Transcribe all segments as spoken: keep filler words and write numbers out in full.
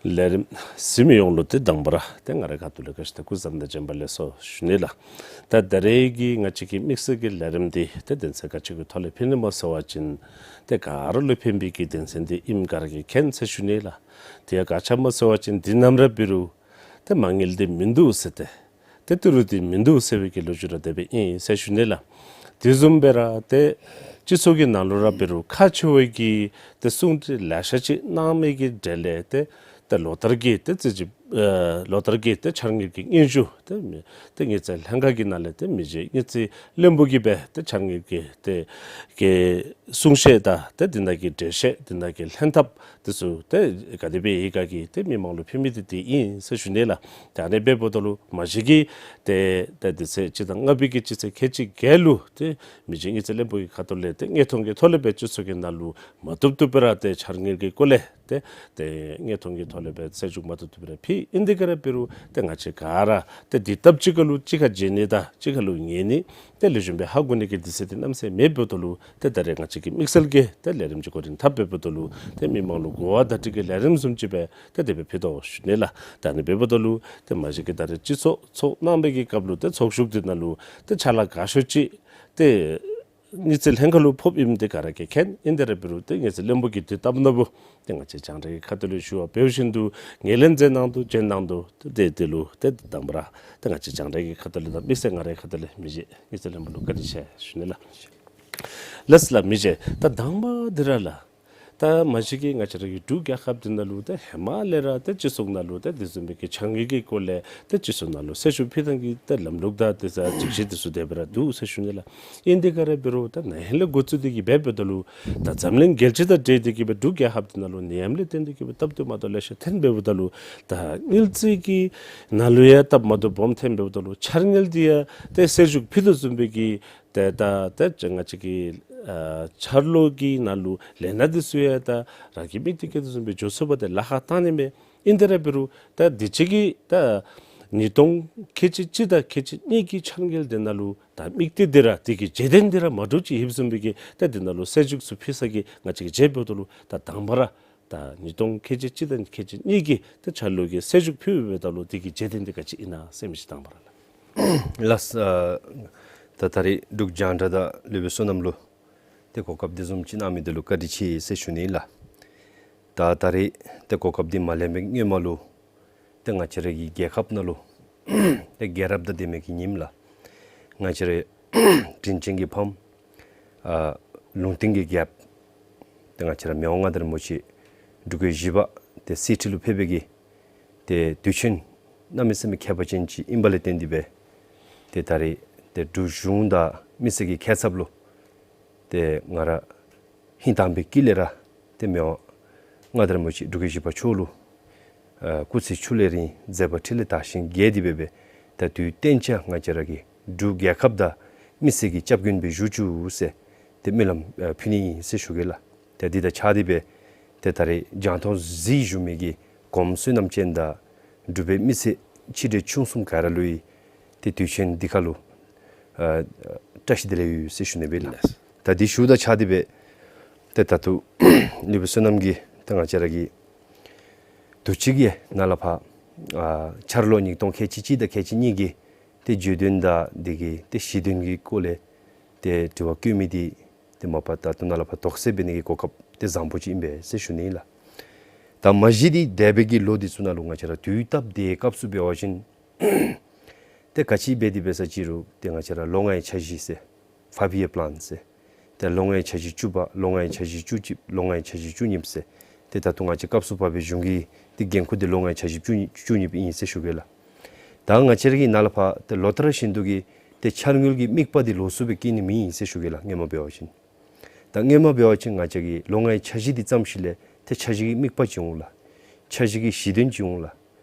ལས་རིམ་གཟིགས་མི་ཡོངས་ལུ་ཏེ་དང་པ་ར་ཏེ་ང་རའི་ཁ་ཐུག་ལས་བཀྲ་ཤིས་དང་སྐུ་གཟུགས་བཟང་དང་བྱོན་པ་ལེགས་སོ་ཞུ་ནི་ལགས། ད་ད་རེས་ཀྱི་ང་བཅས་ཀྱི་དམིགས་བསལ་གྱི་ལས་རིམ་འདི་ཏེ་གདན་ས་ག་ཅི་གི་ཐོག་ལས་ཕུལ་ནི་སྨོ་ཟེར་བ་ཅིན་ཏེ་ག་ར་ལུ་ཕན་པའི་གི་གདན་ས་འདི་ཨིནམ་ག་ར་གིས་མཁྱེན་ཟེར་ཞུ་ནི་ལགས། དེ་ཡང་ག་ཅི་སྨོ་ཟེར་བ་ཅིན་འདི་ནམ་ར་འབད་རུང་ཏེ་མ་དངུལ་འདི་མིན་འདུག་ཟེར་ཏེ་ཏེ་ཏི་རུ་འདི་མིན་འདུག་ཟེར་བའི་གི་ལོ་རྒྱུས་ར་དེ་སྦེ་ཨིན་ཟེར་ཞུ་ནི་ལགས། དེ་བཟུམ་སྦེ་ར་ཏེ་སྤྱི་ཚོགས་ཀྱི་ནང་ལུ་ར་འབད་རུང་ཁག་ཆེ་བའི་གི་ཏེ་གསུང་གྲོས་ལེ་ཤ་ཅིག་གནང་མི་གི་གྲས་ལས་ཏེ་ཏེ་ལོ་ལྟར་གྱི་ཏེ་རྩིས་ཅིག་ཨེ་ལོ་ལྟར་གྱི་ཏེ་འཆར་དངུལ་གྱི་སྙན་ཞུ་ཏེ་མི་ཏེ་དངུལ་རྩིས་ལྷན་ཁག་གི་ནང་ལས་ཏེ་མི་རྗེ་དངུལ་རྩིས་བློན་པོ་གིས་སྦེ་ཏེ་འཆར་དངུལ་གྱི་ཏེ་གི་གསུང་བཤད་དང་ཏེ་འདི་ནང་གི་འགྲེལ་བཤད་འདི་ནང་གི་ལྷན་ཐབས་འདི་ཚུ་ཏེ་ག་དེ་སྦེ་ཡོད་ག་གི་ཏེ་མི་མང་ལུ་ཕུལ་མི་འདི་འདི་ཨིན་ཟེར་ཞུ་ནི་ལགས། ཏེ་ཨ་ནི་འབདཝ་ད་ལུ་མ་གཞི་གི་ཏེ་ཏེ་དུས་ཚོད་སྤྱི་ཟླ་ལྔ་པའི་གི་སྤྱི་ཚེས་ཁལ་གཅིག་བརྒྱད་ལུ་ཏེ་མི་རྗེ་དངུལ་རྩིས་བློན་པོ་གི་ཁ་ཐུག་ལས་ཏེ་དངོས་མཐོང་གི་ཐོག་ལས་སྦེ་སྤྱི་ཚོགས་ཀྱི་ནང་ལུ་མ་བཏུབ་བཏུབ་སྦེ་ར་ཏེ་འཆར་དངུལ་གྱི་སྐོར་ལས་ཏེ་ཏེ་དངོས་མཐོང་གི་ཐོག་ལས་སྦེ་གསལ་བསྒྲགས་མ་བཏུབ་བཏུབ་སྦེ་ར་ཕུལ། ཨིན་དེ་ག་ར་འབད་རུང་ཏེ་ང་བཅས་ག་ར་ཏེ་འདི་སྟབས་གཅིག་ཁར་ལུ་གཅིག་ཁར་མཇལ་ནི་དང་གཅིག་ཁར་ལུ་ཉན་ནི་ཏེ་ལེགས་ཤོམ་སྦེ་ཧ་གོ་ནི་གི་དུས་ཚོད་འདི་གནམ་མེད་ས་མེད་མེདཔ་ད་ལུ་ཏེ་ད་རེས་ང་བཅས་ཀྱི་དམིགས་བསལ་གྱི་ཏེ་ལས་རིམ་ཅིག་གོ་རིམ་འཐབ་འབདཝ་ད་ལུ་ཏེ་མི་མང་ལུ་གོ་བ་བརྡ་སྤྲོད་ཀྱི་ལས་རིམ་བཟུམ་ཅིག་སྦེ་ཏེ་དེ་སྦེ་ཕུལ་དོ་ཞུ་ནི་ལགས། ད་ཨ་ནི་འབདཝ་ད་ལུ་ཏེ་མ་གཞི་གི་ད་རེས་སྤྱི་ཚོགས་ཚོགས་གནང་བའི་གི་སྐབས་ལུ་ཏེ་ཚོགས་བཞུགས་འདི་ནང་ལུ་ཏེ་ཕྱག་ལཱ་དགའ་ཤོས་ཅིག་ཏེ་དངུལ་རྩིས་ལྷན་ཁག་ལུ་ཕོགཔ་ཨིནམ་འདི་ག་ར་གིས་མཁྱེན། ཨིན་དེ་ར་འབད་རུང་ཏེ་དངུལ་རྩིས་བློན་པོ་གིས་དུས་བཏབ་ནུག་པོ། ཏེ་ང་བཅས་རྒྱང་བསྒྲགས་ཀྱི་ཁ་ཐུག་ལས་ཞུ་བ་འབད་བཞིན་དུ་ངོས་ལེན་མཛད་གནང་དོ་བྱོན་གནང་དོ། ཏེ་དེ་འདི་ལུ་ཏེ་དང་པ་ར་ཏེ་ང་བཅས་རྒྱང་བསྒྲགས་ཀྱི་ཁ་ཐུག་ལས་དང་དམིགས་བསལ་ང་རའི་ཁ་ཐུག་ལས་མི་རྗེ་དངུལ་རྩིས་བློན་པོ་ལུ་བཀའ་དྲིན་ཆེ་ཞུ་ནི་ལགས། ལགས་སོ་ལགས། མི་རྗེ་ད་དང་པ་འདི་ར་ལགས། ད་མ་གཞི་གི་ང་བཅས་ར་གི་འབྲུག་རྒྱལ་ཁབ་འདི་ནང་ལུ་ད་ཧེ་མ་ལས་ར་ད་སྤྱི་ཚོགས་ནང་ལུ་ད་དེ་བཟུམ་མའི་གི་འཆར་དངུལ་གྱི་སྐོར་ལས་ད་སྤྱི་ཚོགས་ནང་ལུ་གསལ་ཞུ་ཕུལ་ཐངས་ཀྱི་ད་ལམ་ལུགས་དང་དེ་ཚུ་སྒྲིག་གཞི་དེ་ཚུ་དེ་སྦེ་ར་འདུག་ཟེར་ཞུ་ནི་ལགས། ཨིན་དེ་ག་ར་འབད་རུང་ད་ན་ཧིང་ལས་འགོ་བཙུགས་ཏེ་གི་འབད་འབདཝ་ད་ལུ་ད་འཛམ་གླིང་རྒྱལ་སྤྱི་དང་འབྲེལ་ཏེ་གི་སྦེ་འབྲུག་རྒྱལ་ཁབ་འདི་ནང་ལུ་ནད་ཡམས་ལས་བརྟེན་ཏེ་གི་སྦེ་སྟབས་བདེ་མ་བདེཝ་ལེ་ཤ་ཐོན་འབདཝ་ད་ལུ་ད་དངུལ་རྩིས་ཀྱི་ནང་ལུ་ཡང་སྟབས་མ་བདེཝ་སྦོམ་ཐོན་འབདཝ་ད་ལུ་འཆར་དངུལ་འདི་ཡང་ཏེ་གསལ་ཞུ་ཕུལ་དོ་བཟུམ་སྦེ་གི་ཏེ་ད་ཏེ་ང་བཅས་ཀྱི་ཨ་འཆར་ལོ་གི་ནང་ལུ་ལས་སྣ་འདི་ཚུ་ཡང་ད་རང་གི་དམིགས་གཏད་བསྐྱེད་དོ་བཟུམ་སྦེ་འགྱོ་ཚུགས་པར་ཏེ་ལཱ་ཁག་བཏང་ནི་མས། ཨིན་དེ་ར་འབད་རུང་ད་དུས་ཅི་གི་ད་ཉིས་སྟོང་ཁལ་གཅིག་གཅིག་དང་ཁལ་གཅིག་གཉིས་ཀྱི་འཆར་དངུལ་འདི་ནང་ལུ་ད་དམིགས་གཏད་འདི་ར་དེ་གི་རྗེས་དོན་འདི་ར་མ་འདྲཝ་ཅིག་ཡོདཔ་བཟུམ་སྦེ་གི་ད་འདི་ནང་ལུ་གསལ་ཞུ་ཚུ་ཕུལ་ས་གི་ང་བཅས་ཀྱིས་མཇལཝ་ད་ལུ་ད་དང་པ་ར་ད་ཉིས་སྟོང་ཁལ་གཅིག་གཅིག་དང་ཁལ་གཅིག་གཉིས་ཀྱི་ད་འཆར་ལོ་གི་གསལ་ཞུ་ཕུལཝ་ད་ལུ་དེ་གི་རྗེས་དོན་འདི་ག་ཅི་ཨིན་ན་ཟེར་མི་ཅིག་དང་པ་ར་ལགས། ལགས། ཨ་ད་ད་རེས་འབྲུག་རྒྱང་བསྒྲགས་དང་སློབ་དཔོན་བསོད་ནམས་ལུ་ཏེ་གོ་སྐབས་འདི་བཟུམ་ཅིག་གནང་མི་འདི་ལུ་བཀའ་དྲིན་ཆེ་ཟེར་ཞུ་ནི་ལགས། ད་ད་རེས་ཏེ་གོ་སྐབས་འདི་མ་ལེན་པའི་སྔོན་མ་ལུ་ཏེ་ང་བཅས་ར་གི་རྒྱལ་ཁབ་ནང་ལུ་ཏེ་རྒྱལ་རབས་དང་ལྡན་མི་གི་ཉིནམ་ལགས། ང་བཅས་ར་དྲིན་ཅན་གྱི་ཕམ་ཨ་ལུང་བསྟན་གྱི་རྒྱལཔོ་ཏེ་ང་བཅས་ར་མི་དབང་མངའ་བདག་རིན་པོ་ཆེ་འབྲུག་རྒྱལ་བཞི་པ་ཏེ་གསེར་ཁྲི་ལུ་ཕེབས་པའི་གི་ཏེ་དུས་ཆེན་གནམ་མེད་ས་མེད་ཁྱད་པར་ཅན་ཅིག་ཨིནམ་ལས་བརྟེན་ཏེ་སྦེ་ཏེ་ད་རེས་ཏེ་འབྲུག་གཞུང་དང་མི་སེར་གྱི་ཁྱད་ཚབ་ལུ་ཏེ་ང་ར་ཧིང་དྭངས་པའི་དཀྱིལ་ལས་ར་ཏེ་མི་དབང་མངའ་བདག་རིན་པོ་ཆེ་འབྲུག་རྒྱལ་བཞི་པ་མཆོག་ལུ་ཨ་སྐུ་ཚེ་ཁྱུག་ལས་རིང་མཛད་པ་འཕྲིན་ལས་དར་ཞིང་རྒྱས་ཏེ་སྦེ་སྦེ་ད་དུས་གཏན་ཆ་ང་བཅས་ར་གི་འབྲུག་རྒྱལ་ཁབ་དང་མི་སེར་གྱི་སྐྱབས་མགོན་སྦེ་བཞུགས་བཅུག་ཟེར་ཏེ་སྨོན་ལམ་ཨ་ཕུལ་ནི་ཨིན་ཟེར་ཞུ་གེ་ལགས། ཏེ་འདི་དང་ཆ་སྟེ་སྦེ་ཏེ་ད་རེས་རྒྱང་མཐོང་གཟིགས་བཞུགས་མི་གི་གོངམ་བསོད་ནམས་ཅན་དང་འབྲུག་པའི་མི་སེར་ཆེ་འབྲིང་ཆུང་གསུམ་ག་ར་ལུ་ཡང་ཏེ་དུས་ཆེན་འདི་ཁར་ལུ་ཨ་བཀྲ་ཤིས་བདེ་ལེགས་ཡོད་ཟེར་ཞུ་ནི་སྦེ་ལགས། ལགས། ད་འདི་ཞུཝ་དང་ཆ་སྟེ་སྦེ་ཏེ་ད་ལྟོ་སློབ་དཔོན་བསོད་ནམས་ཀྱིས་ད་ང་བཅས་ར་གི་དུས་ཅི་གི་ནང་ལས་ཕར་ཨ་འཆར་ལོ་ཉིས་སྟོང་ཁལ་གཅིག་གཅིག་དང་ཁལ་གཅིག་གཉིས་ཀྱི་ཏེ་བརྗོད་དོན་དང་དེ་གི་ཏེ་གཞི་དོན་གྱི་སྐོར་ལས་ཏེ་དྲི་བ་བཀོད་མི་འདི་ཏེ་མ་པ་ད་ལྟོ་ནཱ་ལས་ཕར་དོགས་སེལ་འབད་ནི་གི་གོ་སྐབས་ཏེ་བཟང་པོ་ཅིག་ཨིན་པས་ཟེར་ཞུ་ནི་ལགས། ད་མ་གཞི་འདི་འདས་པའི་གི་ལོ་འདི་ཚུ་ནང་ལུ་ང་བཅས་ར་དུས་སྟབས་བདེ་སྐབས་སུ་འབད་བ་ཅིན་ཏེ་ག་ཅི་འབད་དེ་འབད་ས་ཅི་རུང་ཏེ་ང་བཅས་ར་ལོ་ལྔའི་འཆར་གཞི་ཟེར་ཕའིབ་ཡིར་པ་ལཱན་ཟེར་ཏེ་ལོ་ལྔའི་འཆར་གཞི་བཅུ་པ་ལོ་ལྔའི་འཆར་གཞི་བཅུ་གཅིག་ལོ་ལྔའི་འཆར་གཞི་བཅུ་གཉིས་ཟེར་ཏེ་ད་ལྟོ་ང་བཅས་སྐབས་སུ་བབས་པའི་གཞུང་གི་ཏེ་འགན་ཁུར་འདི་ལོ་ལྔའི་འཆར་གཞི་བཅུ་གཉིས་བཅུ་གཉིས་ཨིན་ཟེར་ཞུ་གེ་ལགས། ད་ང་བཅས་ར་གི་ནཱ་ལས་ཕར་ཏེ་ལོ་ལྟར་བཞིན་དུ་གི་ཏེ་འཆར་དངུལ་གྱི་དམིགས་པ་འདི་ལོགས་སུ་སྦེ་བསྐྱེད་ནི་མེད་ཟེར་ཞུ་གེ་ལགས། སྔོན་མ་འབད་བ་ཅིན་ད་སྔོན་མ་འབད་བ་ཅིན་ང་བཅས་ཀྱི་ལོ་ལྔའི་འཆར་གཞི་འདི་བརྩམས་ཞིནམ་ལས་ཏེ་འཆར་གཞི་གི་དམིགས་པ་ཅིག་འོང་ལགས། འཆར་གཞི་གི་གཞི་དོན་ཅིག་འོང་ལགས།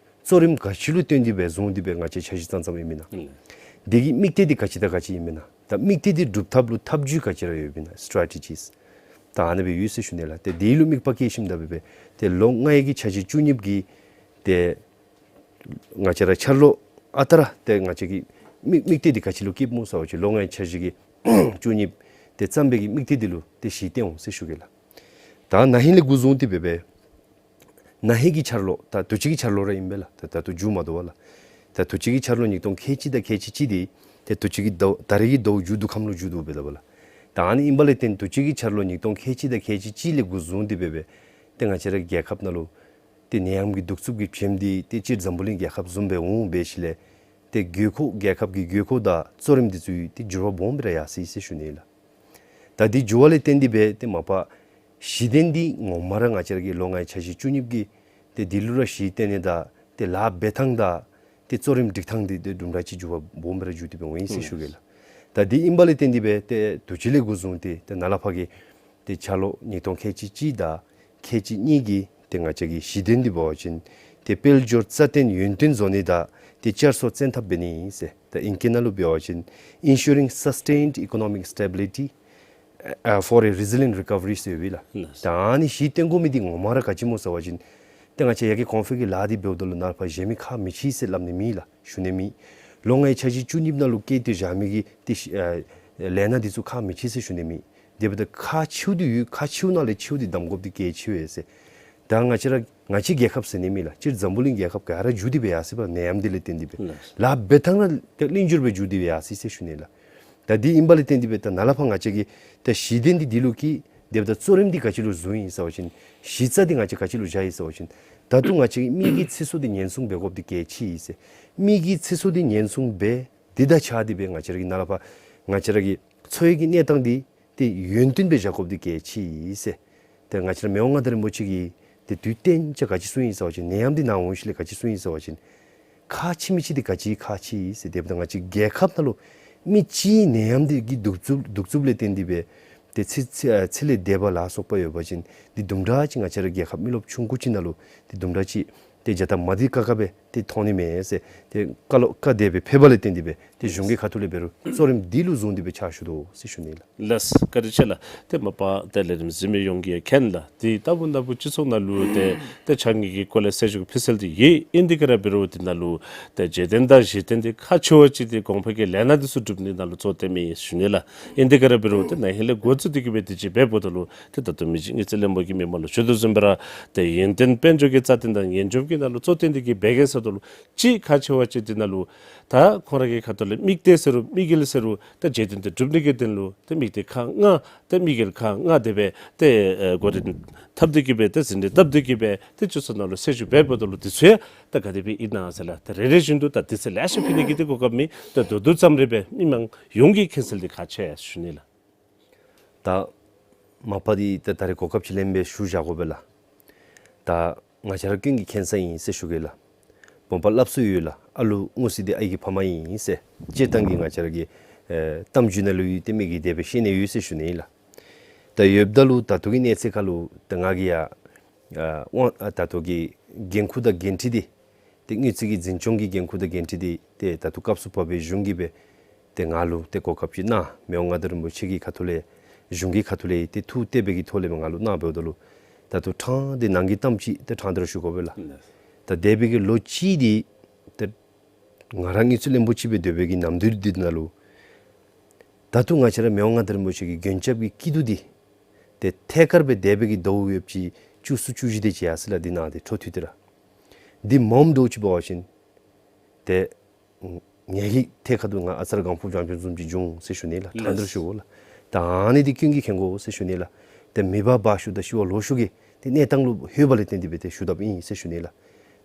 གཙོ་རིམ་ག་ཅི་ལུ་བརྟེན་ཏེ་སྦེ་བཟུང་སྟེ་སྦེ་ང་བཅས་འཆར་གཞི་བརྩམ་བརྩམ་ཨིན་མེན་ན། ཨིན། དེ་གི་དམིགས་གཏད་འདི་ག་ཅི་དང་ག་ཅི་ཨིན་མེན་ན། ད་དམིགས་གཏད་འདི་སྒྲུབ་ཐབས་ལུ་ཐབས་བྱུས་ག་ཅི་ར་ཡོདཔ་ཨིན་ན། སི་ཊེ་ཊེ་ཇིས། ད་ཨ་ནི་སྦེ་ཡོད་ཟེར་ཞུ་ནི་ལགས། ཏེ་དེ་ལུ་དམིགས་པ་བསྐྱེད་ཞིནམ་ད་སྦེ་སྦེ་ཏེ་ལོ་ལྔའི་གི་འཆར་གཞི་བཅུ་གཉིས་ཀྱི་ཏེ་ང་བཅས་ར་འཆར་ལོ་ཨ་རྟག་ར་ཏེ་ང་བཅས་ཀྱི་དམིགས་དམིགས་གཏད་འདི་ག་ཅི་ལུ་བསྐྱེདཔ་སྨོ་ཟེར་བ་ཅིན་ལོ་ལྔའི་འཆར་གཞི་གི་བཅུ་གཉིས་ཏེ་བརྩམ་པའི་གི་དམིགས་གཏད་འདི་ལུ་ཏེ་གཞི་བརྟེན་འོང་ཟེར་ཞུ་གེ་ལགས། ད་ན་ཧིང་ལས་འགོ་བཟུང་སྟེ་སྦེ་སྦེ་ ན་ཧིང་གི་འཆར་ལོ་ད་དུས་ཅི་གི་འཆར་ལོ་ར་ཨིན་པས་ལགས། ད་ད་ལྟོ་མཇུག་མ་བསྡུ་བས་ལགས། ད་དུས་ཅི་གི་འཆར་ལོ་ཉིས་སྟོང་ཁལ་གཅིག་དང་ཁལ་གཅིག་གཅིག་འདི་ཏེ་དུས་ཅི་གི་ཟླཝ་ད་རེས་ཀྱི་ཟླཝ་མཇུག་བསྡུ་ཁམས་ལུ་མཇུག་བསྡུ་འབདཝ་ད་ལགས། ད་ཨ་ནི་ཨིན་པ་ལས་བརྟེན་དུས་ཅི་གི་འཆར་ལོ་ཉིས་སྟོང་ཁལ་གཅིག་དང་ཁལ་གཅིག་གཅིག་ལས་འགོ་བཟུང་སྟེ་འབད་སྦེ་ཏེ་ང་བཅས་ར་རྒྱལ་ཁབ་ནང་ལུ་ཏེ་ནད་ཡམས་ཀྱི་གདུག་རྩུབ་ཀྱི་བྱེམ་འདི་ཏེ་སྤྱིར་འཛམ་བུ་གླིང་རྒྱལ་ཁབ་བཟུམ་སྦེ་འོང་འབད་ཞིནམ་ལས་ཏེ་དགོས་མཁོ་རྒྱལ་ཁབ་ཀྱི་དགོས་མཁོ་དང་གཙོ་རིམ་འདི་ཚུ་ཏེ་འགྱུར་བ་སྦོམ་སྦེ་ར་ཡར་སོ་ཡི་ཟེར་ཞུ་ནི་ལགས། ད་འདི་འགྱུར་བ་ལས་བརྟེན་ཏེ་འབད་ཏེ་མ་པ་གཞི་རྟེན་འདི་ངོ་མ་ར་ང་བཅས་ར་གི་ལོ་ལྔའི་འཆར་གཞི་བཅུ་གཉིས་ཀྱི་ཏེ་འདི་ལུ་ར་གཞི་བཏིང་ནི་དང་ཏེ་ལཱ་འབད་ཐངས་དང་ཏེ་གཙོ་རིམ་སྒྲིག་ཐངས་འདི་ཏེ་དུམ་གྲ་ཅིག་འགྱུར་བ་སྦོམ་སྦེ་ར་འགྱུར་ཏེ་འབད་འོང་ཡི་ཟེར་ཞུ་གེ་ལགས། ད་འདི་ཨིན་པ་ལས་བརྟེན་ཏེ་འབད་ཏེ་དུས་ཅི་ལས་འགོ་བཟུང་སྟེ་ཏེ་ནཱ་ལས་ཕར་གྱི་ཏེ་འཆར་ལོ་ཉིས་སྟོང་ཁལ་གཅིག་གཅིག་དང་ཁལ་གཅིག་གཉིས་ཀྱི་ཏེ་ང་བཅས་ཀྱི་གཞི་རྟེན་འདི་འབད་བ་ཅིན་ཏེ་དཔལ་འབྱོར་རྩ་བརྟན་ཡུན་བརྟན་བཟོ་ནི་དང་ཏེ་བསྐྱར་གསོ་བཙན་ཐབས་འབད་ནི་ཨིན་ཟེར། ད་ཨིང་སྐད་ནང་ལུ་འབད་བ་ཅིན་Ensuring Sustained Economic Stability, uh, for a Resilient Recovery ཟེར་ཡོད་པས་ལགས། ལགས། ད་ཨ་ནི་གཞི་བཏིང་དགོ་མི་འདི་ངོ་མ་ར་ག་ཅི་སྨོ་ཟེར་བ་ཅིན་ཏེ་ང་བཅས་ཡ་གི་གོང་འཕེལ་གྱི་ལཱ་འདི་འབདཝ་ད་ལུ་ནཱ་ལས་ཕར་གཞན་མི་ཁག་མི་ཆེ་ཟེར་སླབ་ནི་མེད་ལགས། ཞུ་ནི་མེད། ལོ་ལྔའི་འཆར་གཞི་བཅུ་གཉིས་ནང་ལུ་བཀལ་ཏེ་བཞག་མི་གི་ཏེ་ཨ་ལས་སྣ་འདི་ཚུ་ཁག་མི་ཆེ་ཟེར་ཞུ་ནི་མེད། དེ་འབདཝ་ད་ཁག་ཆེཝ་འདི་ཡོད། ཁག་ཆེཝ་ནང་ལས་ཆེཝ་འདི་གདམ་དགོཔ་འདི་གལ་ཆེ་བས་ཟེར། ད་ང་བཅས་ར་ང་བཅས་རྒྱལ་ཁབ་ཟེར་ནི་མེད་ལགས། སྤྱིར་འཛམ་བུ་གླིང་རྒྱལ་ཁབ་ག་ར་འགྱུར་ཏེ་འབད་ཡར་སོ་ཡི་པ་ལགས། ནད་ཡམས་འདི་ལས་བརྟེན་ཏེ་འབད། ལགས། ལཱ་འབད་ཐངས་ར་ཏེ་ལེགས་འགྱུར་སྦེ་འགྱུར་ཏེ་འབད་ཡར་སོ་ཡི་ཟེར་ཞུ་ནི་ལགས། ད་འདི་ཨིན་པ་ལས་བརྟེན་ཏེ་འབད་ད་ནཱ་ལས་ཕར་ང་བཅས་ཀྱི་ད་གཞི་རྟེན་འདི་འདི་ལུ་བཀལ། དེ་འབདཝ་ད་གཙོ་རིམ་འདི་ག་ཅི་ལུ་བཟུང་ཡི་ཟེར་བ་ཅིན་གཞི་རྩ་འདི་ང་བཅས་ག་ཅི་ལུ་བཞག་ཡི་ཟེར་བ་ཅིན་ད་ལྟོ་ང་བཅས་ཀྱི་མི་གི་ཚེ་སྲོག་འདི་ཉེན་སྲུང་འབད་དགོཔ་འདི་གལ་ཆེ་ཡི་ཟེར། མི་གི་ཚེ་སྲོག་འདི་ཉེན་སྲུང་འབད། དེ་དང་ཆ་སྟེ་འབད་ང་བཅས་ར་གི་ནཱ་ལས་ཕར་ང་བཅས་ར་གི་འཚོ་བའི་གི་གནས་སྟངས་འདི་ཏེ་ཡུན་བརྟན་སྦེ་བཞག་དགོཔ་འདི་གལ་ཆེ་ཡི་ཟེར། ཏེ་ང་བཅས་ར་མི་དབང་མངའ་བདག་རིན་པོ་ཆེ་གིས་ཏེ་དུས་གཏན་འཇགས་ག་ཅི་གསུངས་ཡི་ཟེར་བ་ཅིན་ནད་ཡམས་འདི་ནཱ་འོང་ཞིནམ་ལས་ག་ཅི་གསུངས་ཡི་ཟེར་བ་ཅིན་ཁག་ཆེ་མི་ཆེ་འདི་ག་ཅི་ཁག་ཆེ་ཡི་ཟེར། དེ་འབདཝ་ད་ང་བཅས་རྒྱལ་ཁབ་ནང་ལུ་མི་གཅིག་ནད་ཡམས་འདི་གི་གདུག་རྩུབ་གདུག་རྩུབ་ལས་བརྟེན་ཏེ་འབད་ཏེ་ཚེ་ཚེ་ཨ་ཚེ་ལས་འདས་པ་ལ་སོགས་པ་ཡོད་པ་ཅིན་འདི་དུམ་གྲ་ཅིག་ང་བཅས་ར་རྒྱལ་ཁབ་མི་རློབས་ཆུང་ཀུ་ཅིག་ནང་ལུ་འདི་དུམ་གྲ་ཅིག་ཏེ་བྱ་ཐབས་མ་འདི་ཀ་ཀ་སྦེ་ཏེ་མཐོང་ནི་མས་ཟེར། ཏེ་བཀའ་སློབ་བཀའ་དེ་སྦེ་ཕེབས་པ་ལས་བརྟེན་ཏེ་འབད་ཏེ་གཞུང་གི་ཁ་ཐུག་ལས་འབད་རུང་གཙོ་རིམ་འདི་ལུ་བཟུང་སྟེ་འབད་ཕྱག་ཞུ་དོ་ཟེར་ཞུ་ནི་ལགས། ལགས། བཀའ་དྲིན་ཆེ་ལགས། ཏེ་མ་པ་ཏེ་ལས་རིམ་གཟིགས་མི་ཡོངས་ཀྱིས་མཁྱེན་ལགས། ཏེ་ད་ལྟོ་ནཱ་བུ་སྤྱི་ཚོགས་ནང་ལུ་ཏེ་ཏེ་ཕྱགས་སྙིགས་ཀྱི་སྐོར་ལས་བསལ་བཅོས་ཀྱི་ཕུལ་སྲོལ་འདི་ཡོད། ཨིན་དེ་ག་ར་འབད་རུང་འདི་ནང་ལུ་ཏེ་བརྗེ་གདན་དང་གཞི་རྟེན་འདི་ཁག་ཆེ་བ་ཅིག་འདི་གོང་འཕེལ་གྱི་ལས་སྣ་འདི་ཚུ་སྒྲུབ་ནི་ནང་ལུ་གཙོ་བོ་ཏེ་མེན་ཞུ་ནི་ལགས། ཨིན་དེ་ག་ར་འབད་རུང་ཏེ་ན་ཧིང་ལས་འགོ་བཙུགས་ཏེ་གི་འབད་དེ་ཅིག་འབདཝ་ད་ལུ་ཏེ་ད་ལྟོ་མི་རྗེ་དངུལ་རྩིས་བློན་པོ་གིས་མི་མང་ལུ་ཞུ་དོ་བཟུམ་སྦེ་ར་ཏེ་ཡུན་བརྟན་དཔལ་འབྱོར་གྱི་རྩ་དོན་དང་ཉེན་སྐྱོབ་ཀྱི་ནང་ལུ་གཙོ་བོ་ཏེ་འདི་གིས་འབད་གེ་ཟེརཝ་ད་ལུ་ཅིག་ཁག་ཆེ་བ་ཅིག་འདི་ནང་ལུ་ད་ཁོང་ར་གི་ཁ་ཐུག་ལས་དམིགས་གཏད་ཟེར་རུང་དམིགས་ཡུལ་ཟེར་རུང་ད་བརྗེ་གདན་འདི་སྒྲུབ་ནི་གི་དོན་ལུ་ད་དམིགས་གཏད་ཁག་ལྔ་ད་དམིགས་ཡུལ་ཁག་ལྔ་དེ་སྦེ་ཏེ་ཨེ་འགོ་འདྲེན་འཐབ་སྟེ་གི་འབད་ཏེ་ཟིན་བྲིས་བཏབ་སྟེ་གི་འབད་ཏེ་སྤྱི་ཚོགས་ནང་ལུ་བསལ་བཅོས་འབདཝ་ད་ལུ་འདི་ཚུ་ཡང་ད་ག་དེ་སྦེ་ཨིན་ན་ཟེར་ལགས། ད་རེ་རེ་བཞིན་དུ་ད་འདི་ཚུ་ལེ་ཤ་ཕུལ་ནི་གི་ཏེ་གོ་སྐབས་མེད། ད་མདོར་བསྡུས་ཙམ་རེ་སྦེ་མི་མང་ཡོངས་ཀྱིས་མཁྱེན་སྲོལ་འདི་ཁག་ཆེ་ཞུ་ནི་ལགས། ད་མ་པ་འདི་ད་ད་རེས་གོ་སྐབས་ཅིག་ལེན་སྦེ་ཞུ་བཞག་དགོ་པས་ལགས། ད་ང་བཅས་ར་ཀུན་གྱིས་མཁྱེན་གསལ་ཨིན་ཟེར་ཞུ་གེ་ལགས། བུམ་པ་སླབ་སྲོལ་ཡོད་ལགས། ཨ་ལུ་ངུ་ས་འདི་ཨའི་གི་ཕ་མ་ཨིན་ཟེར། སྤྱིར་བཏང་གི་ང་བཅས་ར་གི་ཨེ་གཏམ་རྒྱུད་ནང་ལུ་ཡོད། ཏེ་མི་གིས་དེ་སྦེ་བཤད་ནི་ཡོད་ཟེར་ཞུ་ནི་ཨིན་ལགས། ད་ཡོདཔ་ད་ལུ་ད་ལྟོ་གི་གནས་ཚད་ཁར་ལུ་ད་ང་གིས་ཡང་ཨ་དབང་ཨ་ད་ལྟོ་གི་འགན་ཁུར་དང་འགན་འཁྲི་འདི་ཏེ་དངུལ་རྩིས་ཀྱི་འཛིན་སྐྱོང་གི་འགན་ཁུར་དང་འགན་འཁྲི་འདི་ཏེ་ད་ལྟོ་སྐབས་སུ་བབ་པའི་གཞུང་གིས་སྦེ་ཏེ་ང་ལུ་ཏེ་གོ་སྐབས་ཅིག་གནང་། མི་དབང་མངའ་བདག་རིན་པོ་ཆེ་གི་ཁ་ཐུག་ལས་གཞུང་གི་ཁ་ཐུག་ལས་ཏེ་ཐུགས་གཏད་པའི་གི་ཐོག་ལས་སྦེ་ང་ལུ་གནང་འབདཝ་ད་ལུ་ད་ལྟོ་ཕྲང་སྟེ་ནང་གི་གཏམ་ཅིག་ཏེ་ཕྲང་སྟེ་ར་ཞུ་དགོ་པས་ལགས། ད་འདས་པའི་གི་ལོ་གཅིག་འདི་ཏེ་ང་ར་དངུལ་རྩིས་བློན་པོ་ཅིག་སྦེ་སྡོད་པའི་གི་ནམ་དུས་འདི་ནང་ལུ་ད་ལྟོ་ང་བཅས་ར་མི་དབང་མངའ་བདག་རིན་པོ་ཆེ་གི་མགོན་སྐྱབས་ཀྱི་སྐྱིད་སྡུག་འདི་ཏེ་ཐད་ཀར་སྦེ་འདས་པའི་གི་ཟླཝ་ཡོདཔ་ཅིག་བཅུ་གསུམ་བཅུ་བཞི་དེ་ཅིག་ཡར་སོ་ཡི་ལགས། འདི་ནང་ཏེ་འཕྲོ་མཐུད་དེ་ར་འདི་མངམ་འདྲཝ་ཅིག་འབད་བ་ཅིན་ཏེ་ངེ་གི་ཐད་ཁར་དུ་ང་ཨ་ཙར་སྒང་ཕུ་བྱང་ཆུབ་བཟུམ་ཅིག་བྱུང་ཟེར་ཞུ་ནི་ལགས། ཕྲང་སྟེ་ར་ཞུ་དགོ་ལགས། ད་ཨ་ནི་འདི་ཀུན་གྱིས་མཁྱེན་དགོ་ཟེར་ཞུ་ནི་ལགས། ཏེ་མི་འབག་འབག་ཤུགས་དང་ཤི་བ་ལོག་ཤུགས་ཀྱིས་ཏེ་གནས་སྟངས་ལུ་ལྷོད་པ་ལས་བརྟེན་ཏེ་སྦེ་ཏེ་ཞུ་དོ་ཨིན་ཟེར་ཞུ་ནི་ལགས།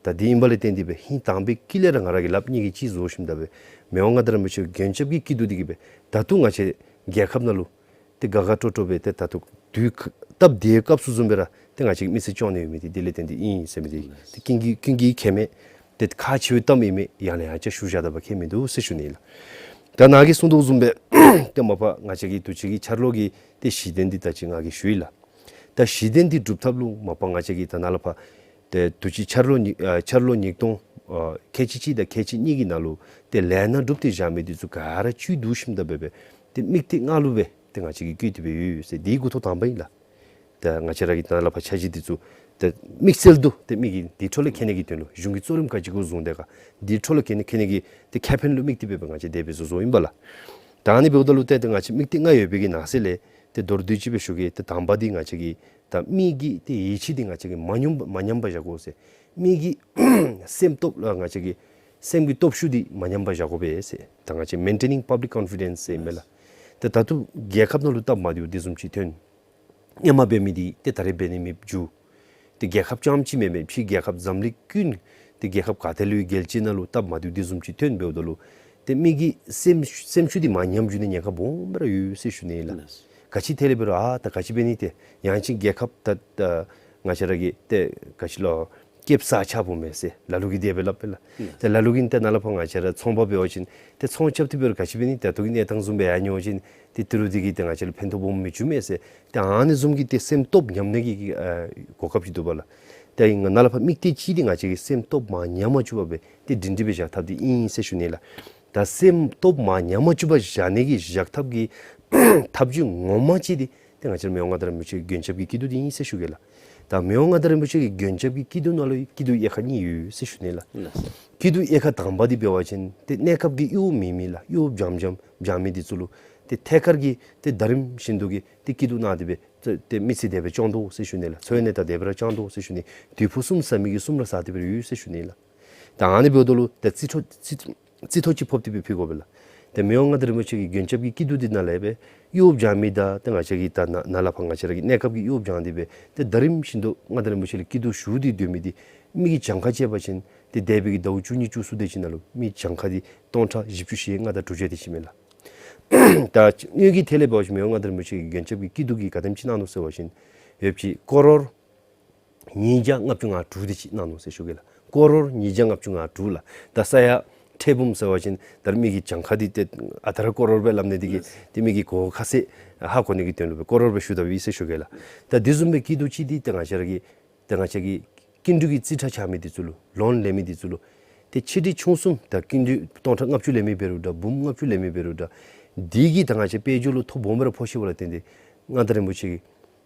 ད་འདི་ཨིན་པ་ལས་བརྟེན་ཏེ་སྦེ་ཧིང་དྭངས་པའི་དཀྱིལ་ལས་ར་ང་ར་གིས་ལགཔ་གཉིས་ཀྱིས་གཅིག་བཟོ་ཞིནམ་ད་སྦེ་མི་དབང་མངའ་བདག་རིན་པོ་ཆེ་མགོན་སྐྱབས་ཀྱི་སྐྱིད་སྡུག་འདི་གིས་སྦེ་ད་ལྟོ་ང་བཅས་རྒྱལ་ཁབ་ནང་ལུ་ཏེ་དགའ་དགའ་སྤྲོ་སྤྲོ་སྦེ་ཏེ་ད་ལྟོ་དུས་སྐབས་དེའི་སྐབས་སུ་བཟུམ་སྦེ་ར་ཏེ་ང་བཅས་ཀྱིས་མི་ཚེ་སྐྱོང་ནི་ཡོད་མི་འདི་དེ་ལས་བརྟེན་ཏེ་ཨིན་ཟེར་མི་འདི་ཏེ་ཀུན་གྱིས་ཀུན་གྱིས་མཁྱེན་མི་ཏེ་ཁག་ཆེ་བའི་གཏམ་ཨིན་མི་ཡང་ལས་ཡང་བསྐྱར་ཞུ་བཞག་ད་པ་ཁྱད་མིན་འདུག་ཟེར་ཞུ་ནི་ལགས། ད་ནཱ་གིས་གསུངས་དོ་བཟུམ་སྦེ་ཏེ་མ་པ་ང་བཅས་ཀྱི་དུས་ཅི་གི་འཆར་ལོ་གི་ཏེ་གཞི་རྟེན་འདི་ད་ཅི་ང་གིས་ཞུ་ཡི་ལགས། ད་གཞི་རྟེན་འདི་སྒྲུབ་ཐབས་ལུ་མ་པ་ང་བཅས་ཀྱིས་ད་ནཱ་ལས་ཕར་ཏེ་དུས་ཅི་འཆར་ལོ་ཉིས་ཨ་འཆར་ལོ་ཉིས་སྟོང་ཨ་ཁལ་གཅིག་གཅིག་དང་ཁལ་གཅིག་གཉིས་ཀྱི་ནང་ལུ་ཏེ་ལས་སྣ་གྲུབ་སྟེ་བཞག་མི་འདི་ཚུ་ག་ར་བཅུད་བསྡུ་ཞིནམ་ད་འབད་སྦེ་ཏེ་དམིགས་གཏད་ལྔ་ལུ་སྦེ་ཏེ་ང་བཅས་ཀྱིས་བཀོད་དེ་སྦེ་ཡོད་ཟེར། འདི་འགོ་ཐོག་དང་པ་ཨིན་ལགས། ཏེ་ང་བཅས་ར་གི་ད་ལས་ཕར་འཆར་གཞི་འདི་ཚུ་ཏེ་དམིགས་བསལ་དུ་ཏེ་མི་གིས་འདི་འཕྲོ་ལས་འཁྱེར་ནི་གི་དོན་ལུ་གཞུང་གི་གཙོ་རིམ་ག་ཅི་གུ་བཟུང་དེ་ག་འདི་འཕྲོ་ལས་འཁྱེར་ནི་འཁྱེར་ནི་གི་ཏེ་ཁེ་ཕན་ལུ་དམིགས་ཏེ་འབད་སྦེ་ང་བཅས་དེ་སྦེ་བཟོ་བཟོཝ་ཨིན་པས་ལགས། ད་ཨ་ནི་འབདཝ་ད་ལུ་ཏེ་ཏེ་ང་བཅས་དམིགས་གཏད་ལྔ་ཡོད་པའི་གི་ནང་གསེས་ལས་ ཏེ་མདོར་བསྡུས་ཅིག་སྦེ་ཞུ་གེ། ཏེ་དང་པ་འདི་ང་བཅས་ཀྱིས་ད་མི་གི་ཏེ་ཡིད་ཆེས་འདི་ང་བཅས་ཀྱིས་མ་ཉམས་མ་ཉམས་པར་བཞག་དགོ་ཟེར། མི་གི་སེམས་སྟོབས་ལགས་ང་བཅས་ཀྱི་སེམས་ཀྱི་སྟོབས་ཤུགས་འདི་མ་ཉམས་པར་བཞག་དགོ་པས་ཟེར། ད་ང་བཅས་maintaining public confidence ཟེར་མས་ལགས། ཏེ་ད་ལྟོ་རྒྱལ་ཁབ་ནང་ལུ་སྟབས་མ་བདེཝ་འདི་བཟུམ་ཅིག་ཐོན། ཧེ་མ་འབད་མི་འདི་ཏེ་ད་རེས་འབད་ནི་མེདཔ་འགྱོ། ཏེ་རྒྱལ་ཁབ་རྐྱངམ་ཅིག་མེན་མེན་ཕྱི་རྒྱལ་ཁབ་འཛམ་གླིང་ཀུན་ཏེ་རྒྱལ་ཁབ་ག་ཏེ་ལུ་རྒྱལ་སྤྱི་ནང་ལུ་སྟབས་མ་བདེཝ་འདི་བཟུམ་ཅིག་ཐོན་འབདཝ་ད་ལུ་ཏེ་མི་གི་སེམས་སེམས་ཤུགས་འདི་མ་ཉམས་འགྱོ་ནི་ཉེན་ཁ་སྦོམ་སྦེ་ར་ཡོད་ཟེར་ཞུ་ནི་ལགས། ག་ཅི་ཐད་ལས་འབད་རུང་ཨ་ད་ག་ཅི་འབད་ནི་ཏེ་ཡང་ཅིན་རྒྱལ་ཁབ་ད་ད་ང་བཅས་ར་གི་ཏེ་ག་ཅི་ལོ་སྐྱེདཔ་ས་ཆ་བུ་མས་ཟེར་ལ་ལུ་གིས་དེ་སྦེ་སླབ་པས་ལགས། ཏེ་ལ་ལུ་གིས་ཏེ་ནཱ་ལས་ཕར་ང་བཅས་ར་ཚོང་པ་འབད་བ་ཅིན་ཏེ་ཚོང་རྐྱབ་སྟེ་འབད་རུང་ག་ཅི་འབད་ནི་ད་ལྟོ་གི་གནས་སྟངས་བཟུམ་སྦེ་ཡར་འགྱོ་བ་ཅིན་ཏེ་ཏི་རུ་འདི་གིས་ཏེ་ང་བཅས་ལུ་ཕན་ཐོགས་སྦོམ་མི་བྱུང་མས་ཟེར། ཏེ་ཨ་ནི་བཟུམ་གྱི་ཏེ་སེམས་སྟོབས་ཉམས་ནི་གི་ཨ་གོ་སྐབས་ཅིག་འདུག་པ་ལགས། ཏེ་ནཱ་ལས་ཕར་དམིགས་གཏད་ཅིག་འདི་ང་བཅས་ཀྱིས་སེམས་སྟོབས་མ་ཉམས་པར་བཅུག་པ་སྦེ་ཏེ་སྒྲིང་སྒྲི་སྦེ་བཞག་ཐབས་འདི་ཨིན་ཟེར་ཞུ་ནི་ལགས། ད་སེམས་སྟོབས་མ་ཉམས་པར་བཅུག་པར་བཞག་ནི་གི་བཞག་ཐབས་ཀྱི་ཐབས་ཇུས་ངོ་མ་ཅིག་འདི་ཏེ་ང་བཅས་ར་མི་དབང་མངའ་བདག་རིན་པོ་ཆེ་གི་མགོན་སྐྱབས་ཀྱི་སྐྱིད་སྡུག་འདི་ཨིན་ཟེར་ཞུ་གེ་ལགས། ད་མི་དབང་མངའ་བདག་རིན་པོ་ཆེ་གི་མགོན་སྐྱབས་ཀྱི་སྐྱིད་སྡུག་ནང་ལུ་སྐྱིད་སྡུག་དབྱེ་ཁག་གཉིས་ཡོད་ཟེར་ཞུ་ནི་ལགས། ལགས་སོ། སྐྱིད་སྡུག་དབྱེ་ཁག་དང་པ་འདི་འབད་བ་ཅིན་ཏེ་གནས་སྐབས་ཀྱི་གཡོག་མེད་མི་ལགས། གཡོག་འཇམ་འཇམ་འཇམ་མི་འདི་ཚུ་ལུ་ཏེ་ཐད་ཀར་གྱི་ཏེ་ཟླ་རིམ་བཞིན་དུ་གི་ཏེ་སྐྱིད་སྡུག་གནང་སྟེ་སྦེ་ཏེ་ཏེ་མི་ཚེ་དེ་སྦེ་སྐྱོང་དོ་ཟེར་ཞུ་ནི་ལགས། འཚོ་བའི་གནས་སྟངས་དེ་སྦེ་ར་སྐྱོང་དོ་ཟེར་ཞུ་ནི། དུས་ཕུང་གསུམ་ཟ་མི་གིས་གསུམ་ར་ཟ་སྟེ་སྦེ་ར་ཡོད་ཟེར་ཞུ་ནི་ལགས། ད་ཨ་ནི་འབདཝ་ད་ལུ་ད་རྩིས་ཐོ་རྩིས་རྩིས་ཐོ་ཅིག་ཕབ་སྟེ་སྦེ་ཕུལ་དགོ་པས་ལགས། ཏེ་མི་དབང་མངའ་བདག་རིན་པོ་ཆེ་གི་མགོན་སྐྱབས་ཀྱི་སྐྱིད་སྡུག་འདི་ནང་ལས་སྦེ་གཡོག་འཇམ་མི་དང་ཏེ་ང་བཅས་ཀྱི་ད་ནཱ་ནཱ་ལས་ཕར་ང་བཅས་ར་གི་གནས་སྐབས་ཀྱི་གཡོག་འཇམ་འདི་སྦེ་ཏེ་ཟླ་རིམ་བཞིན་དུ་མངའ་བདག་རིན་པོ་ཆེ་ལུ་སྐྱིད་སྡུག་ཞུ་སྟེ་སྡོད་མི་འདི་མི་གི་གྱངས་ཁ་བཅད་པ་ཅིན་ཏེ་འདས་པའི་གི་ཟླཝ་བཅུ་གཉིས་བཅུ་གསུམ་དེ་ཅིག་ནང་ལུ་མི་གྱངས་ཁ་འདི་སྟོང་ཕྲག་བཞི་བཅུ་ཞེ་ལྔ་དང་དྲུག་བརྒྱ་དེ་ཅིག་མས་ལགས། ད་དངུལ་གྱི་ཐད་ལས་འབད་བ་ཅིན་མི་དབང་མངའ་བདག་རིན་པོ་ཆེ་གི་མགོན་སྐྱབས་ཀྱི་སྐྱིད་སྡུག་གིས་ག་དེམ་ཅིག་གནང་ནུག་ཟེར་བ་ཅིན་ཡོདཔ་ཅིག་ཀོ་རོར་ཉིས་བརྒྱ་ལྔ་བཅུ་ང་དྲུག་དེ་ཅིག་གནང་ནུག་ཟེར་ཞུ་གེ་ལགས། ཀོ་རོར་ཉིས་བརྒྱ་ལྔ་བཅུ་ང་དྲུག་ལགས། ད་ས་ཡ་ཐེར་འབུམ་ཟེར་བ་ཅིན་ད་མི་གི་གྱངས་ཁ་འདི་ཏེ་ཨ་རྟག་ར་ཀོ་རོར་སྦེ་སླབ་ནི་འདི་གིས་ཏེ་མི་གི་གོ་ཁ་གསལ་ཧ་གོ་ནི་གི་དོན་ལུ་སྦེ་ཀོ་རོར་སྦེ་ཞུ་དོ་ཡོད་ཟེར་ཞུ་གེ་ལགས། ད་འདི་བཟུམ་སྦེ་སྐྱིད་སྡུག་ཅིག་འདི་ཏེ་ང་བཅས་ར་གི་ཏེ་ང་བཅས་ཀྱི་སྐྱིན་འགྲུལ་གྱི་རྩིས་ཁྲ་ཆགས་མི་འདི་ཚུ་ལུ་ལོན་ལེན་མི་འདི་ཚུ་ལུ་ཏེ་ཆིག་ཁྲི་ཆུང་གསུམ་ད་སྐྱིན་འགྲུལ་སྟོང་ཕྲག་ལྔ་བཅུ་ལེན་མི་འབད་རུང་འདྲ་འབུམ་ལྔ་བཅུ་ལེན་མི་འབད་རུང་འདྲ་འདི་གིས་ད་ང་བཅས་དཔལ་འབྱོར་ལུ་ཐོ་སྦོམ་སྦེ་ར་ཕོག་ཤེས་པ་ལུ་བརྟེན་ཏེ་མངའ་བདག་རིན་པོ་ཆེ་གིས་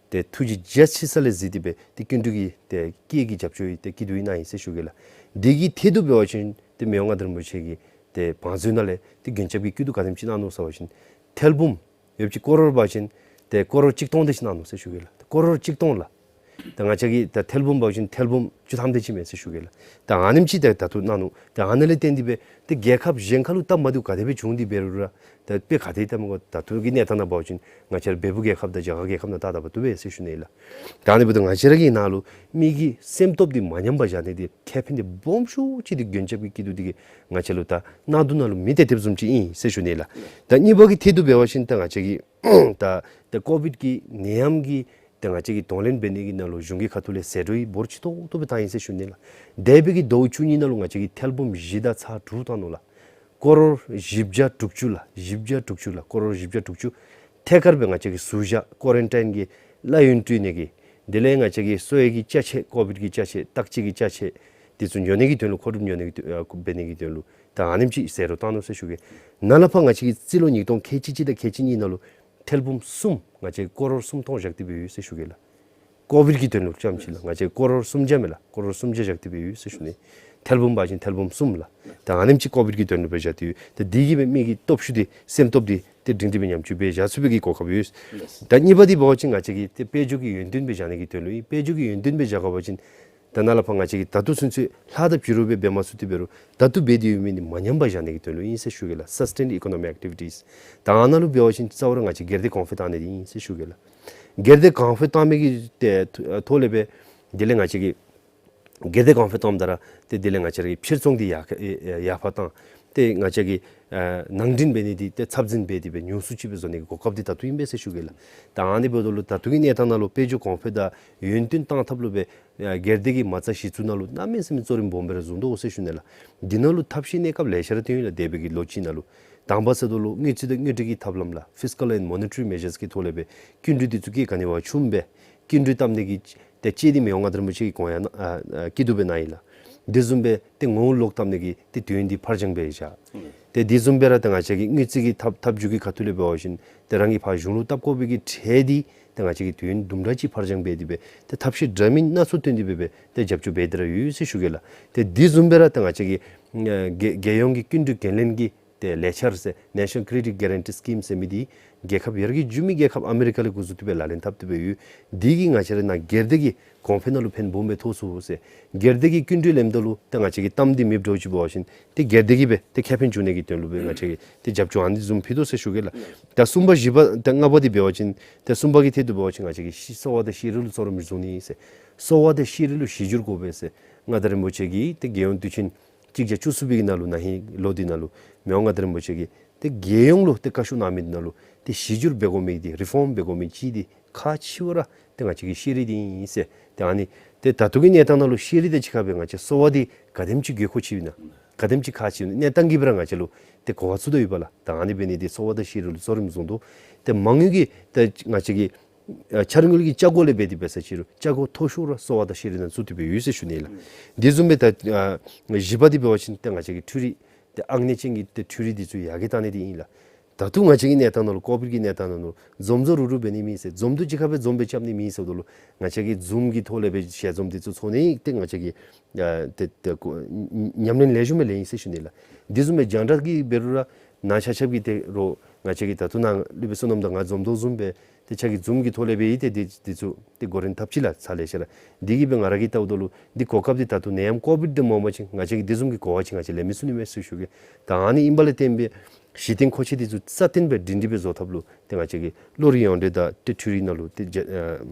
ཏེ་ཐུགས་རྗེ་རྒྱ་ཆེ་ས་ལས་གཟིགས་ཏེ་སྦེ་ཏེ་སྐྱིན་འགྲུལ་གྱི་ཏེ་སྐྱེད་ཀྱི་རྒྱབ་སྐྱོར་ཡི་ཏེ་སྐྱིད་སྡུག་ཨིན་ན་ཨིན་ཟེར་ཞུ་གེ་ལགས། འདི་གི་ཐད་དུ་འབད་བ་ཅིན་ཏེ་མི་དབང་མངའ་བདག་རིན་པོ་ཆེ་གི་ཏེ་བང་མཛོད་ནང་ལས་ཏེ་མགོན་སྐྱབས་ཀྱི་སྐྱིད་སྡུག་ག་དེམ་ཅིག་གནང་ནུག་ཟེར་བ་ཅིན་ཐེར་འབུམ་ཡོདཔ་ཅིག་ཀོ་རོར་འབད་བ་ཅིན་ཏེ་ཀོ་རོར་གཅིག་སྟོང་དེ་ཅིག་གནང་ནུག་ཟེར་ཞུ་གེ་ལགས། ཀོ་རོར་གཅིག་སྟོང་ལགས། ད་ང་བཅས་ཀྱི་ད་ཐེར་འབུམ་འབད་བ་ཅིན་ཐེར་འབུམ་བཅུ་ཐམ་དེ་ཅིག་མས་ཟེར་ཞུ་གེ་ལགས། ད་ཨ་ནེམ་ཅིག་ད་ད་ལྟོ་གནང་ནུག། ད་ཨ་ནི་ལས་བརྟེན་ཏེ་སྦེ་ཏེ་རྒྱལ་ཁབ་གཞན་ཁ་ལུ་སྟབས་མ་བདེཝ་ག་དེ་སྦེ་བྱུང་སྟེ་འབད་རུང་ར་ད་དཔེ་ག་དེ་ད་མ་གོ་ད་ལྟོ་གི་གནས་སྟངས་ནང་འབད་བ་ཅིན་ང་བཅས་ར་བལ་པོ་རྒྱལ་ཁབ་དང་རྒྱ་གར་རྒྱལ་ཁབ་ནང་ད་ད་བ་བཏུབ་པས་ཟེར་ཞུ་ནི་ལགས། ད་ཨ་ནི་འབདཝ་ད་ང་བཅས་ར་གི་ནང་ལུ་མི་གི་སེམས་སྟོབས་འདི་མ་ཉམས་པར་བཞག་ནི་འདི་ཁེ་ཕན་འདི་སྦོམ་ཤོས་ཅིག་འདི་མགོན་སྐྱབས་ཀྱི་སྐྱིད་སྡུག་འདི་གིས་ང་བཅས་ལུ་ད་གནང་དོ་ནང་ལུ་མི་དེ་དེ་བཟུམ་ཅིག་ཨིན་ཟེར་ཞུ་ནི་ལགས། ད་གཉིས་པ་གི་ཐད་དུ་འབད་བ་ཅིན་ད་ང་བཅས་ཀྱི་ད་ད་ཀོ་བིཌ་ཀྱི་ནད་ཡམས་ཀྱི་ད་ང་བཅས་ཀྱིས་གདོང་ལེན་འབད་ནི་གི་ནང་ལུ་གཞུང་གི་ཁ་ཐུག་ལས་ཟད་འགྲོ་ཡི་འབོར་ཆེ་ཏོག་ཏོ་སྦེ་བཏང་ཡི་ཟེར་ཞུ་ནི་ལགས། འདས་པའི་གི་ཟླཝ་བཅུ་གཉིས་ནང་ལུ་ང་བཅས་ཀྱིས་ཐེར་འབུམ་བཞི་དང་ཚག་དྲུག་བཏང་ནུག་ལགས། ཀོ་རོར་བཞི་བརྒྱ་དྲུག་ཅུ་ལགས། བཞི་བརྒྱ་དྲུག་ཅུ་ལགས། ཀོ་རོར་བཞི་བརྒྱ་དྲུག་ཅུ། ཐད་ཀར་སྦེ་ང་བཅས་ཀྱིས་ཟུར་བཞག་ཀོ་རན་ཊིན་གྱི་གླ་ཡོན་སྤྲོད་ནི་གི་དེ་ལས་ང་བཅས་ཀྱིས་གསོ་བའི་གི་ཅ་ཆས་ཀོ་བིཌ་ཀྱི་ཅ་ཆས་བརྟག་དཔྱད་ཀྱི་ཅ་ཆས་འདི་ཚུ་ཉོ་ནི་གི་དོན་ལུ་མཁོ་སྒྲུབ་ཉོ་ནི་གི་དོན་ཨ་འབད་ནི་གི་དོན་ལུ་ད་ཨ་ནེམ་ཅིག་ཟད་འགྲོ་བཏང་ནུག་ཟེར་ཞུ་གེ། ནཱ་ལས་ཕར་ང་བཅས་ཀྱིས་རྩིས་ལོ་ཉིས་སྟོང་ཁལ་གཅིག་གཅིག་དང་ཁལ་གཅིག་གཉིས་ནང་ལུ་ཐེར་འབུམ་གསུམ་ང་བཅས་ཀྱིས་ཀོ་རོར་གསུམ་སྟོང་བཞག་སྟེ་སྦེ་ཡོད་ཟེར་ཞུ་གེ་ལགས། ཀོ་བིཌ་ཀྱི་དོན་ལུ་ཙམ་ཅིག་ལགས། ང་བཅས་ཀོ་རོར་སུམ་བརྒྱ་མས་ལགས། ཀོ་རོར་སུམ་བརྒྱ་བཞག་སྟེ་སྦེ་ཡོད་ཟེར་ཞུ་ནི། ཐེར་འབུམ་འབད་བ་ཅིན་ཐེར་འབུམ་གསུམ་ལགས། ད་ཨ་ནེམ་ཅིག་ཀོ་བིཌ་ཀྱི་དོན་ལུ་སྦེ་བཞག་སྟེ་ཡོད། ད་འདི་གིས་སྦེ་མི་གི་སྟོབས་ཤུགས་འདི་སེམས་སྟོབས་འདི་ཏེ་སྒྲིང་སྒྲི་སྦེ་ཉམས་བཅོས་འབད་བཞག་ཚུགས་པའི་གི་གོ་སྐབས་ཡོད། ད་གཉིས་པ་འདི་འབད་བ་ཅིན་ང་བཅས་ཀྱིས་ཏེ་དཔལ་འབྱོར་གྱི་ཡོན་ཏན་སྦེ་བཞག་ནི་གི་དོན་ལུ་ཨིན། དཔལ་འབྱོར་གྱི་ཡོན་ཏན་སྦེ་བཞག་དགོ་པ་ཅིན་ད་ནཱ་ལས་ཕར་ང་བཅས་ཀྱིས་ད་ལྟོ་ཚུན་ཚོད་ལྷག་དང་ཕྱི་རུ་སྦེ་འབད་མ་ཚུགས་ཏེ་འབད་རུང་ད་ལྟོ་འབད་དེ་ཡོད་མི་འདི་མ་ཉམས་པར་བཞག་ནི་གི་དོན་ལུ་ཨིན་ཟེར་ཞུ་གེ་ལགས། Sustained economic activities། ད་ཨ་ནཱ་ལུ་འབད་བ་ཅིན་རྩ་བ་ར་ང་བཅས་སྒེར་སྡེ་གོང་འཕེལ་བཏང་ནི་འདི་ཨིན་ཟེར་ཞུ་གེ་ལགས། སྒེར་སྡེ་གོང་འཕེལ་བཏང་མི་གི་ཏེ་ཐོག་ལས་སྦེ་དེ་ལས་ང་བཅས་ཀྱིས་སྒེར་སྡེ་གོང་འཕེལ་བཏངམ་ད་ར་ཏེ་དེ་ལས་ང་བཅས་ར་གི་ཕྱིར་ཚོང་འདི་ཡར་ཡར་འཕར་བཏང་། ཏེ་ང་བཅས་ཀྱི་ཨ་ནང་འདྲེན་འབད་ནི་འདི་ཏེ་ཚབ་འཛིན་འབད་དེ་སྦེ་ཉུང་སུ་ཅིག་སྦེ་བཟོ་ནི་གི་གོ་སྐབས་འདི་ད་ལྟོ་ཨིན་པས་ཟེར་ཞུ་གེ་ལགས། ད་ཨ་ནི་འབདཝ་ད་ལུ་ད་ལྟོ་གི་གནས་སྟངས་ནང་ལུ་དཔལ་འབྱོར་གོང་འཕེལ་དང་ཡུན་བརྟན་བཏང་ཐབས་ལུ་སྦེ་ཨ་སྒེར་སྡེ་གི་མ་རྩ་གཞི་བཙུགས་ནང་ལུ་གནམ་མེད་ས་མེད་གཙོ་རིམ་སྦོམ་སྦེ་ར་བཟུང་དོ་ཟེར་ཞུ་ནི་ལགས། འདི་ནང་ལུ་ཐབས་ཤེས་གནས་སྐབས་ལེ་ཤ་ར་བཏོན་ཡི་ལགས། འདས་པའི་གི་ལོ་གཅིག་ནང་ལུ། དང་པ་ཟེརཝ་ད་ལུ་དངུལ་རྩིས་དང་དངུལ་འབྲེལ་གྱི་ཐབས་ལམ་ལགས། Fiscal and monetary measures གི་ཐོག་ལས་སྦེ་སྐྱིན་འགྲུལ་འདི་ཚུ་གིས་ག་ནི་བ་ཆུམ་སྦེ་སྐྱིན་འགྲུལ་བཏབ་ནི་གི་ཏེ་ཅིག་འདི་མི་དབང་མངའ་བདག་རིན་པོ་ཆེ་གིས་དགོངས་ཡངས་གནང་ཨ་ཨ་སྐྱིད་སྡུག་སྦེ་གནང་ཡི་ལགས། དེ་བཟུམ་སྦེ་ཏེ་ངོ་བོ་ལོག་བཏབ་ནི་གི་ཏེ་དུས་ཡུན་འདི་ཕར་འགྱངས་འབད་བཞག། ཨུམ། ཏེ་དེ་བཟུམ་སྦེ་ར་ཏེ་ང་བཅས་ཀྱི་དངུལ་རྩིས་ཀྱི་ཐབས་ཐབས་བྱུས་ཀྱི་ཁ་ཐུག་ལས་འབད་བ་ཅིན་ཏེ་རང་གིས་ཕར་གཞུང་ལུ་བཏབ་དགོ་པའི་གི་ཁྲལ་འདི་ཏེ་ང་བཅས་ཀྱིས་དུས་ཡུན་དུམ་གྲ་ཅིག་ཕར་འགྱངས་འབད་དེ་སྦེ་ཏེ་ཐབས་ཤེས་འདྲ་མིན་སྣ་ཚོགས་བཏོན་ཏེ་སྦེ་སྦེ་ཏེ་རྒྱབ་སྐྱོར་འབད་དེ་ར་ཡོད་ཟེར་ཞུ་གེ་ལགས། ཏེ་དེ་བཟུམ་སྦེ་ར་ཏེ་ང་བཅས་ཀྱི་ཨ་རྒྱལ་རྒྱལ་ཡོངས་ཀྱི་སྐྱིན་འགྲུལ་འགན་ལེན་གྱི་ ཏེ་ལས་འཆར་ཟེར་National Credit Guarantee Scheme ཟེར་མི་འདི་རྒྱལ་ཁབ་ཡར་རྒྱས་འགྱོ་མི་རྒྱལ་ཁབ་ཨ་མི་རི་ཀ་ལས་འགོ་བཙུགས་ཏེ་སྦེ་ལག་ལེན་འཐབ་སྟེ་སྦེ་ཡོད། འདི་གིས་ང་བཅས་ར་ནཱ་སྒེར་སྡེ་གི་གོང་འཕེལ་ནང་ལུ་ཕན་སྦོམ་སྦེ་ཐོགས་ཚུགས་ཟེར། སྒེར་སྡེ་གིས་སྐྱིན་འགྲུལ་ལེནམ་ད་ལུ་ཏེ་ང་བཅས་ཀྱིས་གཏམ་འདི་མེདཔ་འདྲཝ་ཅིག་འབད་བ་ཅིན་ཏེ་སྒེར་སྡེ་གིས་སྦེ་ཏེ་ཁེ་ཕན་འབྱུང་ནི་གི་དོན་ལུ་སྦེ་ང་བཅས་ཀྱིས་ཏེ་རྒྱབ་སྐྱོར་ཨ་ནི་བཟུམ་ཕུལ་དོ་ཟེར་ཞུ་གེ་ལགས། ད་གསུམ་པ་བཞི་པ་ཏེ་ལྔ་པ་འདི་འབད་བ་ཅིན་ཏེ་གསུམ་པ་གི་ཐད་དུ་འབད་བ་ཅིན་ང་བཅས་ཀྱིས་ཤེས་གསོ་བ་དང་ཤེས་རིག་ལུ་གཙོ་རིམ་བཟུང་ནི་ཨིན་ཟེར། གསོ་བ་དང་ཤེས་རིག་ལུ་གཞི་བསྒྱུར་དགོ་པས་ཟེར། མངའ་བདག་རིན་པོ་ཆེ་གིས་ཏེ་རྒྱལ་ཡོངས་དུས་ཆེན་གཅིག་བརྒྱ་བཅུ་གསུམ་པའི་ནང་ལུ་ན་ཧིང་ལོ་འདི་ནང་ལུ་མི་དབང་མངའ་བདག་རིན་པོ་ཆེ་གིས་ཏེ་རྒྱལ་ཡོངས་ལུ་ཏེ་བཀའ་ཤོག་གནང་མི་འདི་ནང་ལུ་ཏེ་གཞི་བསྒྱུར་འབད་དགོ་མི་འདི་རི་ཕོམ་འབད་དགོ་མི་ཅིག་འདི་ཁག་ཆེ་བ་ར་ཏེ་ང་བཅས་ཀྱི་ཤེས་རིག་འདི་ཨིན་ཟེར། ཏེ་ཨ་ནི་ཏེ་ད་ལྟོ་གི་གནས་སྟངས་ནང་ལུ་ཤེས་རིག་དང་གཅིག་ཁར་སྦེ་ང་བཅས་གསོ་བ་འདི་ག་དེམ་ཅིག་དགོས་མཁོ་ཅིག་ཨིན་ན་ག་དེམ་ཅིག་ཁག་ཆེ་ཨིན་ན་གནས་སྟངས་ཀྱིས་སྦེ་ར་ང་བཅས་ལུ་ཏེ་གོ་བ་ཚུད་དོ་ཡོདཔ་ལགས། ད་ཨ་ནི་འབད་ནི་འདི་གསོ་བ་དང་ཤེས་རིག་ལུ་གཙོ་རིམ་བཟུང་དོ། ཏེ་མ་དངུལ་གྱི་ཏེ་ང་བཅས་ཀྱི་ཨ་འཆར་དངུལ་གྱི་ཆ་བགོས་ལས་འབད་དེ་འབད་ས་ཅིག་རུང་ཆ་བགོས་མཐོ་ཤོས་ར་གསོ་བ་དང་ཤེས་རིག་ནང་བཙུགས་ཏེ་སྦེ་ཡོད་ཟེར་ཞུ་ནི་ལགས། དེ་བཟུམ་སྦེ་ད་ཨ་བཞི་པ་འདི་འབད་བ་ཅིན་ཏེ་ང་བཅས་ཀྱི་འཕྲུལ་རིག་ཏེ་ཨང་གནས་ཅན་གྱི་ཏེ་འཕྲུལ་རིག་འདི་ཚུ་ཡར་རྒྱས་བཏང་ནི་འདི་ཨིན་ལགས། ད་ལྟོ་ང་བཅས་ཀྱི་གནས་སྟངས་ནང་ལུ་ཀོ་བིཌ་ཀྱི་གནས་སྟངས་ནང་ལུ་འཛོམས་འཛོམས་རུག་རུག་འབད་ནི་མེད་ཟེར། འཛོམས་འདུ་གཅིག་ཁར་སྦེ་འཛོམས་སྦེ་རྐྱབ་ནི་མེད་ཟེརཝ་ད་ལུ་ང་བཅས་ཀྱིས་ཛུམ་གྱི་ཐོག་ལས་སྦེ་ཞལ་འཛོམས་འདི་ཚུ་ཚོགས་ནི་ཏེ་ང་བཅས་ཀྱིས་ཨ་ཏེ་ཏེ་ཀོ་ཉམས་ལེན་ལེགས་ཤོམ་སྦེ་ལེན་ཡི་ཟེར་ཞུ་ནི་ལགས། དེ་བཟུམ་སྦེ་རྒྱང་བསྒྲགས་ཀྱི་འབད་རུང་ར་ནཱ་ཆ་ཁྱབ་ཀྱིས་ཏེ་རོགས་ང་བཅས་ཀྱིས་ད་ལྟོ་ནཱ་སློབ་དཔོན་བསོད་ནམས་དང་ང་འཛོམས་དོ་བཟུམ་སྦེ་ཏེ་ཁྱེད་ཀྱིས་ཛུམ་གྱི་ཐོག་ལས་སྦེ་ཡི་ཏེ་འདི་འདི་ཚུ་ཏེ་གོ་རིམ་འཐབ་ཅི་ལགས་ཚར་ལེ་ཤ་ར། འདི་གིས་སྦེ་ང་ར་གིས་བལྟཝ་ད་ལུ་འདི་གོ་སྐབས་འདི་ད་ལྟོ་ནད་ཡམས་ཀོ་བིཌ་འདི་མ་འོང་པ་ཅིན་ང་བཅས་ཀྱིས་འདི་བཟུམ་གྱི་གོ་བ་ཅིག་ང་བཅས་ལེན་མི་ཚུགས་ནི་མས་ཟེར་ཞུ་གེ། ད་ཨ་ནི་ཨིན་པ་ལས་བརྟེན་སྦེ་གཞི་རྟེན་མཁོ་ཆས་འདི་ཚུ་རྩ་བརྟན་སྦེ་སྒྲིང་སྒྲི་སྦེ་བཟོ་ཐབས་ལུ་ཏེ་ང་བཅས་ཀྱིས་བློ་རིག་ཡོངས་འབྲེལ་དང་ཏེ་འཕྲུལ་རིག་ནང་ལུ་ཏེ་རྒྱ་ཨ་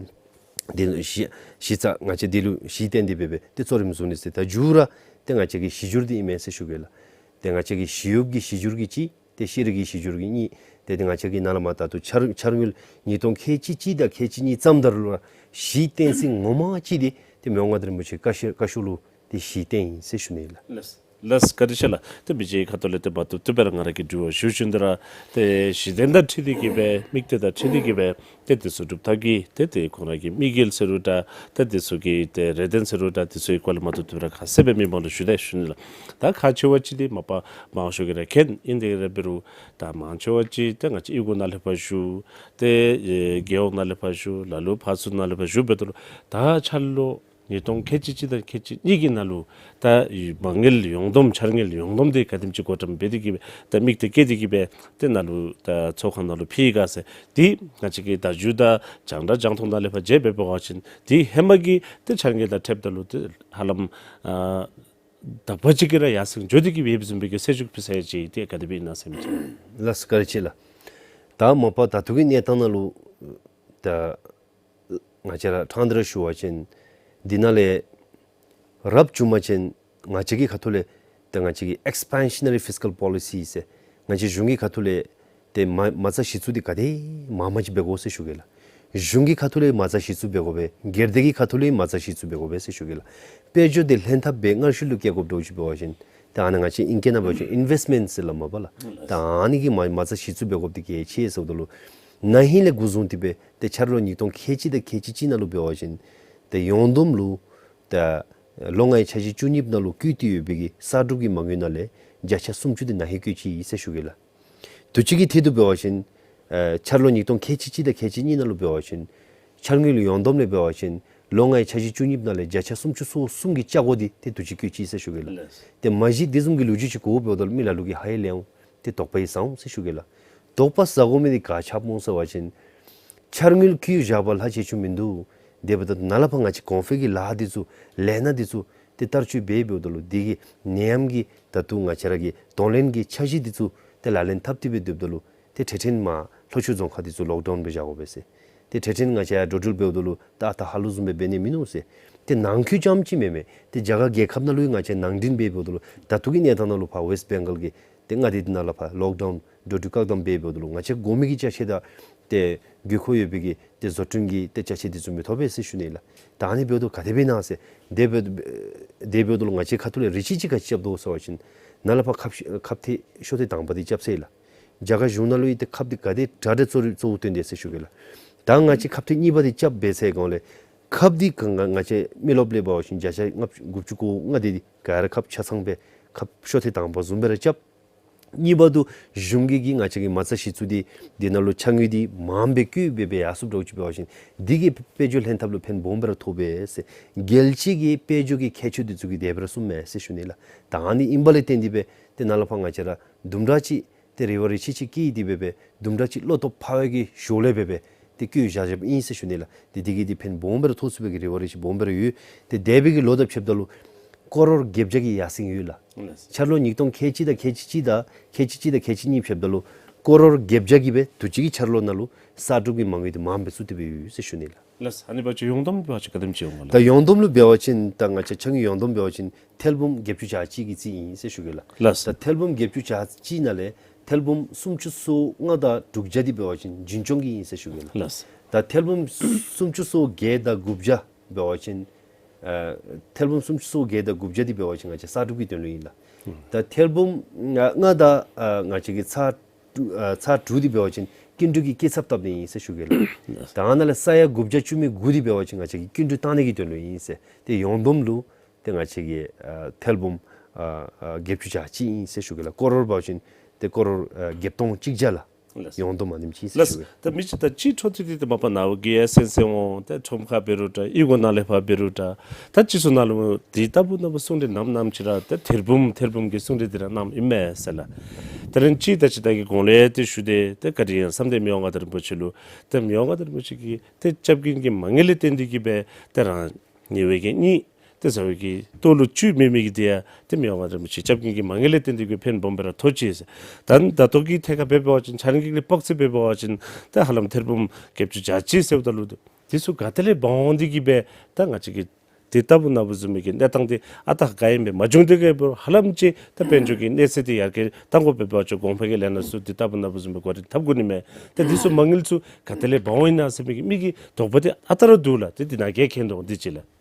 འདི་གཞི་གཞི་རྩ་ང་བཅས་འདི་ལུ་གཞི་བརྟེན་ཏེ་འབད་སྦེ་ཏེ་གཙོ་རིམ་བཟུང་ནི་ཟེར། ད་མཇུག་ར་ཏེ་ང་བཅས་ཀྱི་གཞི་བསྒྱུར་འདི་ཨིན་མས་ཟེར་ཞུ་གེ་ལགས། ཏེ་ང་བཅས་ཀྱི་ཞི་གཡོགཔ་གི་གཞི་བསྒྱུར་གྱི་གཅིག་ཏེ་ཤེས་རིག་གི་གཞི་བསྒྱུར་གྱི་གཉིས། ཏེ་ཏེ་ང་བཅས་ཀྱིས་ནཱ་ལས་མར་ད་ལྟོ་འཆར་འཆར་དངུལ་ཉིས་སྟོང་ཁལ་གཅིག་གཅིག་དང་ཁལ་གཅིག་གཉིས་བརྩམ་ད་རུང་ར་གཞི་བརྟན་ས་ངོ་མ་ཅིག་འདི་ཏེ་མི་དབང་མངའ་བདག་རིན་པོ་ཆེ་བཀའ་ཤོག་བཀའ་ཤོག་ལུ་ཏེ་གཞི་བརྟན་ཡི་ཟེར་ཞུ་ནི་ལགས། ལགས་ལགས་བཀའ་དྲིན་ཆེ་ལགས། ཏེ་མི་རྗེ་ཁ་ཐུག་ལས་ཏེ་མ་བཏུབ་བཏུབ་སྦེ་ར་ང་ར་གིས་དྲི་བ་ཞུ་ཞུ་ནི་འདི་ར་ཏེ་གཞི་རྟེན་དང་འཁྲིལ་ཏེ་གིས་སྦེ་དམིགས་གཏད་དང་འཁྲིལ་ཏེ་གིས་སྦེ་ཏེ་འདི་ཚུ་སྒྲུབ་ཐབས་ཀྱི་ཏེ་ཏེ་ཁོང་ར་གི་དམིགས་ཡུལ་ཟེར་རུང་འདྲ་ཏེ་འདི་ཚུ་གི་ཏེ་རེ་འདུན་ཟེར་རུང་འདྲ་འདི་ཚུ་གི་སྐོར་ལས་མ་བཏུབ་བཏུབ་ར་ཁ་གསལ་སྦེ་མི་མང་ལུ་ཞུ་ད་ཞུ་ནི་ལགས། ད་ཁག་ཆེ་བ་ཅིག་འདི་མ་པ་མང་ཤོས་ཀྱིས་ར་མཁྱེན་ཨིན། དེ་ར་འབད་རུང་ད་མང་ཆེ་བ་ཅིག་ཏེ་ང་བཅས་གཡུས་སྒོ་ནང་ལས་ཕར་བཞུགས་ཏེ་ཨེ་རྒེད་འོག་ནང་ལས་ཕར་བཞུགས་ལ་ལུ་ཕར་ཚུར་ནང་ལས་ཕར་བཞུགས་འབདཝ་ད་ལུ་ད་འཆར་ལོ་ཉིས་སྟོང་ཁལ་གཅིག་གཅིག་དང་ཁལ་གཅིག་གཉིས་ཀྱི་ནང་ལུ་ད་མ་དངུལ་ཡོངས་བསྡོམས་འཆར་དངུལ་ཡོངས་བསྡོམས་འདི་ག་དེམ་ཅིག་བགོ་བཀྲམ་འབད་དེ་གིས་སྦེ་ད་དམིགས་གཏད་བསྐྱེད་དེ་གིས་སྦེ་ཏེ་ནཱ་ལུ་ད་ཚོགས་ཁང་ནང་ལུ་ཕུལ་ཡི་ག་ཟེར། འདི་ང་བཅས་ཀྱིས་ད་མཇུག་ད་རྒྱང་བསྒྲགས་རྒྱང་མཐོང་ནང་ལས་ཕར་མཇལ་འབད་བ་ཅིན་འདི་ཧེ་མ་གི་ཏེ་འཆར་དངུལ་དང་འཁྲིལཝ་ད་ལུ་ཏེ་ཧ་ལམ་ཨ་དག་པ་ཅིག་གིས་ར་ཡར་སེང་འགྱོ་སྟེ་གིས་སྦེ་ཡོདཔ་བཟུམ་སྦེ་གི་གསལ་ཞུ་ཕུལ་ས་ཡང་ཅིག་ཏེ་ག་དེ་སྦེ་ཨིན་ན་ཟེར་མི་ཅིག། ལགས་བཀའ་དྲིན་ཆེ་ལགས། ད་མ་པ་ད་ལྟོ་གི་གནས་སྟངས་ནང་ལུ་ད་ང་བཅས་ར་ཕྲང་སྟེ་ར་ཞུ་བ་ཅིན་འདི་ནང་ལས་རབ་བྱུང་པ་ཅིན་ང་བཅས་ཀྱི་ཁ་ཐུག་ལས་ཏེ་ང་བཅས་ཀྱི་ཨེགསི་པེན་ཤ་ནེ་རི་ཕིས་ཀཱལ་པོ་ལི་སི་ཟེར་ང་བཅས་གཞུང་གི་ཁ་ཐུག་ལས་ཏེ་མ་མ་རྩ་གཞི་བཙུགས་འདི་ག་དེ་མང་མང་ཅིག་འབད་དགོ་ཟེར་ཞུ་གེ་ལགས། གཞུང་གི་ཁ་ཐུག་ལས་མ་རྩ་གཞི་བཙུགས་འབད་དགོ་པས། སྒེར་སྡེ་གི་ཁ་ཐུག་ལས་མ་རྩ་གཞི་བཙུགས་འབད་དགོ་པས་ཟེར་ཞུ་གེ་ལགས། དཔལ་འབྱོར་འདི་ལྷན་ཐབས་འབད་སྔར་ཤུལ་ལུ་བསྐྱལ་དགོཔ་འདྲཝ་ཅིག་འབད་བ་ཅིན་ད་ཨ་ནཱ་ང་བཅས་ཨིང་སྐད་ནང་འབད་བ་ཅིན་ཨིན་ཝེསཊ་མེནཊ་ཟེར་སླབ་མས་པ་ལགས། ད་ཨ་ནི་གི་མ་མ་རྩ་གཞི་བཙུགས་འབད་དགོཔ་འདི་གལ་ཆེ་ཟེརཝ་ད་ལུ་ན་ཧིང་ལས་འགོ་བཟུང་སྟེ་སྦེ་ཏེ་འཆར་ལོ་ཉིས་སྟོང་ཁལ་གཅིག་དང་ཁལ་གཅིག་གཅིག་ནང་ལུ་འབད་བ་ཅིན་ཏེ་ཡོངས་བསྡོམས་ལུ་ད་ལོ་ལྔའི་འཆར་གཞི་བཅུ་གཉིས་ནང་ལུ་བཀོད་དེ་ཡོད་པའི་གི་གསར་སྒྲུབ་ཀྱི་མ་དངུལ་ནང་ལས་བརྒྱ་ཆ་སུམ་ཅུ་འདི་ན་ཧིང་བཀོད་ཅི་ཨིན་ཟེར་ཞུ་གེ་ལགས། དུས་ཅི་གི་ཐད་དུ་འབད་བ་ཅིན་ཨེ་འཆར་ལོ་ཉིས་སྟོང་ཁལ་གཅིག་གཅིག་དང་ཁལ་གཅིག་གཉིས་ནང་ལུ་འབད་བ་ཅིན་འཆར་དངུལ་ཡོངས་བསྡོམས་ལས་འབད་བ་ཅིན་ལོ་ལྔའི་འཆར་གཞི་བཅུ་གཉིས་ནང་ལས་བརྒྱ་ཆ་སུམ་ཅུ་སོ་གསུམ་གྱི་ཆ་བགོས་འདི་ཏེ་དུས་ཅི་བཀོད་ཅི་ཟེར་ཞུ་གེ་ལགས། ལགས། ཏེ་མ་གཞི་འདི་བཟུམ་གྱི་ལོ་རྒྱུས་ཅིག་གོཝ་འབདཝ་ད་ལུ་མི་ལ་ལུ་གིས་ཧ་ཡང་ལས་འོང་། ཏེ་དོགས་པ་ཡང་ཟ་འོང་ཟེར་ཞུ་གེ་ལགས། དོགས་པ་ཟ་དགོ་མི་འདི་ག་ཅི་སྦེ་སྨོ་ཟེར་བ་ཅིན་འཆར་དངུལ་བཀོད་བཞག་པ་ལྷག་ཆེ་ཆུང་མིན་འདུག། དེ་འབདཝ་ད་ནཱ་ལས་ཕར་ང་བཅས་གོང་འཕེལ་གྱི་ལཱ་འདི་ཚུ་ལས་སྣ་འདི་ཚུ་ཏེ་བསྟར་སྤྱོད་འབད་འབདཝ་ད་ལུ་འདི་གིས་ནད་ཡམས་ཀྱི་ད་ལྟོ་ང་བཅས་ར་གི་གདོང་ལེན་གྱི་འཆར་གཞི་འདི་ཚུ་ཏེ་ལག་ལེན་འཐབ་སྟེ་སྦེ་སྡོདཔ་ད་ལུ་ཏེ་འཕྲལ་འཕྲལ་མར་ལྷོ་ཕྱོགས་རྫོང་ཁག་འདི་ཚུ་ལོག་ཌའུན་འབད་བཞག་དགོ་པས་ཟེར། ཏེ་འཕྲལ་འཕྲལ་ང་བཅས་འགྲོ་འགྲུལ་འབདཝ་ད་ལུ་ད་ད་ཧ་ལུགས་བཟུམ་སྦེ་འབད་ནི་མིན་ནུག་ཟེར། ཏེ་ནང་འཁོད་རྐྱངམ་ཅིག་མེན་མས། ཏེ་རྒྱ་གར་རྒྱལ་ཁབ་ནང་ལུ་ཡང་ང་བཅས་ནང་འདྲེན་འབད་འབདཝ་ད་ལུ་ད་ལྟོ་གི་གནས་སྟངས་ནང་ལུ་ཕར་ཝེསཊ་བེང་གཱལ་གྱི་ཏེ་མངའ་སྡེ་འདི་ནང་ལས་ཕར་ལོག་ཌའུན་འགྲོ་འགྲུལ་བཀག་དམ་འབད་འབདཝ་ད་ལུ་ང་བཅས་དགོ་མི་གི་ཅ་ཆས་དང་ཏེ་དགོས་མཁོ་ཡོད་པའི་གི་ཏེ་བཟོ་སྐྲུན་གྱི་ཏེ་ཅ་ཆས་འདི་ཚུ་མི་ཐོབ་པས་ཟེར་ཞུ་ནི་ལགས། ད་ཨ་ནི་འབདཝ་ད་ག་དེ་སྦེ་ཨིན་ན་ཟེར། དེ་འབདཝ་དེ་འབདཝ་ད་ལུ་ང་བཅས་ཁ་ཐུག་ལས་རེ་ཆེ་ཅིག་ག་ཅི་རྐྱབ་དོ་ཟེར་བ་ཅིན་ནཱ་ལས་ཕར་ཁབ་ཁབ་ཐེག་ཤོག་ཐེངས་དང་པ་འདི་རྐྱབ་ཚར་ཡི་ལགས། རྒྱ་གར་གཞུང་ནང་ལུ་ཡང་ཏེ་ཁབ་འདི་ག་དེ་དྲག་དྲག་གཙོ་རིམ་གཙོ་བོ་བཏོན་ཏེ་ཟེར་ཞུ་གེ་ལགས། ད་ང་བཅས་ཁབ་ཐེངས་གཉིས་པ་འདི་རྐྱབ་འབད་ཚར་གོང་ལས་ཁབ་འདི་ག་ང་ང་བཅས་མི་རློབས་ལས་འབད་བ་ཅིན་བརྒྱ་ཆ་ལྔ་བཅུ་དགུ་བཅུ་གོ་ལྔ་འདི་ག་ར་ཁབ་ཆ་ཚང་སྦེ་ཁབ་ཤོག་ཐེངས་དང་པ་བཟུམ་སྦེ་ར་རྐྱབ། གཉིས་པ་དུ་གཞུང་གི་གི་ང་བཅས་ཀྱི་མ་རྩ་གཞི་བཙུགས་འདི་འདི་ནང་ལུ་ཕྱག་དངུལ་འདི་མངམ་སྦེ་བཀོད་སྦེ་སྦེ་ཡར་སོངམ་འདྲཝ་ཅིག་འབད་བ་ཅིན་འདི་གིས་དཔལ་འབྱོར་ལྷན་ཐབས་ལུ་ཕན་སྦོམ་སྦེ་ར་ཐོགས་པས་ཟེར། རྒྱལ་སྤྱི་གི་དཔལ་འབྱོར་གྱི་ཁྱད་ཆོས་འདི་ཚུ་གིས་དེ་སྦེ་ར་གསུངམ་མས་ཟེར་ཞུ་ནི་ལགས། ད་ཨ་ནི་ཨིན་པ་ལས་བརྟེན་ཏེ་སྦེ་ཏེ་ནཱ་ལས་ཕར་ང་བཅས་ར་དུམ་གྲ་ཅིག་ཏེ་རེ་བ་རེ་ཆེ་ཆེ་བསྐྱེད་དེ་སྦེ་སྦེ་དུམ་གྲ་ཅིག་བློ་སྟོབས་འཕར་བའི་གི་ཞོར་ལས་སྦེ་སྦེ་ཏེ་བཀོད་བཞག་བཞགཔ་ཨིན་ཟེར་ཞུ་ནི་ལགས། ཏེ་དེ་གིས་ཏེ་ཕན་སྦོམ་སྦེ་ར་ཐོགས་ཚུགས་པའི་གི་རེ་བ་རེ་ཆེ་སྦོམ་སྦེ་ར་ཡོད། ཏེ་འདས་པའི་གི་ལོ་དང་ཕྱདཔ་ད་ལུ་ཀོ་རོར་བརྒྱད་བརྒྱ་གི་ཡར་སེང་ཡོད་ལགས། ལགས། འཆར་ལོ་ཉིས་སྟོང་ཁལ་གཅིག་དང་ཁལ་གཅིག་གཅིག་དང་ཁལ་གཅིག་གཅིག་དང་ཁལ་གཅིག་གཉིས་ཕྱདཔ་ད་ལུ་ཀོ་རོར་བརྒྱད་བརྒྱ་གི་སྦེ་དུས་ཅི་གི་འཆར་ལོ་ནང་ལུ་གསར་སྒྲུབ་ཀྱི་མ་དངུལ་འདི་མངམ་སྦེ་བཙུགས་ཏེ་སྦེ་ཡོད་ཟེར་ཞུ་ནི་ལགས། ལགས། ཨ་ནི་འབད་བ་ཅིན་ཡོངས་བསྡོམས་འབད་བ་ཅིན་ག་དེམ་ཅིག་འོང་ག་ལགས། ད་ཡོངས་བསྡོམས་ལུ་འབད་བ་ཅིན་ད་ང་བཅས་ཕྱག་དངུལ་ཡོངས་བསྡོམས་འབད་བ་ཅིན་ཐེར་འབུམ་བརྒྱད་ཅུ་གྱ་གཅིག་གི་རྩིས་ཨིན་ཟེར་ཞུ་གེ་ལགས། ལགས། ད་ཐེར་འབུམ་བརྒྱད་ཅུ་གྱ་གཅིག་ནང་ལས་ཐེར་འབུམ་སུམ་ཅུ་སོ་ལྔ་དང་དྲུག་བརྒྱ་འདི་འབད་བ་ཅིན་རྒྱུན་སྐྱོང་གི་ཨིན་ཟེར་ཞུ་གེ་ལགས། ལགས། ད་ཐེར་འབུམ་སུམ་ཅུ་སོ་བརྒྱད་དང་དགུ་བརྒྱ་འབད་བ་ཅིན་ཨ་ཐེར་འབུམ་སུམ་ཅུ་སོ་བརྒྱད་དང་དགུ་བརྒྱ་འདི་འབད་བ་ཅིན་ང་བཅས་གསར་སྒྲུབ་ཀྱི་དོན་ལུ་ཨིན་ལགས། ད་ཐེར་འབུམ་ལྔ་དང་ཨ་ང་བཅས་ཀྱི་ཚག་དྲུག་ཨ་ཚག་དྲུག་འདི་འབད་བ་ཅིན་སྐྱིན་འགྲུལ་གྱི་སྐྱེད་ཚབས་བཏབ་ནི་ཨིན་ཟེར་ཞུ་གེ་ལགས། ད་ཨ་ནཱ་ལས་ས་ཡ་དགུ་བརྒྱ་བཅུ་མེད་དགུ་འདི་འབད་བ་ཅིན་ང་བཅས་ཀྱི་སྐྱིན་འགྲུལ་བཏང་ནི་གི་དོན་ལུ་ཨིན་ཟེར། ཏེ་ཡོངས་བསྡོམས་ལུ་ཏེ་ང་བཅས་ཀྱི་ཨ་ཐེར་འབུམ་ཨ་ཨ་བརྒྱད་ཅུ་གྱ་གཅིག་ཨིན་ཟེར་ཞུ་གེ་ལགས། ཀོ་རོར་འབད་བ་ཅིན་ཏེ་ཀོ་རོར་ཨ་བརྒྱད་སྟོང་གཅིག་བརྒྱ་ལགས། ལགས། ཡོངས་བསྡོམས་ཨ་ནེམ་ཅིག་ཟེར་ལགས། ཞུ་གེ། ད་མི་ཅིག་ད་ཅི་འཕྲོ་མཐུད་དེ་ད་མ་པ་ནཱ་བུ་གི་ཡ་སེམས་སེམས་འོང་ད་ཁྲོམ་ཁར་འབད་རུང་འདྲ་ཨི་གོ་ནང་ལས་ཕར་འབད་རུང་འདྲ་ད་ཅི་ཚུ་ནང་ལུ་འདི་ལྟ་བུ་ནང་བུ་གསུང་གྲོས་གནངམ་གནངམ་ཅིག་ར་ད་ཐེར་འབུམ་ཐེར་འབུམ་གྱི་གསུང་གྲོས་འདི་ར་གནངམ་ཨིན་མས་ཟེར་ལགས། ད་རིང་ཅིག་ད་ཅི་ད་གི་གོང་ལས་ཏེ་ཞུ་སྟེ་ད་ག་དེ་ཡང་བསམ་སྟེ་མི་དབང་མངའ་བདག་རིན་པོ་ཆེ་ལུ་ད་མི་དབང་མངའ་བདག་རིན་པོ་ཆེ་གིས་ད་སྐྱབས་མགོན་གྱི་མ་དངུལ་ལས་བརྟེན་ཏེ་གིས་སྦེ་ད་རང་ཉེ་བའི་གི་གཉིས་ཏེ་ཟ་བའི་གི་ལྟོ་ལུ་བཅུད་མེད་མི་གི་དེ་ཡང་ཏེ་མི་དབང་མངའ་བདག་རིན་པོ་ཆེ་སྐྱབས་མགོན་གྱི་མ་དངུལ་ལས་བརྟེན་ཏེ་གིས་ཕན་སྦོམ་སྦེ་ར་ཐོགས་ཅི་ཟེར། ད་ད་ལྟོ་གི་ཐད་ཁར་འབད་བ་ཅིན་འཆར་དངུལ་གྱི་དཔག་ཚད་འབད་བ་ཅིན་ད་ཧ་ལམ་ཐེར་འབུམ་བརྒྱད་ཅུ་གྱ་གཅིག་ཟེརཝ་ད་ལུ་འདི་ཚུ་ག་ཏེ་ལས་འབག་འོང་སྟེ་གིས་སྦེ་ད་ང་བཅས་ཀྱི་འདི་ལྟ་བུ་ནང་བུ་བཟུམ་མའི་གི་གནས་སྟངས་འདི་ཨ་རྟག་ག་ཨིནམ་སྦེ་མ་བྱུང་སྟེ་གིས་སྦེ་ཧ་ལམ་ཅིག་ད་དཔལ་འབྱོར་གྱི་གནས་ཚད་འདི་ཡར་རྒྱས་བཏང་དགོ་པའི་འབད་བ་ཅིན་གོང་འཕེལ་གྱི་ལས་སྣ་ཚུ་འདི་ལྟ་བུ་ནང་བུ་བཟུམ་མའི་སྒོ་ར་འཐབ་དགོ་ནི་མས། ད་འདི་ཚུ་མ་དངུལ་ཚུ་ག་ཏེ་ལས་འབག་འོང་ཡི་ན་ཟེར་མི་གི་མི་གི་དོགས་པ་འདི་ཨ་རྟག་ར་འདུག་ལགས། ཏེ་འདི་ནང་གི་མཁྱེན་དོ་འདི་ཅིག་ལགས།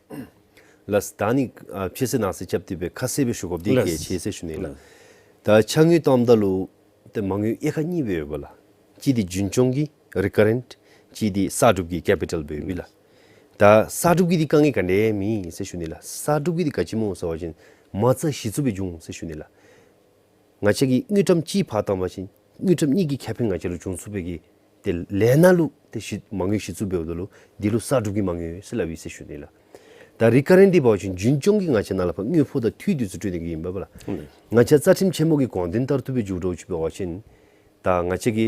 ལགས། ད་ནི་ཨ་ཕྱེ་ས་ནང་ས་རྐྱབ་སྟེ་སྦེ་ཁ་གསལ་སྦེ་ཞུ་དགོཔ་འདི་ལགས། གལ་ཆེ་ཟེར་ཞུ་ནི་ལགས། ལགས། ད་ཕྱག་དངུལ་བཏངམ་ད་ལུ་ཏེ་མ་དངུལ་དབྱེ་ཁག་གཉིས་སྦེ་ཡོདཔ་ལགས། གཅིག་འདི་རྒྱུན་སྐྱོང་གི་རི་ཀ་རེནཊ་གཅིག་འདི་གསར་སྒྲུབ་ཀྱི་ཀེ་པི་ཊལ་སྦེ་ཡོདཔ་ལགས། ད་གསར་སྒྲུབ་ཀྱི་འདི་དཀའ་ངལ་ག་ནི་མེད་ཟེར་ཞུ་ནི་ལགས། གསར་སྒྲུབ་ཀྱི་འདི་ག་ཅི་སྨོ་ཟེར་བ་ཅིན་མ་རྩ་གཞི་བཙུགས་སྦེ་འབྱུང་ཟེར་ཞུ་ནི་ལགས། ང་བཅས་ཀྱིས་དངུལ་ཀྲམ་གཅིག་ཕར་བཏང་པ་ཅིན་དངུལ་ཀྲམ་གཉིས་ཀྱི་ཁེ་ཕན་ང་བཅས་ལུ་འབྱུང་ཚུགས་པའི་གི་ཏེ་ལས་སྣ་ལུ་ཏེ་གཞི་མ་དངུལ་གཞི་བཙུགས་འབདཝ་ད་ལུ་འདི་ལུ་གསར་སྒྲུབ་ཀྱི་མ་དངུལ་ཟེར་སླབ་ཨིན་ཟེར་ཞུ་ནི་ལགས། ད་རི་ཀ་རེནཊ་འདི་འབད་བ་ཅིན་རྒྱུན་སྐྱོང་གི་ང་བཅས་ནཱ་ལས་ཕར་དངུལ་ཕོགས་དང་འཐུས་འདི་ཚུ་སྤྲོད་ནི་གི་ཨིན་པས་ལགས། ཨུམ། ང་བཅས་རྩ་ཁྲིམས་ཆེན་མོ་གི་དགོངས་དོན་ལྟར་དུ་སྦེ་འགྱོ་འགྱོཝ་ཅིག་འབད་བ་ཅིན་ད་ང་བཅས་ཀྱི་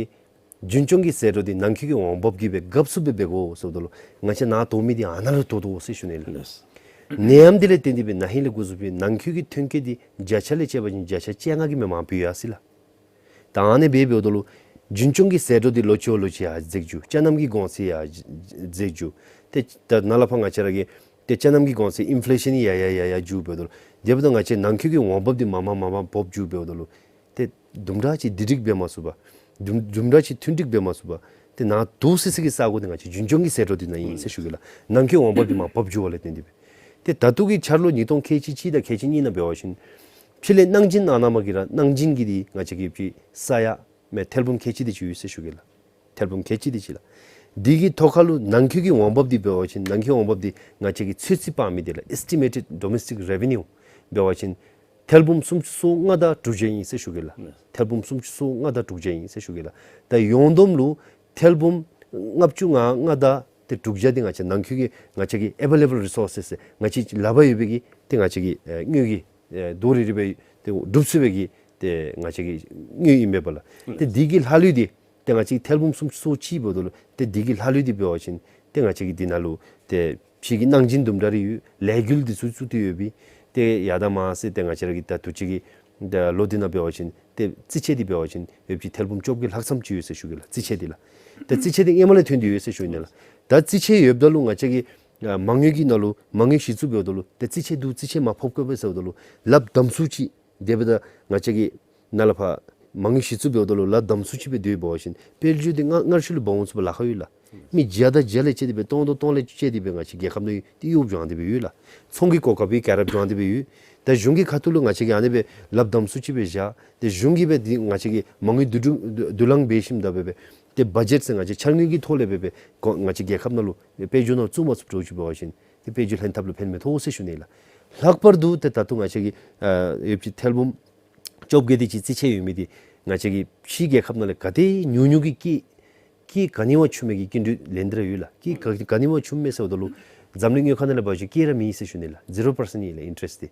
རྒྱུན་སྐྱོང་གི་ཟད་འགྲོ་འདི་ནང་འཁོད་ཀྱི་འོང་འབབ་ཀྱིས་སྦེ་གབ་ཚུགསཔ་སྦེ་འབད་དགོ་ཟེརཝ་ད་ལུ་ང་བཅས་ནཱ་དོ་མི་འདི་ཨ་ནཱ་ལུ་དོ་དོ་ཟེར་ཞུ་ནི་ལགས། ལགས། ནད་ཡམས་འདི་ལས་བརྟེན་ཏེ་སྦེ་ན་ཧིང་ལས་འགོ་བཙུགས་སྦེ་ནང་འཁོད་ཀྱི་ཐོན་སྐྱེད་འདི་བརྒྱ་ཆ་ལས་བྱས་པ་ཅིན་བརྒྱ་ཆ་བཅོ་ལྔ་གིས་མར་མར་བུད་ཡར་སོ་ཡི་ལགས། ད་ཨ་ནི་སྦེ་འབདཝ་ད་ལུ་རྒྱུན་སྐྱོང་གི་ཟད་འགྲོ་འདི་ལོ་ཅིག་ལོ་ཅིག་ཡར་འཛེགས་འགྱོ། ཅ་ལྔ་གི་གོང་ཚད་ཡར་འཛེགས་འགྱོ། ཏེ་ད་ནཱ་ལས་ཕར་ང་བཅས་ར་གི་ཏེ་ཅ་ལྔ་གི་གོང་ཚད་ཨིན་ཕ་ལེ་ཤཱན་ཡར་ཡར་ཡར་ཡར་འགྱོཝ་འབདཝ་ད་ལུ་དེ་འབདཝ་ད་ང་བཅས་ནང་འཁོད་ཀྱི་འོང་འབབ་འདི་མར་མར་མར་མར་འབོར་འགྱོཝ་འབདཝ་ད་ལུ་ཏེ་དུམ་གྲ་ཅིག་བསྡུ་སྒྲིག་འབད་མ་ཚུགས་པར་དུམ་དུམ་གྲ་ཅིག་མཐུན་སྒྲིག་འབད་མ་ཚུགས་པར་ཏེ་ནཱ་དོ་སི་སི་གི་ས་སྒོ་འདི་ང་བཅས་རྒྱུན་སྐྱོང་གི་ཟད་འགྲོ་འདི་ནང་ཨིན་ཟེར་ཞུ་གེ་ལགས། ནང་འཁོད་འོང་འབབ་འདི་མར་འབབ་འགྱོཝ་ལས་བརྟེན་ཏེ་སྦེ། ཏེ་ད་ལྟོ་གི་འཆར་ལོ་ཉིས་སྟོང་ཁལ་གཅིག་གཅིག་དང་ཁལ་གཅིག་གཉིས་ནང་འབད་བ་ཅིན་ཕྱི་ལས་གནང་སྦྱིན་གནང་གནངམ་གིས་ར་གནང་སྦྱིན་གྱི་འདི་ང་བཅས་ཀྱི་ཕྱི་ས་ཡ་མེན་ཐེར་འབུམ་ཁལ་གཅིག་དེ་ཅིག་ཡོད་ཟེར་ཞུ་གེ་ལགས། ཐེར་འབུམ་ཁལ་གཅིག་དེ་ཅིག་ལགས། འདི་གི་ཐོག་ཁར་ལུ་ནང་འཁོད་ཀྱི་འོང་འབབ་འདི་འབད་བ་ཅིན་ནང་འཁོད་འོང་འབབ་འདི་ང་བཅས་ཀྱིས་ཚོད་རྩིས་འབད་མི་འདི་ལགས། Estimated Domestic Revenue འབད་བ་ཅིན་ཐེར་འབུམ་སུམ་ཅུ་སོ་ལྔ་དང་དྲུག་བརྒྱ་ཨིན་ཟེར་ཞུ་གེ་ལགས། ལགས། ཐེར་འབུམ་སུམ་ཅུ་སོ་ལྔ་དང་དྲུག་བརྒྱ་ཨིན་ཟེར་ཞུ་གེ་ལགས། ད་ཡོངས་བསྡོམས་ལུ་ཐེར་འབུམ་ལྔ་བཅུ་ང་ལྔ་དང་ཏེ་དྲུག་བརྒྱ་འདི་ང་བཅས་ནང་འཁོད་ཀྱི་ང་བཅས་ཀྱི་available resources ང་བཅས་ལག་པར་ཡོད་པའི་གི་ཏེ་ང་བཅས་ཀྱི་ཨེ་དངུལ་གྱི་ཨེ་དོ་རི་རི་སྦེ་ཏེ་སྒྲུབ་ཚུགས་པའི་གི་ཏེ་ང་བཅས་ཀྱི་དངུལ་ཨིན་མས་པ་ལགས། ཏེ་འདི་གི་ལྷག་ལུས་འདི་ཏེ་ང་བཅས་ཐེར་འབུམ་སུམ་ཅུ་སོ་གཅིག་འབདཝ་ད་ལུ་ཏེ་འདི་གི་ལྷག་ལུས་འདི་འབད་བ་ཅིན་ཏེ་ང་བཅས་ཀྱི་འདི་ནང་ལུ་ཏེ་ཕྱི་གི་གནང་སྦྱིན་དུམ་གྲ་རེ་ཡོད། ལས་འགུལ་འདི་ཚུ་བཙུགས་ཏེ་ཡོད་པའི་ཏེ་ཡ་ད་མ་ཚད་ཏེ་ང་བཅས་ར་གི་ད་དུས་ཅི་གི་ད་ལོ་འདི་ནང་འབད་བ་ཅིན་ཏེ་རྩིས་ཆད་འདི་འབད་བ་ཅིན་ཡོད་ཅིག་ཐེར་འབུམ་བཅོ་བརྒྱད་ལྷག་ཙམ་ཅིག་ཡོད་ཟེར་ཞུ་གེ་ལགས། རྩིས་ཆད་འདི་ལགས། ད་རྩིས་ཆད་འདི་སྔོན་མ་ལས་ཐོན་ཏེ་ཡོད་ཟེར་ཞུ་ནི་ལགས། ད་རྩིས་ཆད་ཡོདཔ་ད་ལུ་ང་བཅས་ཀྱི་ཨ་མ་དངུལ་གྱི་ནང་ལུ་མ་དངུལ་གཞི་བཙུགས་འབདཝ་ད་ལུ་ད་རྩིས་ཆད་འདུག་རྩིས་ཆད་མར་ཕབ་དགོ་པས་ཟེརཝ་ད་ལུ་ལགཔ་དམ་སུ་ཅིག་དེ་འབདཝ་ད་ང་བཅས་ཀྱི་ནཱ་ལས་ཕར་མ་དངུལ་གཞི་བཙུགས་འབདཝ་ད་ལུ་ལགཔ་དམ་སུ་ཅིག་སྦེ་སྡོད་འབད་བ་ཅིན་དཔལ་འབྱོར་འདི་སྔར་སྔར་བཞིན་ལུ་འབག་འོང་ཚུགས་པར་ལཱ་ཁག་ཡོད་ལགས། མི་བརྒྱ་དང་བརྒྱ་ལས་བཅད་དེ་སྦེ་སྟོང་དང་སྟོང་ལས་བཅད་དེ་སྦེ་ང་བཅས་རྒྱལ་ཁབ་ནང་ཡོད་ཏེ་གཡོག་སྦྱང་སྟེ་སྦེ་ཡོད་ལགས། ཚོང་གི་གོ་སྐབས་སྦེ་ག་ར་སྦྱང་སྟེ་སྦེ་ཡོད། ད་གཞུང་གི་ཁ་ཐུག་ལུ་ང་བཅས་ཀྱིས་ཨ་ནི་སྦེ་ལགཔ་དམ་སུ་ཅིག་སྦེ་བཞག། ཏེ་གཞུང་གིས་སྦེ་འདི་ང་བཅས་ཀྱི་མ་དངུལ་བསྡུ་བསྡུ་བསྡུ་ལེན་འབད་ཞིནམ་ད་སྦེ་སྦེ་ཏེ་བ་ཇེཊ་ཟེར་ང་བཅས་འཆར་དངུལ་གྱི་ཐོག་ལས་སྦེ་སྦེ་གོ་ང་བཅས་རྒྱལ་ཁབ་ནང་ལུ་དཔལ་འབྱོར་ནང་བཙུགས་མ་ཚུགསཔ་འདྲཝ་ཅིག་འབད་བ་ཅིན་ཏེ་དཔལ་འབྱོར་ལྷན་ཐབས་ལུ་ཕན་མི་ཐོགས་ཟེར་ཞུ་ནི་ལགས། ལྷག་པར་དུ་ཏེ་ད་ལྟོ་ང་བཅས་ཀྱི་ཨ་ཡོད་ཅིག་ཐེར་འབུམ་བཅོ་བརྒྱད་དེ་ཅིག་རྩིས་ཆད་ཡོད་མི་འདི་ ང་བཅས་ཀྱི་ཕྱིའི་རྒྱལ་ཁབ་ནང་ལས་ག་དེ་ཉུང་ཉུང་གི་སྐྱེད་སྐྱེད་ག་ནི་བ་ཆུང་མི་གི་སྐྱིན་འགྲུལ་ལེན་ཏེ་ར་ཡོད་ལགས། སྐྱེད་ག་ག་ནི་བ་ཆུང་མི་ཟེརཝ་ད་ལུ་འཛམ་གླིང་དངུལ་ཁང་ནང་ལས་འབད་བ་ཅིན་སྐྱེད་ར་མེད་ཟེར་ཞུ་ནི་ལགས། ཛི་རོ་པར་སེནཊ་ཨིན་ལགས་ཨིན་ཊ་རེསཊ་འདི།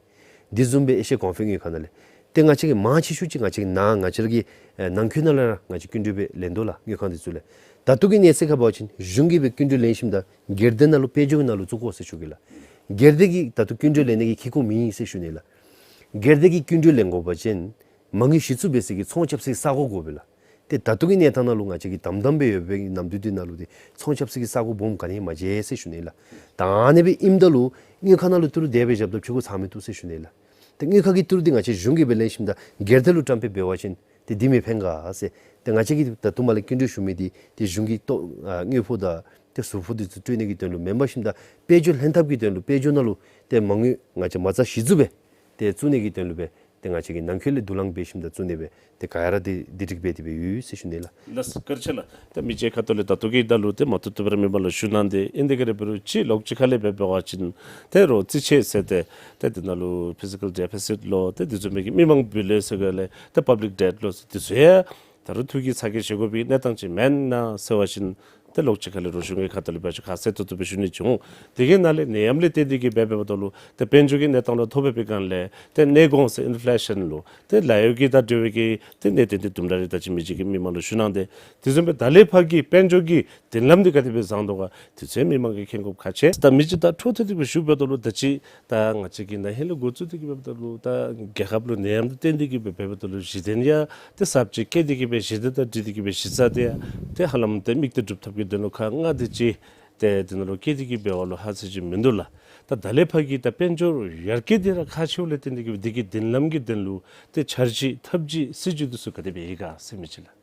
འདི་བཟུམ་སྦེ་ཨེ་ཤི་ཡ་གོང་འཕེལ་དངུལ་ཁང་ནང་ལས། ཏེ་ང་བཅས་ཀྱི་མང་ཆེ་ཤོས་ཅིག་ང་བཅས་ཀྱི་ནང་ང་བཅས་ར་གི་ཨེ་ནང་འཁོད་ནང་ལས་ར་ང་བཅས་སྐྱིན་འགྲུལ་སྦེ་ལེན་དོ་ལགས་དངུལ་ཁང་འདི་ཚུ་ལས། ད་ལྟོ་གི་གནས་ཚད་ཁར་འབད་བ་ཅིན་གཞུང་གིས་སྦེ་སྐྱིན་འགྲུལ་ལེན་ཞིནམ་ད་སྒེར་སྡེ་ནང་ལུ་དཔལ་འབྱོར་གྱི་ནང་ལུ་བཙུགས་དགོ་ཟེར་ཞུ་གེ་ལགས། སྒེར་སྡེ་གིས་ད་ལྟོ་སྐྱིན་འགྲུལ་ལེན་ནི་གི་ཁེ་ཀོ་མེད་ཟེར་ཞུ་ནི་ལགས། སྒེར་སྡེ་གིས་སྐྱིན་འགྲུལ་ལེན་དགོ་པ་ཅིན་མ་དངུལ་གཞི་བཙུགས་འབད་ས་གི་ཚོང་རྐྱབ་ས་གི་ས་གོ་དགོ་པས་ལགས། ཏེ་ད་ལྟོ་གི་གནས་སྟངས་ནང་ལུ་ང་བཅས་ཀྱི་དམ་དམ་སྦེ་ཡོད་པའི་གནམ་དུས་འདི་ནང་ལུ་ཏེ་ཚོང་རྐྱབ་ས་གི་ས་གོ་སྦོམ་ག་ནི་མ་མཇལ་ཟེར་ཞུ་ནི་ལགས། ད་ཨ་ནི་སྦེ་ཨིནམ་ད་ལུ་དངུལ་ཁང་ནང་ལུ་ཏི་རུ་དེ་སྦེ་བཞགཔ་ད་ཕྱི་གོ་ཚང་མི་བཏུབ་ཟེར་ཞུ་ནི་ལགས། ཏེ་དངུལ་ཁང་གི་ཏི་རུ་འདི་ང་བཅས་གཞུང་གིས་སྦེ་ལེན་ཞིནམ་ད་སྒེར་སྡེ་ལུ་བཀྲམ་སྦེ་འབད་བ་ཅིན་ཏེ་འདི་མི་ཕན་ག་ཟེར། ཏེ་ང་བཅས་ཀྱིས་ད་ལྟོ་མ་ལས་སྐྱིན་འགྲུལ་ཞུ་མི་འདི་ཏེ་གཞུང་གི་ཏོ་ཨ་དངུལ་ཕོགས་དང་ཏེ་ཟུར་ཕོགས་འདི་ཚུ་སྤྲོད་ནི་གི་དོན་ལུ་མེན་པར་ཞིནམ་ད་དཔལ་འབྱོར་ལྷན་ཐབས་ཀྱི་དོན་ལུ་དཔལ་འབྱོར་ནང་ལུ་ཏེ་མ་དངུལ་ང་བཅས་མ་རྩ་གཞི་བཙུགས་སྦེ་ཏེ་བཙུགས་ནི་གི་དོན་ལུ་སྦེ་ཏེ་ང་བཅས་ཀྱིས་ནང་འཁོད་ལས་དུ་ལེན་འབད་ཞིནམ་ད་བཙུགས་ནི་སྦེ་ཏེ་ག་ར་འདི་འདི་འགྲིག་སྦེ་དེ་སྦེ་ཡོད་ཟེར་ཞུ་ནི་ལགས། ལགས་སོ་བཀའ་དྲིན་ཆེ་ལགས། ཏེ་མི་རྗེ་ཁ་ཐུག་ལས་ད་ལྟོ་གི་ད་ལུ་ཏེ་མ་ཐུབ་ཐུབ་ར་མི་མང་ལུ་ཞུ་གནང་སྟེ་ཨིན། དེ་ག་ར་འབད་རུང་ཅིག་ལོགས་ཅིག་ཁ་ལས་འབད་འབད་བ་ཅིན་ཏེ་རོགས་རྩིས་ཆད་ཟེར་ཏེ་ཏེ་འདི་ནང་ལུ་ཕི་ཟི་ཀཱལ་ཌེ་ཕི་སིཊ་ལོ་ཏེ་འདི་བཟུམ་མའི་གི་མི་མང་བུ་ལོན་ཟེར་ག་ལས་ཏེ་པབ་ལིཀ་ཌེཊ་ལོ་ཟེར་འདི་ཚུ་ཡང་ད་རུང་ཐུགས་ཀྱི་ཚ་གྱང་བཞེས་དགོ་པའི་གནས་སྟངས་ཅིག་མེན་ན་ཟེར་བ་ཅིན་ཏེ་ལོགས་ཅིག་ཁ་ལས་རོགས་གཞུང་གི་ཁ་ཐུག་ལས་འབད་བ་ཅིན་ཁ་གསལ་ཏོག་ཏོ་སྦེ་ཞུ་ནི་ཅིག་འོང་། དེ་གི་ནང་ལས་ནད་ཡམས་ལས་བརྟེན་ཏེ་གིས་འབད་འབདཝ་ད་ལུ་ཏེ་དཔལ་འབྱོར་གྱི་གནས་སྟངས་ལུ་ཐོ་འབག་པའི་སྒང་ལས་ཏེ་གནས་གོང་ཟེར་ཨིན་ཕི་ལེ་ཤཱན་ལོ་ཏེ་ལཱ་གཡོག་གི་དང་འབྲེལ་བའི་གི་ཏེ་གནད་དོན་འདི་དུམ་གྲ་རེ་ད་ཅི་མི་རྗེ་གིས་མི་མང་ལུ་ཞུ་གནང་སྟེ་དེ་བཟུམ་སྦེ་ད་ལས་ཕར་གྱི་དཔལ་འབྱོར་གྱི་མདུན་ལམ་འདི་ག་དེ་སྦེ་བཟང་དོ་ག་དེ་ཚུ་མི་མང་གིས་མཁྱེན་དགོཔ་ཁག་ཆེ། ད་མི་རྗེ་ད་འཕྲོ་མཐུད་དེ་གིས་ཞུ་འབདཝ་ད་ལུ་ད་ཅི་ད་ང་བཅས་ཀྱིས་ན་ཧིང་ལས་འགོ་བཙུགས་ཏེ་གིས་འབདཝ་ད་ལུ་ད་རྒྱལ་ཁབ་ལུ་ནད་ཡམས་དང་བསྟུན་ཏེ་གིས་འབད་འབདཝ་ད་ལུ་གཞི་རྟེན་ཡང་ཏེ་གསརཔ་ཅིག་བཀལ་ཏེ་གིས་སྦེ་གཞི་རྟེན་དང་འཁྲིལ་ཏེ་གིས་སྦེ་གཞི་རྩ་འདི་ཡང་ཏེ་ཧ་ལམ་ཏེ་དམིགས་གཏད་སྒྲུབ་ཐབས་ཀྱི་དོན་ལུ་ཁག་ལྔ་དེ་ཅིག་ཏེ་འདི་ནང་ལུ་བཀལ་ཏེ་གིས་འབདཝ་ལུ་ཧ་ཚ་ཅིག་མིན་འདུག་ལགས། ད་ད་ལས་ཕར་གྱི་ད་དཔལ་འབྱོར་ཡར་རྒྱས་འདི་ར་ཁག་ཆེཝ་ལས་བརྟེན་ཏེ་གིས་འདི་གི་མདུན་ལམ་གྱི་དོན་ལུ་ཏེ་འཆར་གཞི་ཐབས་ཇུས་སྲིད་ཇུས་འདི་ཚུ་ག་དེ་སྦེ་ཡོད་ག་ཟེར་མི་རྗེ་ལགས།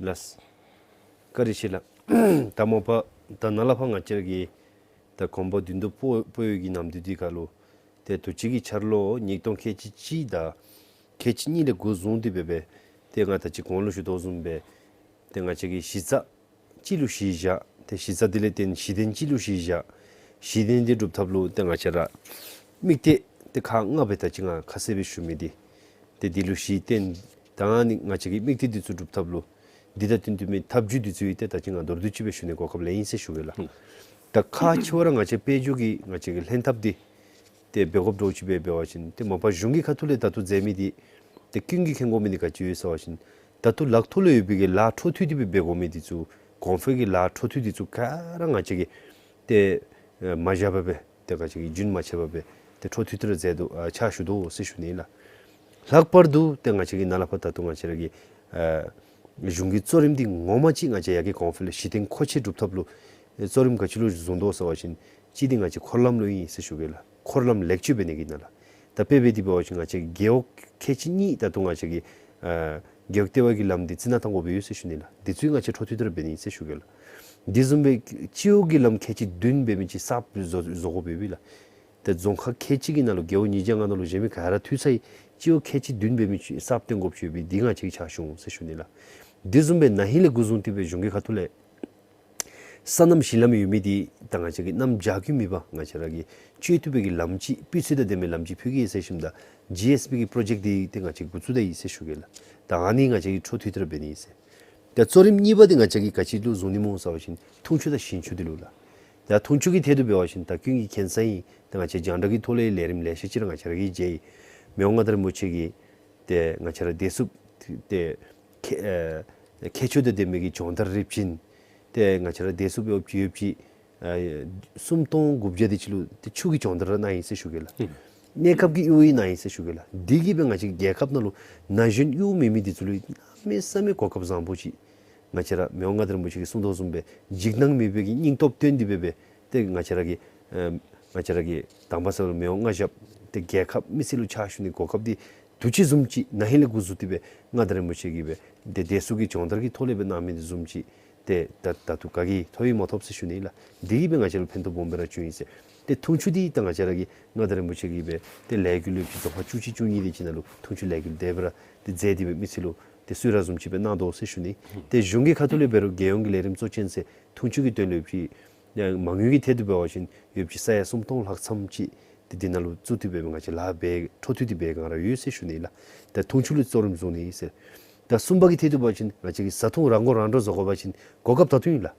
ལགས། བཀའ་དྲིན་ཆེ་ལགས། ད་མ་པ་ད་ནཱ་ལས་ཕར་ང་བཅས་ཀྱིས་ད་གོང་པ་བདུན་དུ་སྤོ་སྤོ་ཡོད་ཀྱི་གནམ་དུས་འདི་ཁར་ལུ་ཏེ་དུས་ཅི་གི་འཆར་ལོ་ཉིས་སྟོང་ཁལ་གཅིག་གཅིག་དང་ཁལ་གཅིག་གཉིས་ལས་འགོ་བཟུང་སྟེ་འབད་འབད་ཏེ་ང་ད་ཅི་གོང་ལུ་ཞུ་དོ་བཟུམ་སྦེ་ཏེ་ང་བཅས་ཀྱིས་གཞི་རྩ་གཅིག་ལུ་གཞི་བཞག་ཏེ་གཞི་རྩ་འདི་ལས་བརྟེན་གཞི་རྟེན་གཅིག་ལུ་གཞི་བཞག་གཞི་རྟེན་འདི་སྒྲུབ་ཐབས་ལུ་ཏེ་ང་བཅས་ར་དམིགས་གཏད་ཏེ་ཁག་ལྔ་སྦེ་ད་ཅི་ང་ཁ་གསལ་སྦེ་ཞུ་མི་འདི་ཏེ་འདི་ལུ་གཞི་བརྟེན་ད་ཨ་ནི་ང་བཅས་ཀྱི་དམིགས་གཏད་འདི་ཚུ་སྒྲུབ་ཐབས་ལུ་འདི་དང་བསྟུན་བསྟུན་མི་ཐབས་ཇུས་འདི་ཚུ་ཡང་ཏེ་ད་ཅི་ང་མདོར་བསྡུས་ཅིག་སྦེ་ཞུ་ནི་གོ་སྐབས་ལེན་ཡི་ཟེར་ཞུ་གེ་ལགས། ད་ཁག་ཆེ་བ་ར་ང་བཅས་དཔལ་འབྱོར་གྱི་ང་བཅས་ཀྱི་ལྷན་ཐབས་འདི་ཏེ་འབད་དགོཔ་འདྲཝ་ཅིག་སྦེ་འབད་བ་ཅིན་ཏེ་མ་པ་གཞུང་གི་ཁ་ཐུག་ལས་ད་ལྟོ་མཛད་མི་འདི་ཏེ་ཀུན་གྱིས་མཁྱེན་དགོ་མི་འདི་ག་ཅི་ཡོད་ཟེར་བ་ཅིན་ད་ལྟོ་ལག་ཐོག་ལུ་ཡོད་པའི་གི་ལཱ་འཕྲོ་མཐུད་དེ་སྦེ་འབད་དགོ་མི་འདི་ཚུ་གོང་འཕེལ་གྱི་ལཱ་འཕྲོ་མཐུད་འདི་ཚུ་ག་ར་ང་བཅས་ཀྱིས་ཏེ་ཨེ་མ་བཞག་པར་སྦེ་ཏེ་ང་བཅས་ཀྱིས་རྒྱུན་མ་ཆད་པར་སྦེ་ཏེ་འཕྲོ་མཐུད་དེ་ར་མཛད་དོ་ཨ་ཕྱག་ཞུ་དོ་ཟེར་ཞུ་ནི་ལགས། ལྷག་པར་དུ་ཏེ་ང་བཅས་ཀྱིས་ནཱ་ལས་ཕར་ད་ལྟོ་ང་བཅས་ར་གི་ཨ་གཞུང་གི་གཙོ་རིམ་འདི་ངོ་མ་ཅིག་ང་བཅས་ཡར་རྒྱས་གོང་འཕེལ་གཞི་རྟེན་མཁོ་ཆས་སྒྲུབ་ཐབས་ལུ་ཨེ་གཙོ་རིམ་ག་ཅི་ལུ་བཟུང་དོ་ཟེར་བ་ཅིན་གཅིག་འདི་ང་བཅས་འཁོར་ལམ་ལུ་ཨིན་ཟེར་ཞུ་གེ་ལགས། འཁོར་ལམ་ལེགས་བཅོས་འབད་ནི་གི་ནང་ལུ་ད་དཔེ་འབད་དེ་འབད་བ་ཅིན་ང་བཅས་རྒེད་འོག་ཁལ་གཅིག་གཉིས་ད་ལྟོ་ང་བཅས་ཀྱི་ཨ་རྒེད་འོག་ལྟེ་བ་གི་ལམ་འདི་རྩི་ནག་བཏང་དགོཔ་ཡོད་ཟེར་ཞུ་ནི་ལགས། འདི་ཚུ་ང་བཅས་འཕྲོ་མཐུད་དེ་ར་འབད་ནི་ཟེར་ཞུ་གེ་ལགས། འདི་བཟུམ་སྦེ་སྤྱི་འོག་གི་ལམ་ཁལ་གཅིག་བདུན་འབད་མི་ཅིག་གསརཔ་བཟོ་བཟོ་དགོཔ་ཡོད་པས་ལགས། ཏེ་རྫོང་ཁག་ཁལ་གཅིག་གི་ནང་ལུ་རྒེད་འོག་ཉིས་བརྒྱ་ལྔ་ནང་ལུ་གཞན་མི་ག་ར་འཐུས་ཚར་ཡི། སྤྱི་འོག་ཁལ་གཅིག་བདུན་འབད་མི་ཅིག་གསརཔ་བཏོན་དགོཔ་ཅིག་ཡོད་པས། འདི་ང་བཅས་ཀྱིས་ཕྱག་ཞུ་འོང་ཟེར་ཞུ་ནི་ལགས། འདི་བཟུམ་སྦེ་ན་ཧིང་ལས་འགོ་བཟུང་སྟེ་སྦེ་གཞུང་གི་ཁ་ཐུག་ལས་སོ་ནམ་གཞི་ལམ་ཡོད་མི་འདི་ད་ང་བཅས་ཀྱིས་གནམ་བྱཱར་གྱི་མེད་པར་ང་བཅས་ར་གིས་སྤྱོད་བཏུབ་པའི་གི་ལམ་ཅིག་སྤུས་ཚད་དང་ལྡན་པའི་ལམ་ཅིག་ཕུལ་གེ་ཟེར་ཞིནམ་ད་ཇི་ཨེསི་བི་གི་པྲོ་ཇེཀཊ་འདི་ཏེ་ང་བཅས་ཀྱིས་འགོ་བཙུགས་ད་ཡི་ཟེར་ཞུ་གེ་ལགས། ད་ཨ་ནི་ང་བཅས་ཀྱིས་འཕྲོ་མཐུད་དེ་ར་འབད་ནི་ཨིན་ཟེར། ད་གཙོ་རིམ་གཉིས་པ་འདི་ང་བཅས་ཀྱིས་ག་ཅི་ལུ་བཟུང་ནི་སྨོ་ཟེར་བ་ཅིན་འཐུང་ཆུ་དང་ཞིང་ཆུ་འདི་ལུ་ལགས། ད་འཐུང་ཆུ་གི་ཐད་དུ་འབད་བ་ཅིན་ད་ཀུན་གྱིས་མཁྱེན་གསལ་ཨིན། ད་ང་བཅས་རྒྱང་བསྒྲགས་ཀྱི་ཐོག་ལས་ལས་རིམ་ལེ་ཤ་ཅིག་ར་ང་བཅས་ར་གིས་མཇལ་ཡི། མི་དབང་མངའ་བདག་རིན་པོ་ཆེ་གིས་ཏེ་ང་བཅས་ར་བདེ་སྲུངཔ་ཏེ་ཁྱད་ཨེ་ཁྱད་ཆོས་དང་ལྡན་མི་གི་སྦྱོང་བརྡར་རིམ་བྱིན་ཏེ་ང་བཅས་ར་བདེ་སྲུངཔ་ཡོདཔ་ཅིག་ཡོདཔ་ཅིག་ཨ་སུམ་སྟོང་དགུ་བརྒྱ་དེ་ཅིག་ལུ་ཏེ་ཆུ་གི་སྦྱོང་བརྡར་ར་གནང་ཡི་ཟེར་ཞུ་གེ་ལགས། ཨུམ། གནས་སྐབས་ཀྱི་གཡོག་ཡིག་གནང་ཡི་ཟེར་ཞུ་གེ་ལགས། འདི་གིས་སྦེ་ང་བཅས་ཀྱི་རྒྱལ་ཁབ་ནང་ལུ་ན་གཞོན་གཡོག་མེད་མི་འདི་ཚུ་ལུ་གནམ་མེད་ས་མེད་གོ་སྐབས་བཟང་པོ་ཅིག་ང་བཅས་ར་མི་དབང་མངའ་བདག་རིན་པོ་ཆེ་གིས་གསུངས་དོ་བཟུམ་སྦེ་འཇིགས་སྣང་མེད་པའི་གི་སྙིང་སྟོབས་བཏོན་ཏེ་སྦེ་སྦེ་ཏེ་ང་བཅས་ར་གི་ཨེ་ང་བཅས་ར་གི་དང་པ་ས་ལུ་མི་དབང་མངའ་ཞབས་ཏེ་རྒྱལ་ཁབ་མི་སེར་ལུ་ཕྱག་ཞུ་ནི་གོ་སྐབས་འདི་དུས་ཅི་བཟུམ་ཅིག་ན་ཧིང་ལས་འགོ་བཟུང་སྟེ་སྦེ་མངའ་བདག་རིན་པོ་ཆེ་གིས་སྦེ་ཏེ་བདེ་སྲུངཔ་གི་སྦྱོང་བརྡར་གྱི་ཐོག་ལས་སྦེ་གནང་མི་འདི་བཟུམ་ཅིག་ཏེ་ད་ད་ལྟོ་ག་གིས་ཐོབ་ཡི་མ་ཐོབ་ཟེར་ཞུ་ནི་ལགས། འདི་གིས་སྦེ་ང་བཅས་ལུ་ཕན་ཐོགས་སྦོམ་སྦེ་ར་བྱུང་ཡི་ཟེར། ཏེ་འཐུང་ཆུ་འདི་ད་ང་བཅས་ར་གི་མངའ་བདག་རིན་པོ་ཆེ་གིས་སྦེ་ཏེ་ལས་འགུལ་ཡོདཔ་ཅིག་རྫོང་ཁག་བཅུ་གཅིག་བཅུ་གཉིས་དེ་ཅིག་ནང་ལུ་འཐུང་ཆུ་ལས་འགུལ་དེ་སྦེ་ར་ཏེ་མཛད་དེ་སྦེ་མི་སེར་ལུ་ཏེ་གསོལ་རས་བཟུམ་ཅིག་སྦེ་གནང་དོ་ཟེར་ཞུ་ནི། ཏེ་གཞུང་གི་ཁ་ཐུག་ལས་འབད་རུང་རྒྱལ་ཡོངས་ཀྱི་ལས་རིམ་གཙོ་ཅན་ཟེར་འཐུང་ཆུ་གི་དོན་ལུ་ཡོདཔ་ཅིག་ཡང་མ་དངུལ་གྱི་ཐད་དུ་འབད་བ་ཅིན་ཡོདཔ་ཅིག་ས་ཡ་སུམ་སྟོང་ལྷག་ཙམ་ཅིག་ཏེ་འདི་ནང་ལུ་བཙུགས་ཏེ་སྦེ་ང་བཅས་ལཱ་འབད་འཕྲོ་མཐུད་དེ་འབད་ག་ར་ཡོད་ཟེར་ཞུ་ནི་ལགས། ཏེ་འཐུང་ཆུ་ལུ་གཙོ་རིམ་བཟུང་ནི་ཟེར། ད་གསུམ་པ་གི་ཐད་དུ་འབད་བ་ཅིན་ང་བཅས་ཀྱིས་བཟའ་འཐུང་རང་མགོ་རང་འདྲོངས་བཟོ་དགོ་པ་ཅིན་གོ་སྐབས་ད་ལྟོ་ཨིན་ལགས།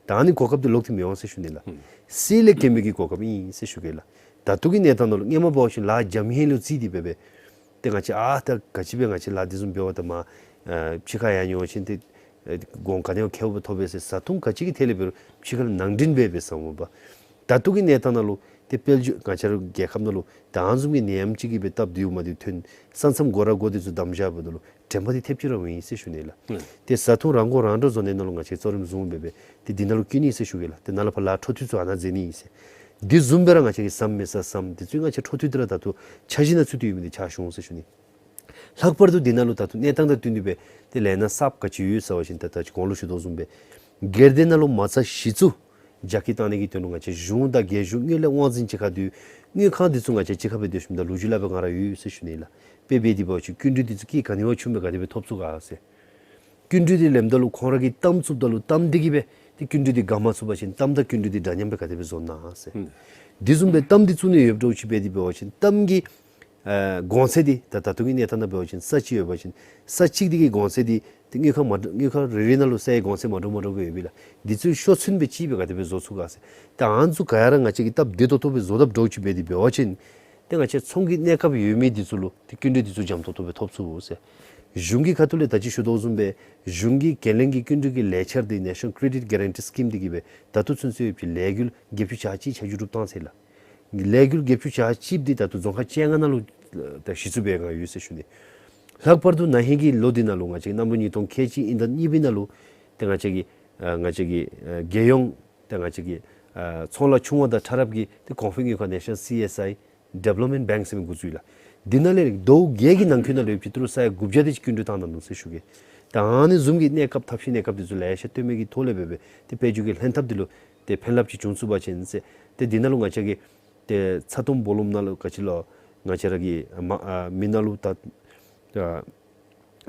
ད་ཨ་ནི་གོ་སྐབས་འདི་ལོག་སྟེ་མི་འོང་ཟེར་ཞུ་ནི་ལགས། ཨུམ། སྲིད་ལས་འགལ་མི་གི་གོ་སྐབས་ཨིན་ཟེར་ཞུ་གེ་ལགས། ད་ལྟོ་གི་གནས་སྟངས་ནང་ལུ་སྔོན་མ་འབད་བ་ཅིན་ལཱ་འཇམ་ཧེང་ལུ་བརྩིས་ཏེ་འབད་འབད་ཏེ་ང་བཅས་ཨ་ད་ག་ཅི་སྦེ་ང་བཅས་ལཱ་འདི་བཟུམ་འབད་བ་ད་མ་ཨ་ཕྱི་ཁར་ཡར་འགྱོ་བ་ཅིན་ཏེ་ཨ་གོང་ག་ནི་བ་ཁེ་བ་ཐོབ་པས་ཟེར་བཟའ་འཐུང་ག་ཅི་གི་ཐད་ལས་འབད་རུང་ཕྱི་ཁར་ལུ་ནང་འདྲེན་འབད་འབད་ཟེར་འོང་པ། ད་ལྟོ་གི་གནས་སྟངས་ནང་ལུ་ཏེ་དཔལ་འབྱོར་ང་བཅས་ར་རྒྱལ་ཁབ་ནང་ལུ་ད་ཨ་ནི་བཟུམ་གྱི་ནད་ཡམས་ཅིག་གིས་འབད་སྟབས་བདེཝ་མ་བདེཝ་ཐོན་ས་མཚམས་སྒོ་ར་སྒོ་འདི་ཚུ་བསྡམས་བཞག་འབདཝ་ད་ལུ་དྲན་པ་འདི་ཐེབས་ཅིག་ར་འོང་ཡི་ཟེར་ཞུ་ནི་ལགས། ཨུམ། ཏེ་བཟའ་འཐུང་རང་མགོ་རང་འདྲོངས་བཟོ་ནི་ནང་ལུ་ང་བཅས་གཙོ་རིམ་བཟུང་འབད་འབད་ཏེ་འདི་ནང་ལུ་བསྐྱོན་ནི་ཟེར་ཞུ་གེ་ལགས། ཏེ་ནཱ་ལས་ཕར་ལཱ་འཕྲོ་མཐུད་ཚུ་ཨ་ནཱ་མཛད་ནི་ཨིན་ཟེར། འདི་བཟུམ་སྦེ་ར་ང་བཅས་ཀྱི་ཟམ་མེད་ས་ཟམ་འདི་ཚུ་ང་བཅས་འཕྲོ་མཐུད་དེ་ར་ད་ལྟོ་འཆར་གཞི་ནང་ཚུད་དེ་ཡོད་མི་འདི་ཕྱག་ཞུ་འོང་ཟེར་ཞུ་ནི། ལྷག་པར་དུ་འདི་ནང་ལུ་ད་ལྟོ་གནས་སྟངས་དང་བསྟུན་ཏེ་འབད་ཏེ་ལས་སྣ་གསརཔ་ག་ཅི་ཡོད་ཟེར་བ་ཅིན་ད་ད་ཅི་གོང་ལུ་ཞུ་དོ་བཟུམ་སྦེ་སྒེར་སྡེ་ནང་ལུ་མ་རྩ་གཞི་བཙུགས་རྒྱ་སྐྱེད་བཏང་ནི་གི་དོན་ལུ་ང་བཅས་གཞུང་དང་རྒྱལ་གཞུང་དངུལ་ལས་དབང་འཛིན་གཅིག་ཁར་སྡོད། དངུལ་ཁང་འདི་ཚུ་ང་བཅས་གཅིག་ཁར་སྦེ་སྡོད་ཞིནམ་ད་ལོ་རྒྱུས་སླབ་སྦེ་ང་ར་ཡོད་ཟེར་ཞུ་ནི་ལགས། དཔེ་འབད་དེ་འབད་བ་ཅིན་སྐྱིན་འགྲུལ་འདི་ཚུ་སྐྱིད་ག་ནི་བ་ཆུང་སྦེ་ག་དེ་སྦེ་ཐོབ་ཚུགས་ག་ཟེར། སྐྱིན་འགྲུལ་འདི་ལེནམ་ད་ལུ་ཁོང་ར་གིས་གཏམ་བཙུགསཔ་ད་ལུ་གཏམ་འདི་གིས་འབད་ཏེ་སྐྱིན་འགྲུལ་འདི་བསྒང་མ་ཚུགས་པ་ཅིན་གཏམ་དང་སྐྱིན་འགྲུལ་འདི་འདྲ་མཉམ་སྦེ་ག་དེ་སྦེ་བཟོ་ནི་ཨ་ཟེར། ཨུམ། འདི་བཟུམ་སྦེ་གཏམ་འདི་བཙུགས་ནི་ཡོདཔ་འདྲཝ་ཅིག་འབད་དེ་འབད་བ་ཅིན་གཏམ་གྱི་ཨ་གོང་ཚད་འདི་ད་ད་ལྟོ་གི་གནས་སྟངས་ནང་འབད་བ་ཅིན་ས་གཅིག་ཡོད་པ་ཅིན་ས་གཅིག་འདི་གི་གོང་ཚད་འདི་ཏེ་དངུལ་ཁང་མ་དངུལ་ཁང་རེ་རེ་ནང་ལུ་སའི་གོང་ཚད་མ་འདྲཝ་མ་འདྲཝ་སྦེ་ཡོད་པས་ལགས། འདི་ཚུ་ཤོག་ཚོན་སྦེ་ཅིག་སྦེ་ག་དེ་སྦེ་བཟོ་ཚུགས་ག་ཟེར། ད་ཨ་ནི་ཚུ་ག་ཡ་ར་ང་བཅས་ཀྱིས་སྟབས་བདེ་ཏོག་ཏོ་སྦེ་བཟོ་དཔ་འདྲཝ་ཅིག་འབད་དེ་འབད་བ་ཅིན་ཏེ་ང་བཅས་ཚོང་གི་གནས་སྐབས་ཡོད་མི་འདི་ཚུ་ལུ་ཏེ་སྐྱིན་འགྲུལ་འདི་ཚུ་འཇམ་ཏོག་ཏོ་སྦེ་ཐོབ་ཚུགས་ཟེར། གཞུང་གི་ཁ་ཐུག་ལས་ད་ཅི་ཞུ་དོ་བཟུམ་སྦེ་གཞུང་གི་འགན་ལེན་གྱི་སྐྱིན་འགྲུལ་གྱི་ལས་འཆར་འདི་National Credit Guarantee Scheme འདི་གིས་འབད་ད་ལྟོ་ཚུན་ཚོད་ཡོད་པའི་ལས་འགུལ་བརྒྱད་ཅུ་གྱ་གཅིག་ཆ་འཇོག་གྲུབ་བཏང་ཟེར་ལགས། ལས་འགུལ་བརྒྱད་ཅུ་གྱ་གཅིག་འདི་ད་ལྟོ་རྫོང་ཁག་བཅོ་ལྔ་ནང་ལུ་ད་གཞི་བཙུགས་འབད་བསྒང་ཡོད་ཟེར་ཞུ་ནི། ལྷག་པར་དུ་ན་ཧིང་གི་ལོ་འདི་ནང་ལུ་ང་བཅས་ཀྱིས་གནམ་ལོ་ཉིས་སྟོང་ཁལ་གཅིག་དབྱིན་ཟླ་གཉིས་པའི་ནང་ལུ་ཏེ་ང་བཅས་ཀྱི་ཨ་ང་བཅས་ཀྱི་ཨ་རྒྱལ་ཡོངས་ཏེ་ང་བཅས་ཀྱི་ཨ་ཚོང་ལཱ་ཆུང་བ་དང་ཕྲ་རབ་ཀྱི་ཏེ་གོང་འཕེལ་དངུལ་ཁང་National C S I Development Bank ཟེར་མི་འགོ་བཙུགས་ཡི་ལགས། འདི་ནང་ལས་ཟླཝ་བརྒྱད་ཀྱི་ནང་འཁོད་ནང་ལུ་ཡོད་པའི་ཏི་རུ་ས་ཡ་དགུ་བརྒྱ་དེ་ཅིག་སྐྱིན་འགྲུལ་བཏང་གནང་ནུག་ཟེར་ཞུ་གེ། ད་ཨ་ནི་བཟུམ་གྱི་གནས་སྐབས་ཐབས་ཤེས་གནས་སྐབས་འདི་ཚུ་ལེ་ཤ་སྟོན་མི་གི་ཐོག་ལས་འབད་འབད་ཏེ་དཔལ་འབྱོར་གྱི་ལྷན་ཐབས་འདི་ལུ་ཏེ་ཕན་རླབས་ཅིག་བྱུང་ཚུགས་པ་ཅིན་ཟེར། ཏེ་འདི་ནང་ལུ་ང་བཅས་ཀྱི་ཏེ་ཚ་ཏོམ་སྦོ་ལོམ་ནང་ལུ་ག་ཅི་ལོ་ང་བཅས་ར་གི་མ་ཨ་མི་ནང་ལུ་ད་ཨ་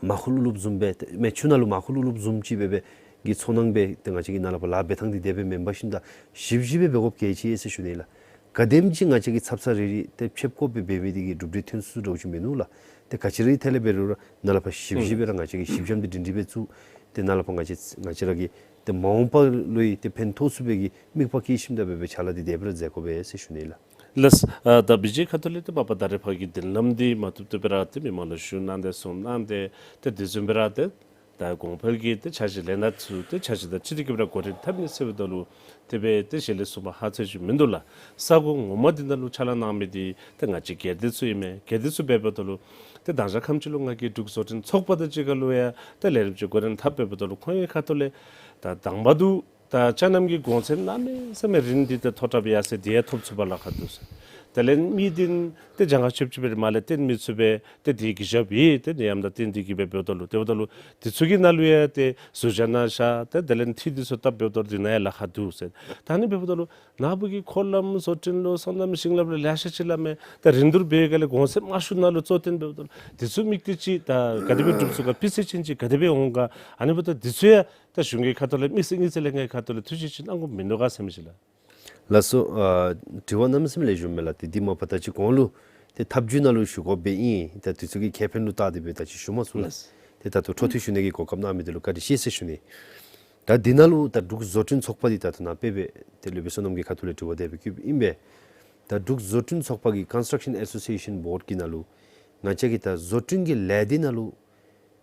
མར་ཁུ་བླུག་བླུགཔ་བཟུམ་སྦེ་ཏེ་མེ་ཆུ་ནང་ལུ་མར་ཁུ་བླུག་བླུགཔ་བཟུམ་ཅིག་འབད་འབད་གི་ཚོར་སྣང་སྦེ་ཏེ་ང་བཅས་ཀྱི་ནཱ་ལས་ཕར་ལཱ་འབད་ཐངས་འདི་དེ་སྦེ་མེན་པར་ཞིནམ་ད་ཞིབ་ཞིབ་སྦེ་འབད་དགོཔ་གལ་ཆེ་ཟེར་ཞུ་ནི་ལགས། ག་དེམ་ཅིག་ང་བཅས་ཀྱིས་ཚབ་ཚབ་རེ་རེ་ཏེ་ཕྱདཔ་དགོཔ་སྦེ་འབད་མི་འདི་གིས་གྲུབ་འབྲས་ཐོན་ཚུགས་འདྲཝ་ཅིག་མིན་ནུག་ལགས། ཏེ་ག་ཅི་ར་གི་ཐད་ལས་འབད་རུང་ར་ནཱ་ལས་ཕར་ཞིབ་ཞིབ་སྦེ་ར་ང་བཅས་ཀྱིས་ཞིབ་འཇམ་འདི་སྒྲིང་སྒྲིང་སྦེ་བཙུགས། ཏེ་ནཱ་ལས་ཕར་ང་བཅས་ང་བཅས་ར་གི་ཏེ་མ་འོངས་པ་ལུ་ཡང་ཏེ་ཕན་ཐོགས་ཚུགས་པའི་གི་དམིགས་པ་བསྐྱེད་ཞིནམ་ད་འབད་འབད་ཕྱག་ལཱ་འདི་དེ་སྦེ་ར་མཛད་དགོ་པས་ཟེར་ཞུ་ནི་ལགས། ལགས། ཨ་ད་བི་ཇི་ཁ་ཐུག་ལས་ཏེ་མ་པ་ད་རེས་ཕར་གྱི་མདུན་ལམ་འདི་མ་བཏུབ་བཏུབ་སྦེ་ར་ཏེ་མི་མང་ལུ་ཞུ་གནང་སྟེ་གསུང་གནང་སྟེ་ཏེ་དེ་བཟུམ་སྦེ་ར་ཏེ་ད་གོང་འཕེལ་གྱི་ཏེ་འཆར་གཞི་ལས་སྣ་ཚུ་ཏེ་འཆར་གཞི་དང་ཅི་རིགས་ཀྱི་སྦེ་ར་འགོ་འདྲེན་འཐབ་ནི་ཟེར་བའི་ཐོག་ལུ་དེ་སྦེ་ཏེ་ཞལ་ལས་གསུངས་པ་ཧ་ཅང་ཅིག་མིན་འདུག་ལགས། ས་གོ་ངོ་མ་འདི་ནང་ལུ་ཕྱག་ལཱ་གནང་མི་འདི་ཏེ་ང་བཅས་སྒེར་སྡེ་ཚུ་ཨིན་མས། སྒེར་སྡེ་ཚུ་འབདཝ་ད་ལུ་ཏེ་དང་ཞག་ཁམས་ཅིག་ལུ་ང་གིས་འབྲུག་བཟོ་སྐྲུན་ཚོགས་པ་དང་གཅིག་ཁར་ལུ་ཡང་ཏེ་ལས་རིམ་ཅིག་འགོ་འདྲེན་འཐབ་འབདཝ་ད་ལུ་ཁོང་གི་ཁ་ཐུག་ལས་ད་དང་པ་འདི་ད་ཅ་ནམ་གྱི་གོང་ཚད་གནམ་མེད་ས་མེད་རིན་འདི་ཏེ་མཐོ་དྲགས་སྦེ་ཡར་སེང་འདི་ཡང་ཐོབ་ཚུགས་པར་ལཱ་ཁག་འདུག་ཟེར། དེ་ལས་མི་འདི་ཏེ་གྱངས་ཁ་ཆོདཔ་ཅིག་སྦེ་མར་ལས་བཏོན་མི་ཚུགས་པས། ཏེ་འདི་གི་ཞབས་ཡི་ཏེ་ནད་ཡམས་དང་བསྟུན་ཏེ་གིས་འབད་འབདཝ་ད་ལུ་དེ་འབདཝ་ད་ལུ་དེ་ཚུ་གི་ནང་ལུ་ཡང་ཏེ་ཟུར་བཞག་གནང་བཞག་ཏེ་དེ་ལས་འཐུས་འདི་ཚུ་བཏབ་འབདཝ་ད་ལུ་འདི་ནང་ཡང་ལཱ་ཁག་འདུག་ཟེར། ད་ཨ་ནི་འབདཝ་ད་ལུ་ནཱ་བུ་གིས་འཁོར་ལམ་བཟོ་སྐྲུན་ལུ་སོ་ནམ་ཞིང་ལཱ་ལུ་ལེ་ཤ་ཅིག་སླབ་མས། ད་རིན་བསྡུར་འབད་བའི་སྒང་ལས་གོང་ཚད་དམའ་ཤོས་ནང་ལུ་གཙོ་བཏོན་འབདཝ་ད་ལུ་དེ་ཚུ་དམིགས་གཏད་ཅིག་ད་ག་དེ་སྦེ་སྒྲུབ་ཚུགས་ག། སྤུས་ཚད་ཅན་ཅིག་ག་དེ་སྦེ་འོང་ག། ཨ་ནི་འབདཝ་ད་དེ་ཚུ་ཡང་ད་གཞུང་གི་ཁ་ཐུག་ལས་དམིགས་བསལ་དམིགས་བསལ་ལས་ངེའི་ཁ་ཐུག་ལས་ཐུགས་བཞེད་ཅིག་གནང་དགོཔ་མིན་འདུག་ག་ཟེར་མི་ཅིག་ལགས། ལགས་སོ། ཨ་དྲི་བ་གནམ་མེད་ས་མེད་ལེགས་ཞུཝ་མས་ལགས། ཏེ་འདི་མ་པ་ད་ཅི་གོང་ལུ་ཏེ་ཐབས་བྱུས་ནང་ལུ་ཞུ་དགོཔ་སྦེ་ཨིན། ད་དུས་ཚོད་ཀྱི་ཁེ་ཕན་ལུ་བལྟ་སྟེ་སྦེ་ད་ཅི་ཞུ་མ་ཚུགས་ལགས། ལགས། ཏེ་ད་ལྟོ་འཕྲོ་མཐུད་ཞུ་ནི་གི་གོ་སྐབས་གནང་མི་འདི་ལུ་བཀའ་དྲིན་ཆེ་ཟེར་ཞུ་ནི། ད་འདི་ནང་ལུ་ད་འབྲུག་བཟོ་སྐྲུན་ཚོགས་པ་འདི་ད་ལྟོ་ནཱ་དཔེ་སྦེ་ཏེ་སློབ་དཔོན་བསོད་ནམས་ཀྱི་ཁ་ཐུག་ལས་དྲི་བ་དེ་སྦེ་བཀོདཔ་ཨིན་པས། ད་འབྲུག་བཟོ་སྐྲུན་ཚོགས་པ་གི་Construction Association Board གི་ནང་ལུ་ང་བཅས་ཀྱི་ད་བཟོ་སྐྲུན་གྱི་ལས་སྡེ་ནང་ལུ་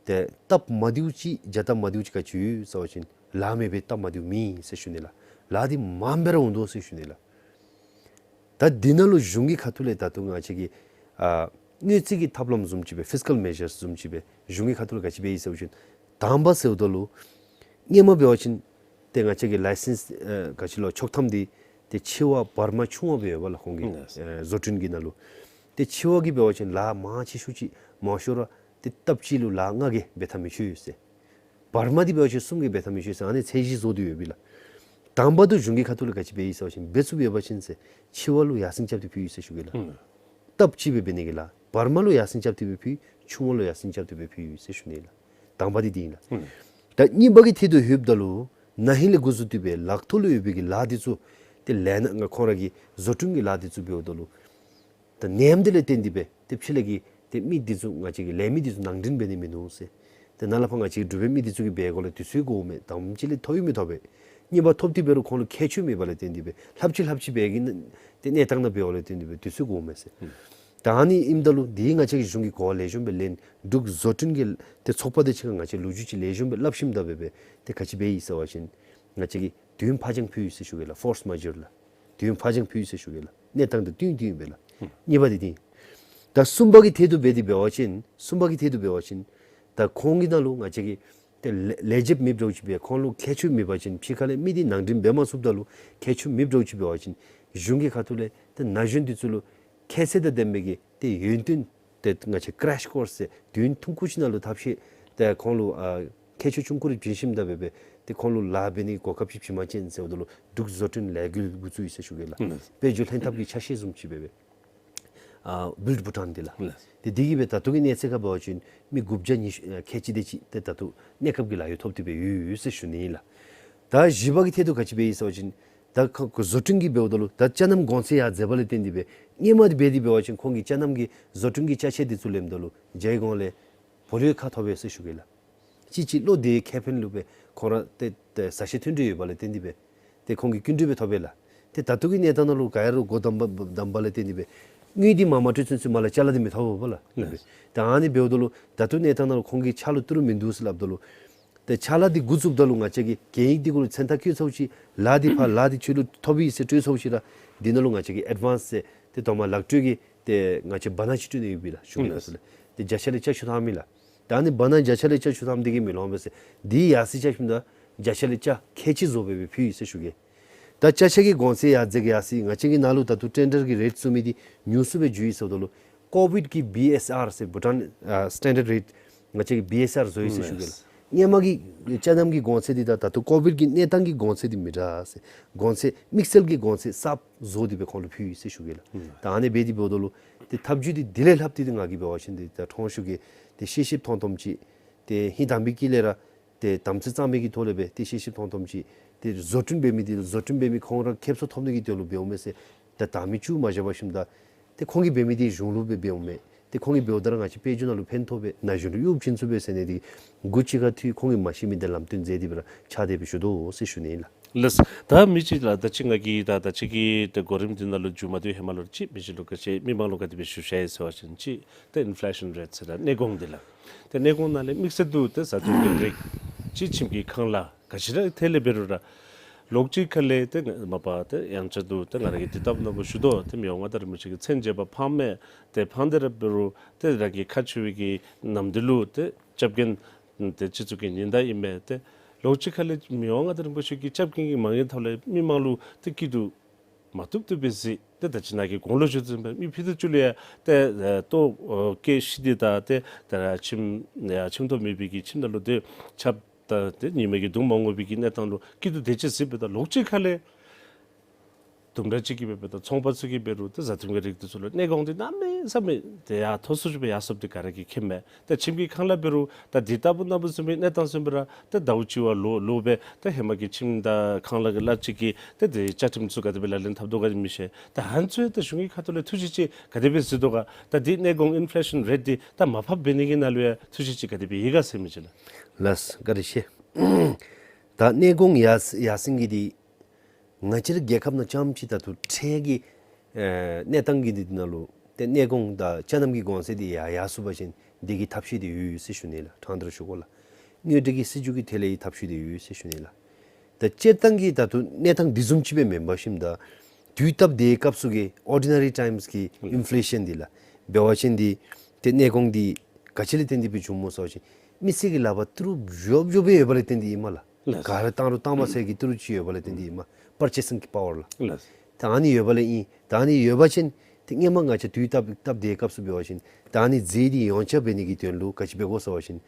ཏེ་སྟབས་མ་བདེཝ་ཅིག་བྱ་སྟབས་མ་བདེཝ་ཅིག་ག་ཅི་ཡོད་ཟེར་བ་ཅིན་ལཱ་མེད་པའི་སྟབས་མ་བདེཝ་མེད་ཟེར་ཞུ་ནི་ལགས། ལཱ་འདི་མངམ་སྦེ་ར་འོང་དོ་ཟེར་ཞུ་ནི་ལགས། ད་འདི་ནང་ལུ་གཞུང་གི་ཁ་ཐུག་ལས་ད་ལྟོ་ང་བཅས་ཀྱི་ཨ་དངུལ་རྩིས་ཀྱི་ཐབས་ལམ་བཟུམ་ཅིག་སྦེ་Fiscal Measures བཟུམ་ཅིག་སྦེ་གཞུང་གི་ཁ་ཐུག་ལས་ག་ཅི་འབད་ཡི་ཟེར་བ་ཅིན་དང་པ་ཟེརཝ་ད་ལུ་སྔོན་མ་འབད་བ་ཅིན་ཏེ་ང་བཅས་ཀྱི་License ཨ་ག་ཅི་ལོ་ཆོག་ཐམ་འདི་ཏེ་ཆེ་བ་བར་མ་ཆུང་བ་སྦེ་ཡོདཔ་ལགས། ཁོང་གི་ཨ་བཟོ་སྐྲུན་གྱི་ནང་ལུ་ཏེ་ཆེ་བ་གི་འབད་བ་ཅིན་ལཱ་མང་ཆེ་ཤོས་ཅིག་མང་ཤོས་ར་ཏེ་སྟབས་གཅིག་ལུ་ལཱ་ལྔ་གིས་འབད་འཐབ་མི་ཅིག་ཡོད་ཟེར། བར་མ་འདི་འབད་བ་ཅིན་གསུམ་གྱིས་འབད་འཐབ་མི་ཅིག་ཡོད་ཟེར། ཨ་ནི་ཚད་གཞི་བཟོ་སྟེ་ཡོདཔ་ཨིན་ལགས། དང་པ་འདི་གཞུང་གི་ཁ་ཐུག་ལས་ག་ཅི་འབད་ཡི་ཟེར་བ་ཅིན་འབད་ཚུགསཔ་ཡོད་པ་ཅིན་ཟེར་ཆེ་བ་ལུ་ཡར་སེང་རྐྱབ་སྟེ་ཕུལ་ཡི་ཟེར་ཞུ་གེ་ལགས། ཨུམ། སྟབས་གཅིག་སྦེ་འབད་ནི་གི་ལགས། བར་མ་ལུ་ཡར་སེང་རྐྱབ་སྟེ་སྦེ་ཕུལ། ཆུང་བ་ལུ་ཡར་སེང་རྐྱབ་སྟེ་སྦེ་ཕུལ་ཡི་ཟེར་ཞུ་ནི་ལགས། དང་པ་འདི་འདི་ཨིན་ལགས། ཨུམ། ད་གཉིས་པ་གི་ཐད་དུ་ལྷོདཔ་ད་ལུ་ན་ཧིང་ལས་འགོ་བཙུགས་ཏེ་སྦེ་ལག་ཐོག་ལུ་ཡོད་པའི་གི་ལཱ་འདི་ཚུ་ཏེ་ལས་སྣ་ང་ཁོང་ར་གི་བཟོ་སྐྲུན་གྱི་ལཱ་འདི་ཚུ་འབདཝ་ད་ལུ་ད་ནད་ཡམས་འདི་ལས་བརྟེན་ཏེ་སྦེ་ཏེ་ཕྱི་ལས་ཀྱི་ཏེ་མི་འདི་ཚུ་ང་བཅས་ཀྱི་ལས་མི་འདི་ཚུ་ནང་འདྲེན་འབད་ནི་མིན་འདུག་ཟེར། ཏེ་ནཱ་ལས་ཕར་ང་བཅས་འབྲུག་པའི་མི་འདི་ཚུ་གིས་འབད་དགོ་ལས་དུས་ཚོད་འགོརཝ་མས། དང་པ་ཅིག་ལས་ཐོབ་ཡང་མི་ཐོབ་པས། གཉིས་པ་ཐོབ་སྟེ་འབད་རུང་ཁོང་ལུ་ཁྱད་ཆོས་མེད་པ་ལས་བརྟེན་ཏེ་སྦེ་ལྷབ་ཅིག་ལྷབ་ཅིག་འབད་གི་ན་ཏེ་གནས་སྟངས་ནང་འབདཝ་ལས་བརྟེན་ཏེ་སྦེ་དུས་ཚོད་འགོརཝ་མས་ཟེར། ད་ཨ་ནི་ཨིནམ་ད་ལུ་འདི་ང་བཅས་ཀྱིས་གཞུང་གི་གོ་བ་ལེགས་ཤོམ་སྦེ་ལེན། འབྲུག་བཟོ་སྐྲུན་གྱི་ཏེ་ཚོགས་པ་འདི་ཕྱི་ཁར་ང་བཅས་ལོ་རྒྱུས་ཅིག་ལེགས་ཤོམ་སྦེ་སླབ་ཞིནམ་ད་འབད་སྦེ་ཏེ་ག་ཅི་འབད་ཡི་ཟེར་བ་ཅིན་ང་བཅས་ཀྱིས་དུས་ཡུན་ཕར་འགྱངས་ཕུལ་ཡི་ཟེར་ཞུ་གེ་ལགས། ཕོརསི་མ་ཇོར་ལགས། དུས་ཡུན་ཕར་འགྱངས་ཕུལ་ཡི་ཟེར་ཞུ་གེ་ལགས། གནས་སྟངས་དང་བསྟུན་བསྟུན་སྦེ་ལགས། ཨུམ། གཉིས་པ་འདི་འདི་ཨིན། ད་གསུམ་པ་གི་ཐད་དུ་འབད་དེ་འབད་བ་ཅིན་གསུམ་པ་གི་ཐད་དུ་འབད་བ་ཅིན་ད་ཁོང་གི་ནང་ལུ་ང་བཅས་ཀྱིས་ཏེ་ལེགས་ལེགས་བཅོས་མེདཔ་འདྲཝ་ཅིག་སྦེ་ཁོང་ལུ་ཁྱད་ཆོས་མེད་པ་ཅིན་ཕྱི་ཁ་ལས་མི་འདི་ནང་འདྲེན་འབད་མ་ཚུགསཔ་ད་ལུ་ཁྱད་ཆོས་མེདཔ་འདྲཝ་ཅིག་འབད་བ་ཅིན་གཞུང་གི་ཁ་ཐུག་ལས་ཏེ་ན་གཞོན་འདི་ཚུ་ལུ་ཁྱད་ཚད་དང་ལྡན་པའི་གི་ཏེ་ཡོན་ཏན་ཏེ་ང་བཅས་ཀི་རེཤ་ཀོརསི་ཟེར་དུས་ཡུན་ཐུང་ཀུ་ཅིག་ནང་ལུ་ཐབས་ཤེས་ཏེ་ཁོང་ལུ་ཨ་ཁྱད་ཆོས་ཆུང་ཀུ་རེ་བྱིན་ཞིནམ་ད་འབད་སྦེ་ཏེ་ཁོང་ལུ་ལཱ་འབད་ནི་གོ་སྐབས་ཅིག་བྱིན་པ་ཅིན་ཟེརཝ་ད་ལུ་འབྲུག་བཟོ་སྐྲུན་ལས་འགུལ་འགོ་བཙུགས་ཡི་ཟེར་ཞུ་གེ་ལགས། ཨུམ། དཔལ་འབྱོར་ལྷན་ཐབས་ཀྱི་ཆ་ཤས་བཟུམ་ཅིག་འབད་སྦེ་ཨ་བིལཌ་བྷུ་ཊཱན་འདི་ལགས། ལགས། ཏེ་འདི་གིས་སྦེ་ད་ལྟོ་གི་གནས་ཚད་ཁར་འབད་བ་ཅིན་མི་དགུ་བརྒྱ་ཉི་ཤུ་ཨ་ཁལ་གཅིག་དེ་ཅིག་ཏེ་ད་ལྟོ་གནས་སྐབས་ཀྱི་ལཱ་གཡོག་ཐོབ་སྟེ་སྦེ་ཡོད་ཡོད་ཟེར་ཞུ་ནི་ཨིན་ལགས། ད་བཞི་པ་གི་ཐད་དུ་ག་ཅི་འབད་ཡི་ཟེར་བ་ཅིན་ད་ཁོང་བཟོ་སྐྲུན་གྱི་འབདཝ་ད་ལུ་ད་ཅ་རྣམ་གོང་ཚད་ཡར་འཛེགས་པ་ལས་བརྟེན་ཏེ་སྦེ་སྔོན་མ་འདི་འབད་དེ་འབད་བ་ཅིན་ཁོང་གི་ཅ་རྣམ་གྱི་བཟོ་སྐྲུན་གྱི་ཅ་ཆས་འདི་ཚུ་ལེནམ་ད་ལུ་རྒྱ་གར་གུང་ལས་བོད་ལུ་ཁ་ཐོབ་པས་ཟེར་ཞུ་གེ་ལགས། ཅིག་ཅིག་བློ་བདེ་ཁེ་ཕན་ལུ་སྦེ་ཁོང་ར་ཏེ་ཏེ་བཟའ་ཆས་མཐུན་འབྲེལ་ཡོད་པ་ལས་བརྟེན་ཏེ་སྦེ་ཏེ་ཁོང་གིས་སྐྱིན་འགྲུལ་སྦེ་ཐོབ་པས་ལགས། ཏེ་ད་ལྟོ་གི་གནས་སྟངས་ནང་ལུ་ག་ཡ་རུང་སྒོ་བསྡམ་པ་བསྡམ་པ་ལས་བརྟེན་ཏེ་སྦེ་དངུལ་འདི་མར་མ་སྤྲོད་ཚུན་ཚོད་མར་ལས་ཅ་ལ་འདི་མི་ཐོབ་པས་ལགས། ལགས། ཏེ་ཨ་ནི་འབདཝ་ད་ལུ་ད་ལྟོ་གནས་སྟངས་ནང་ལུ་ཁོང་གི་ཕྱག་ལུ་ཏི་རུ་མིན་འདུག་ཟེར་སླབ་ད་ལུ་ཏེ་ཕྱག་ལཱ་འདི་འགོ་བཙུགསཔ་ད་ལུ་ང་བཅས་ཀྱིས་གན་ཡིག་འདི་གུ་ལུ་མཚན་རྟགས་བཀོད་ཚརཝ་ཅིག་ལཱ་འདི་ཕར་ལཱ་འདི་ཁྱོད་ལུ་ཐོབ་ཡི་ཟེར་སྤྲོད་ཚརཝ་ཅིག་ར་འདི་ནང་ལུ་ང་བཅས་ཀྱིས་ཨེཌ་ཝཱནསི་ཟེར་ཏེ་ཐོག་མར་ལག་སྤྲོད་ཀྱི་ཏེ་ང་བཅས་བར་ན་ཅིག་སྤྲོད་ནི་ཡོད་པས་ལགས། གཞུང་ལུ་ལགས། ཏེ་བརྒྱ་ཆ་ལས་ཆ་བཅུ་ཐམ་ཨིན་ལགས། ད་ཨ་ནི་བར་ན་བརྒྱ་ཆ་ལས་ཆ་བཅུ་ཐམ་འདི་གིས་མི་ལོང་པས་ཟེར། འདི་ཡར་སེང་རྐྱབ་ཞིནམ་ད་བརྒྱ་ཆ་ལས་ཆ་ཁལ་གཅིག་བཟོ་སྦེ་སྦེ་ཕུལ་ཡི་ཟེར་ཞུ་གེ། ད་ཅ་ཆས་ཀྱི་གོང་ཚད་ཡར་འཛེགས་ཡར་སེང་ང་བཅས་ཀྱི་ནང་ལུ་ད་ལྟོ་ཊེན་ཌར་གྱི་རེཊ་བཙུགས་མི་འདི་ཉུང་སུ་སྦེ་འགྱོ་ཡི་ཟེརཝ་ད་ལུ་ཀོ་བིཌ་ཀྱི་བི་ཨེསི་ཨར་ཟེར་བྷུ་ཊཱན་ཨ་སི་ཊེན་ཌརཌ་རེཊ་ང་བཅས་ཀྱིས་བི་ཨེསི་ཨར་བཟོ་ཡི་ཟེར་ཞུ་གེ་ལགས། ལགས། སྔོན་མ་གི་ཅ་རྣམ་གྱི་གོང་ཚད་འདི་དང་ད་ལྟོ་ཀོ་བིཌ་ཀྱི་གནས་སྟངས་ཀྱི་གོང་ཚད་འདི་མི་འདྲ་ཟེར། གོང་ཚད་དམིགས་བསལ་གྱི་གོང་ཚད་གསརཔ་བཟོ་སྟེ་སྦེ་ཁོང་ལུ་ཕུལ་ཡི་ཟེར་ཞུ་གེ་ལགས། ལགས། ད་ཨ་ནི་འབད་དེ་འབདཝ་ད་ལུ་ཏེ་ཐབས་བྱུས་འདི་དེ་ལས་ལྷག་སྟེ་ཏེ་ང་གིས་འབད་བ་ཅིན་ཏེ་ད་ཁྲོམ་ཤོག་གི་ཏེ་ཤེས་ཤེསཔ་མཐོང་མཐོངམ་ཅིག་ཏེ་ཧིང་དྭངས་པའི་དཀྱིལ་ལས་ར་ཏེ་དམ་ཚིག་གཙང་མའི་གི་ཐོག་ལས་སྦེ་ཏེ་ཤེས་ཤེསཔ་མཐོང་མཐོངམ་ཅིག་ཏེ་བཟོ་སྐྲུན་འབད་མི་འདི་བཟོ་སྐྲུན་འབད་མི་ཁོང་ར་ཁེབ་སང་ཐོབ་ནི་གི་དོན་ལུ་འབདཝ་མས་ཟེར། ད་དང་མི་བཅུ་མ་བཞག་པར་ཞིནམ་ད་ཏེ་ཁོང་གིས་འབད་མི་འདི་གཞུང་ལུ་སྦེ་འབདཝ་མས། ཏེ་ཁོང་གིས་འབདཝ་ད་ར་ང་བཅས་དཔལ་འབྱོར་ནང་ལུ་ཕན་ཐོགས་པས། ན་གཞོན་ལུ་གཡོག་བྱིན་ཚུགས་པས་ཟེར་ནི་འདི་གུ་ཅིག་ཁར་འཐུས་ཁོང་གིས་མ་ཤེས་མི་འདི་ལམ་སྟོན་མཛད་དེ་སྦེ་ར་ཕྱག་དེ་སྦེ་ཞུ་དོ་ཟེར་ཞུ་ནི་ཨིན་ལགས། ལགས། ད་མི་ཅིག་ལགས་ད་ཅི་ང་གིས་ད་ད་ཅི་གི་ཏེ་གོ་རིམ་འདི་ནང་ལུ་འཛུལ་མ་བཏུབ་ཧེ་མ་ལུ་ཅིག་མི་ཅིག་ལུ་ག་ཅི་མི་མང་ལུ་ག་དེ་སྦེ་ཞུ་ཤེས་ཡི་ཟེར་བ་ཅིན་ཅིག་ཏེ་ཨིན་ཕི་ལེ་ཤཱན་རེཊ་ཟེར་ད་གནས་གོང་འདི་ལགས། ཏེ་གནས་གོང་ནང་ལས་དམིགས་བསལ་དུ་ཏེ་བཟའ་འཐུང་གི་རིགས་ཅིག་ཁྱིམ་གྱི་ཁང་གླ་ག་ཅི་ར་ཐད་ལས་འབད་རུང་ར་ལོགས་གཅིག་ཁ་ལས་ཏེ་མ་པ་ཏེ་ཡང་ཆ་དུ་ཏེ་ང་ར་གིས་དེ་ལྟ་བུ་ནང་ལུ་ཞུ་དོ། ཏེ་མི་དབང་མངའ་བདག་རིན་པོ་ཆེ་གི་མཚན་བརྗོད་པ་ཕངས་མས། ཏེ་ཕངས་ཏེ་ར་འབད་རུང་ཏེ་རང་གི་ཁ་ཆེ་བའི་གི་ནམ་དུས་ལུ་ཏེ་སྐྱབས་མགོན་ཏེ་སྤྱི་གཙུག་གི་ཉི་ཟླ་ཨིན་མས། ཏེ་ལོགས་གཅིག་ཁ་ལས་མི་དབང་མངའ་བདག་རིན་པོ་ཆེ་གི་སྐྱབས་མགོན་གྱི་མ་དངུལ་ཐོག་ལས་མི་མང་ལུ་ཏེ་སྐྱིད་སྡུག་མ་བཏུབ་བཏུབ་སྦེ་གཟིགས། ཏེ་ད་ཅི་ནཱ་གི་གོང་ལུ་ཞུ་དོ་བཟུམ་སྦེ་མི་ཕུད་དུ་བཅུག་ལས་ཡང་ཏེ་ལྟོ་ཨ་སྐྱེ་ཤི་སྟེ་ད་ཏེ་ད་ཁྱིམ་ཡང་ཁྱིམ་ཐོག་མེད་པའི་གི་ཁྱིམ་ནང་ལུ་ཏེ་ཆབ་ད་ཏེ་ཉི་མའི་གི་གདུང་མ་བསྔོ་བའི་གི་གནས་སྟངས་ལུ་སྐྱིད་སྡུག་དེ་ཅིག་གཟིགས་པས། ད་ལོགས་གཅིག་ཁ་ལས་དུམ་གྲ་ཅིག་གིས་འབད་འབདཝ་ད་ཚོང་པ་ཚུ་གིས་འབད་རུང་ཏེ་བཟའ་འཐུང་གི་རིགས་འདི་ཚུ་ལུ་གནས་གོང་འདི་གནམ་མེད་ས་མེད་ཏེ་ཡར་མཐོ་སུ་ཅིག་སྦེ་ཡར་སོངམ་འདི་ག་ར་གིས་མཁྱེནམ་མས། ད་ཁྱིམ་གྱི་ཁང་གླ་འབད་རུང་ད་འདི་ལྟ་བུ་ནང་བཟུམ་སྦེ་གནས་སྟངས་བཟུམ་སྦེ་ར་ད་ཟླཝ་གཅིག་བ་ལོ་ལོ་སྦེ་ད་ཧེ་མ་གི་ཁྱིམ་དང་ཁང་གླ་གི་གླ་ཅིག་གི་ད་ཏེ་བཅའ་ཁྲིམས་ཚུ་ག་དེ་སྦེ་ལག་ལེན་འཐབ་དོ་ག་མི་ཤེས། ད་ཨ་ནི་ཚུ་ད་གཞུང་གི་ཁ་ཐུག་ལས་ཐུགས་བཞེད་ཅིག་ག་དེ་སྦེ་གཟིགས་དོ་ག། ད་འདི་གནས་གོང་ཨིན་ཕི་ལེ་ཤཱན་རེཊ་འདི་ད་མར་ཕབ་འབད་ནི་གི་ནང་ལུ་ཡང་ཐུགས་བཞེད་ཅིག་ག་དེ་སྦེ་ཡོད་ག་ཟེར་མི་ཅིག་ལགས། ལགས་བཀའ་དྲིན་ཆེ། ད་གནས་གོང་ཡར་ཡར་སེང་གི་འདི་ང་བཅས་ར་རྒྱལ་ཁབ་ནང་རྐྱངམ་ཅིག་ད་ལྟོ་འཕྲལ་གྱི་ཨེ་གནས་སྟངས་ཀྱི་འདི་ནང་ལུ་ཏེ་གནས་གོང་དང་ཅ་རྣམ་གྱི་གོང་ཚད་འདི་ཡར་ཡར་སོང་པ་ཅིན་འདི་གི་ཐབས་ཤེས་འདི་ཡོད་ཡོད་ཟེར་ཞུ་ནི་ལགས། ཕྲང་སྟེ་ར་ཞུ་དགོ་ལགས། དངུལ་འབྲེལ་གྱི་སྲིད་བྱུས་ཀྱི་ཐད་ལས་ཐབས་ཤེས་འདི་ཡོད་ཡོད་ཟེར་ཞུ་ནི་ལགས། ད་སྤྱིར་བཏང་གི་ད་ལྟོ་གནས་སྟངས་འདི་བཟུམ་ཅིག་སྦེ་མེན་པར་ཞིནམ་ད་དུས་སྟབས་བདེ་བའི་སྐབས་སུ་གི་ཨོར་ཌི་ནེ་རི་ཊའིམསི་གི་ཨིན་ཕི་ལེ་ཤཱན་འདི་ལགས། འབད་བ་ཅིན་འདི་ཏེ་གནས་གོང་འདི་ག་ཅི་ལས་བརྟེན་ཏེ་སྦེ་བྱུངམ་སྨོ་ཟེར་བ་ཅིན་མི་སེར་གྱི་ལག་པར་ཏི་རུ་འབྱོར་འབྱོར་སྦེ་ཡོད་པ་ལས་བརྟེན་ཏེ་ཨིན་མས་ལགས། ལགས། ག་ར་བཏང་རུང་བཏང་མ་ཚུགས་ཀྱི་ཏི་རུ་ཅིག་ཡོད་པ་ལས་བརྟེན་ཏེ་ཨིན་མས། པར་ཅེ་སིང་གི་པ་ཝར་ལགས། ལགས། ད་ཨ་ནི་ཡོད་པ་ལས་ཨིན། ད་ཨ་ནི་ཡོད་པ་ཅིན་ཏེ་སྔོན་མ་ང་བཅས་དུས་སྟབས་སྟབས་བདེ་བའི་སྐབས་སུ་འབད་བ་ཅིན་ད་ཨ་ནི་རྫས་འདི་ཡོངས་ཁྱབ་འབད་ནི་གི་དོན་ལུ་ག་ཅི་འབད་དགོ་ཟེར་བ་ཅིན་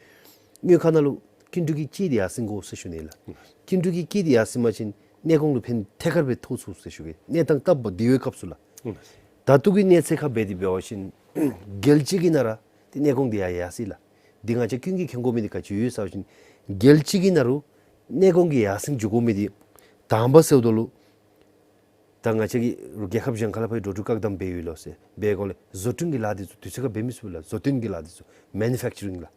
དངུལ་ཁང་ནང་ལུ་སྐྱིན་འགྲུལ་གྱི་དཀྱིལ་འདི་ཡར་སེང་དགོ་ཟེར་ཞུ་ནི་ལགས། སྐྱིན་འགྲུལ་གྱི་དཀྱིལ་འདི་ཡར་སེང་པ་ཅིན་གནས་གོང་ལུ་ཕན་ཐད་ཀར་སྦེ་ཐོགས་ཚུགས་ཟེར་ཞུ་གེ། གནས་སྟངས་སྟབས་བདེ་བའི་སྐབས་སུ་ལགས། ད་ལྟོ་གི་གནས་ཚད་ཁར་འབད་དེ་འབད་བ་ཅིན་རྒྱལ་སྤྱི་གི་ནང་ར་ཏེ་གནས་གོང་འདི་ཡར་ཡར་སོང་ཡི་ལགས། འདི་ང་བཅས་ཀུན་གྱིས་མཁྱེན་དགོ་མི་འདི་ག་ཅི་ཡོད་ཟེར་བ་ཅིན་རྒྱལ་སྤྱི་གི་ནང་ལུ་གནས་གོང་གི་ཡར་སེང་འགྱོ་དགོ་མི་འདི་དང་པ་ཟེརཝ་ད་ལུ་ད་ང་བཅས་ཀྱི་རྒྱལ་ཁབ་གཞན་ཁ་ལས་ཕར་འགྲོ་འགྲུལ་བཀག་དམ་འབད་ཡོད་ལོ་ཟེར་འབད་གོང་ལས་བཟོ་སྐྲུན་གྱི་ལཱ་འདི་ཚུ་དུས་ཚོད་ཁར་འབད་མི་ཚུགས་ལགས། བཟོ་སྐྲུན་གྱི་ལཱ་འདི་ཚུ་མེ་ནུ་ཕེཀ་ཅ་རིང་ལགས།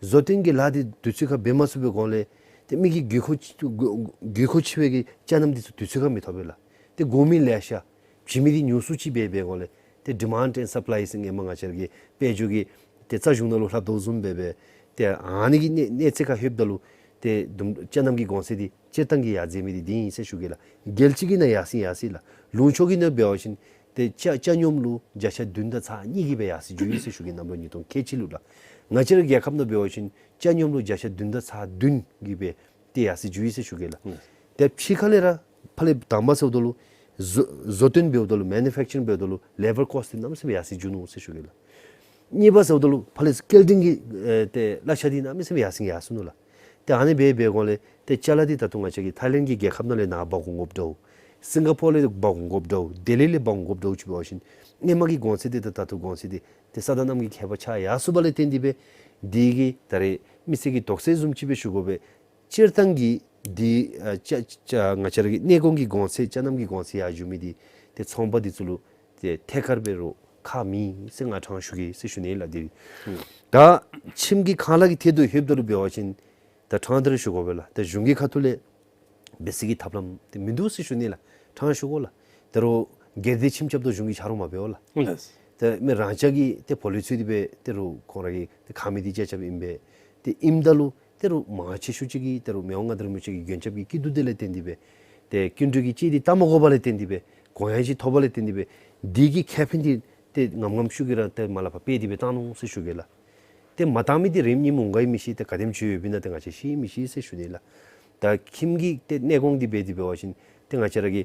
བཟོ་སྐྲུན་གྱི་ལཱ་འདི་དུས་ཚོད་ཁར་འབད་མ་ཚུགས་པའི་སྒང་ལས་ཏེ་མི་གི་དགོས་མཁོ་ཅིག་དགོས་དགོས་མཁོ་ཆེ་བའི་གི་ཅ་རྣམ་འདི་ཚུ་དུས་ཚོད་ཁར་མི་ཐོབ་པས་ལགས། ཏེ་དགོ་མི་ལེ་ཤ་བྱིན་མི་འདི་ཉུང་སུ་ཅིག་འབད་བའི་སྒང་ལས་ཏེ་demand and supply ཟེར་ཧེ་མ་ང་བཅས་ར་གི་དཔལ་འབྱོར་གྱི་ཏེ་རྩ་གཞུང་ནང་ལུ་སླབ་དོ་བཟུམ་སྦེ་སྦེ་ཏེ་ཨ་ནི་གི་གནས་གནས་ཚད་ཁར་ལྷོདཔ་ད་ལུ་ཏེ་དུམ་ཅ་རྣམ་གྱི་གོང་ཚད་འདི་སྤྱིར་བཏང་གི་ཡར་འཛེགས་མི་འདི་འདི་ཨིན་ཟེར་ཞུ་གེ་ལགས། རྒྱལ་སྤྱི་གི་ནང་ཡར་སེང་ཡར་སེང་ལགས། ལུང་ཕྱོགས་ཀྱི་ནང་འབད་བ་ཅིན་ཏེ་ཅ་ཅ་སྙོམས་ལུ་བརྒྱ་ཆ་བདུན་དང་ཚག་གཉིས་ཀྱི་སྦེ་ཡར་སེང་འགྱོ་ཡི་ཟེར་ཞུ་གེ། གནམ་ལོ་ཉིས་སྟོང་ཁལ་གཅིག་ལུ་ལགས། ང་བཅས་ར་རྒྱལ་ཁབ་ནང་འབད་བ་ཅིན་ཅ་སྙོམས་ལུ་བརྒྱ་ཆ་བདུན་དང་ཚག་བདུན་གྱི་སྦེ་ཏེ་ཡར་སེང་འགྱོ་ཡི་ཟེར་ཞུ་གེ་ལགས། ཨུམ། ཏེ་ཕྱི་ཁ་ལས་ར་ཕར་ལས་དང་པ་ཟེརཝ་ད་ལུ་བཟོ་བཟོ་སྐྲུན་འབདཝ་ད་ལུ་manufacturing འབདཝ་ད་ལུ་labour cost འདི་གནམ་མེད་ས་མེད་ཡར་སེང་འགྱོ་ནུག་ཟེར་ཞུ་གེ་ལགས། གཉིས་པ་ཟེརཝ་ད་ལུ་ཕར་ལས་སྐྱེལ་འདྲེན་གྱི་ཨེ་ཏེ་གླ་ཆ་འདི་གནམ་མེད་ས་མེད་ཡར་སེང་ཡར་སོང་ནུག་ལགས། ཏེ་ཨ་ནི་འབད་བའི་སྒང་ལས་ཏེ་ཅ་ལ་འདི་ད་ལྟོ་ང་བཅས་ཀྱི་ཐའི་ལེནཌ་གི་རྒྱལ་ཁབ་ནང་ལས་ནཱ་འབག་འོང་དགོཔ་འདྲཝ། སིང་ག་པོར་ལས་འབག་འོང་དགོཔ་འདྲཝ། ལྡི་ལི་ལས་འབག་འོང་དགོཔ་འདྲཝ་ཅིག་འབད་བ་ཅིན་ཧེ་མ་གི་གོང་ཚད་འདི་དང་ད་ལྟོ་གོང་ཚད་འདི་ཏེ་ས་དང་གནམ་གྱི་ཁྱད་པར་ཆགས་ཡར་སོངམ་ལས་བརྟེན་ཏེ་སྦེ་འདི་གིས་ད་རེས་མི་སེར་གྱི་དོགས་སེལ་བཟུམ་ཅིག་སྦེ་ཞུ་དགོ་པས། སྤྱིར་བཏང་གི་འདི་ཨ་ཅ་ཅ་ང་བཅས་ར་གི་གནས་སྐོར་གྱི་གོང་ཚད་ཅ་རྣམ་གྱི་གོང་ཚད་ཡར་འགྱོ་མི་འདི་ཏེ་ཚོང་པ་འདི་ཚུ་ལུ་ཏེ་ཐད་ཀར་འབད་རུང་ཁག་མེད་ཟེར་ང་དྲང་ཞུ་གེ་ཟེར་ཞུ་ནི་ལགས། འདི་ཨུམ། ད་ཁྱིམ་གྱི་ཁང་གླ་གི་ཐད་དུ་ལྷོདཔ་ད་ལུ་འབད་བ་ཅིན་ད་དྲང་སྟེ་ར་ཞུ་དགོ་པས་ལགས། ད་གཞུང་གི་ཁ་ཐུག་ལས་འབད་སའི་གི་ཐབས་ལམ་འདི་མིན་འདུག་ཟེར་ཞུ་ནི་ལགས། དྲང་ཞུ་དགོ་ལགས། ད་རུང་སྒེར་སྡེ་ཁྱིམ་རྐྱབ་ད་གཞུང་གིས་ཆ་རོགས་མ་འབདཝ་ལགས། ལགས། ད་མི་རང་ཅག་གི་ཏེ་ཕོ་ལོ་ཚུ་འདི་སྦེ་ད་རུང་ཁོང་ར་གི་ཏེ་ཁང་མིག་འདི་ཅ་རྐྱབ་ཨིན་པས། ཏེ་ཨིནམ་ད་ལུ་ད་རུང་མང་ཆེ་ཤོས་ཅིག་གིས་ད་རུང་མི་དབང་མངའ་བདག་རིན་པོ་ཆེ་གི་མགོན་སྐྱབས་ཀྱི་སྐྱིད་སྡུག་འདི་ལས་བརྟེན་ཏེ་སྦེ་ཏེ་སྐྱིན་འགྲུལ་གྱི་ཅིག་འདི་བལྟ་མ་དགོ་པ་ལས་བརྟེན་ཏེ་སྦེ་གོང་ཡང་ཅིག་ཐོབ་པ་ལས་བརྟེན་ཏེ་སྦེ་འདི་གི་ཁེ་ཕན་འདི་ཏེ་ངམ་ངམ་ཤུགས་ཀྱིས་ར་ཏེ་མ་ལ་ཕར་སྤེལ་ཏེ་སྦེ་བཏང་ནུག་ཟེར་ཞུ་གེ་ལགས། ཏེ་མ་བཏང་མི་འདི་རེམ་གཉིསམ་འོང་ག་ཡང་མི་ཤེས། ཏེ་ག་དེམ་ཅིག་ཡོདཔ་ཨིན་ན་ཏེ་ང་བཅས་ཤེས་མི་ཤེས་ཟེར་ཞུ་ནི་ལགས། ད་ཁྱིམ་གྱི་ཏེ་གནས་སྐོར་འདི་འབད་དེ་འབད་བ་ཅིན་ཏེ་ང་བཅས་ར་གི་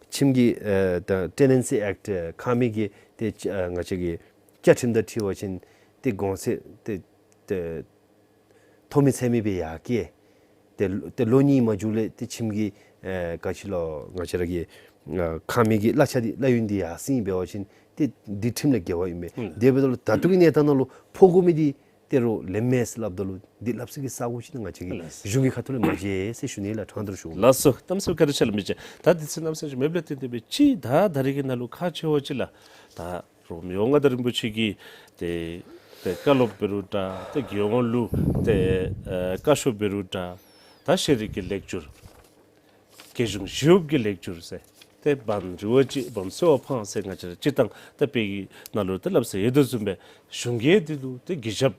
ཁྱིམ་གྱི་ཨེ་ད་ཊེ་ནེན་སི་ཨེཀཊ་ཨེ་ཁང་མིག་གི་ཏེ་ཨེ་ང་བཅས་ཀྱི་བཅའ་ཁྲིམས་དང་འཁྲིལ་བ་ཅིན་ཏེ་གོང་ཚད་ཏེ་ཏེ་མཐོ་མི་ཚད་མི་སྦེ་ཡར་བཀལ། ཏེ་ཏེ་ལོ་གཉིས་མ་འགྱོ་ལས་ཏེ་ཁྱིམ་གྱི་ཨེ་ག་ཅི་ལོ་ང་བཅས་ར་གི་ཨ་ཁང་མིག་གི་གླ་ཆ་འདི་གླ་ཡུན་འདི་ཡར་སེང་འབད་བ་ཅིན་ཏེ་འདི་ཁྲིམས་ལས་འགལ་བ་ཨིན་པས། ཨུམ། དེ་འབདཝ་ད་ལུ་ད་ལྟོ་གི་གནས་སྟངས་ནང་ལུ་ཕོག་དགོ་མི་འདི་ད་རུང་ལེན་མས་ཟེར་སླབ་ད་ལུ་འདི་སླབ་སའི་གི་ས་གོ་ཅིག་ནི་ང་བཅས་ཀྱི་ལགས། གཞུང་གི་ཁ་ཐུག་ལས་མ་མཇལ་ཟེར་ཞུ་ནི་ལགས། དྲང་སྟེ་ར་ཞུ་དགོ། ལགས་སོ། གནམ་མེད་ས་མེད་བཀའ་དྲིན་ཆེ་ལགས། མི་ཅིག་ད་དུས་ཚོད་གནམ་མེད་ས་མེད་མེདཔ་ལས་བརྟེན་ཏེ་སྦེ་ཅིག་ད་ད་རེས་ཀྱི་ནང་ལུ་ཁག་ཆེ་བ་ཅིག་ལགས། ད་རུང་མི་དབང་མངའ་བདག་རིན་པོ་ཆེ་གིས་ཏེ་ཏེ་བཀའ་སློབ་འབད་རུང་འདྲ། ཏེ་རྒྱལ་ཡོངས་ལུ་ཏེ་ཨེ་བཀའ་ཤོག་འབད་རུང་འདྲ། ད་ཤེས་རིག་གི་ལེགས་བསྒྱུར་རྒྱལ་གཞུང་ཞི་གཡོགཔ་གི་ལེགས་བསྒྱུར་ཟེར་ཏེ་བམ་རི་བོ་གཅིག་བམ་སེརཝ་འཕང་ཟེར་ང་བཅས་ར་སྤྱིར་བཏང་ད་དཔེ་གི་ནང་ལུ་ཏེ་སླབ་ས་ཡོད་དོ་བཟུམ་སྦེ་གཞུང་གིས་འདི་ལུ་ཏེ་གུས་ཞབས་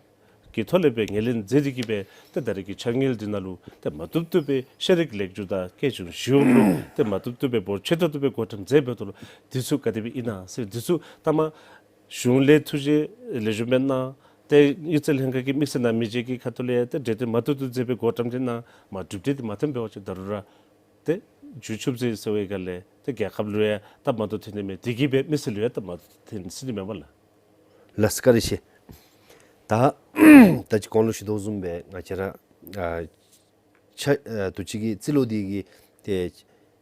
ཀྱི་ཐོག་ལས་སྦེ་ངོས་ལེན་མཛད་དེ་གིས་སྦེ་ཏེ་ད་རེས་ཀྱི་འཆར་དངུལ་འདི་ནང་ལུ་ཏེ་མ་བཏུབ་བཏུབ་སྦེ་ཤེས་རིག་ལེགས་བསྒྱུར་དང་རྒྱལ་གཞུང་ཞི་གཡོགཔ་ལུ་ཏེ་མ་བཏུབ་བཏུབ་སྦེ་འབོར་ཆེ་ཏོག་ཏོ་སྦེ་བགོ་བཀྲམ་མཛད་འབདཝ་ད་ལུ་འདི་ཚུ་ག་དེ་སྦེ་ཨིན་ན་ཟེར་འདི་ཚུ་ལྟ་མ་གཞུང་ལས་ཐུགས་རྗེ་ལེགས་ཤོམ་སྦེ་གནང་། ཏེ་གཡུས་རྩེ་ལྷན་ཁག་གི་དམིགས་བསལ་ནང་མི་རྗེ་གི་ཁ་ཐུག་ལས་ཡང་ཏེ་གྲོས་བསྟུན་མ་བཏུབ་བཏུབ་མཛད་སྦེ་བགོ་བཀྲམ་ཅིག་གནང་མ་གྲུབ་འབྲས་འདི་མ་ཐོན་པའི་བར་ཅིག་ད་རུང་ར་ཏེ་མཇུག་ཆུ་ཟེར་ཟེར་བའི་སྒང་ལས་ཏེ་རྒྱལ་ཁབ་ལུ་ཡང་སྟབས་མ་བདེཝ་ཐོན་ནི་མས། དེ་གིས་སྦེ་མི་སེར་ལུ་ཡང་སྟབས་མ་བདེཝ་ཐོན་ཟེར་ནི་མས་པ་ལགས། ལགས་སོ། བཀའ་དྲིན་ཆེ། ད་ད་ཅི་གོང་ལུ་ཞུ་དོ་བཟུམ་སྦེ་ང་བཅས་ར་ཨ་ཆ་ཨ་དུས་ཅི་གི་རྩིས་ལོ་འདི་གི་ཏེ་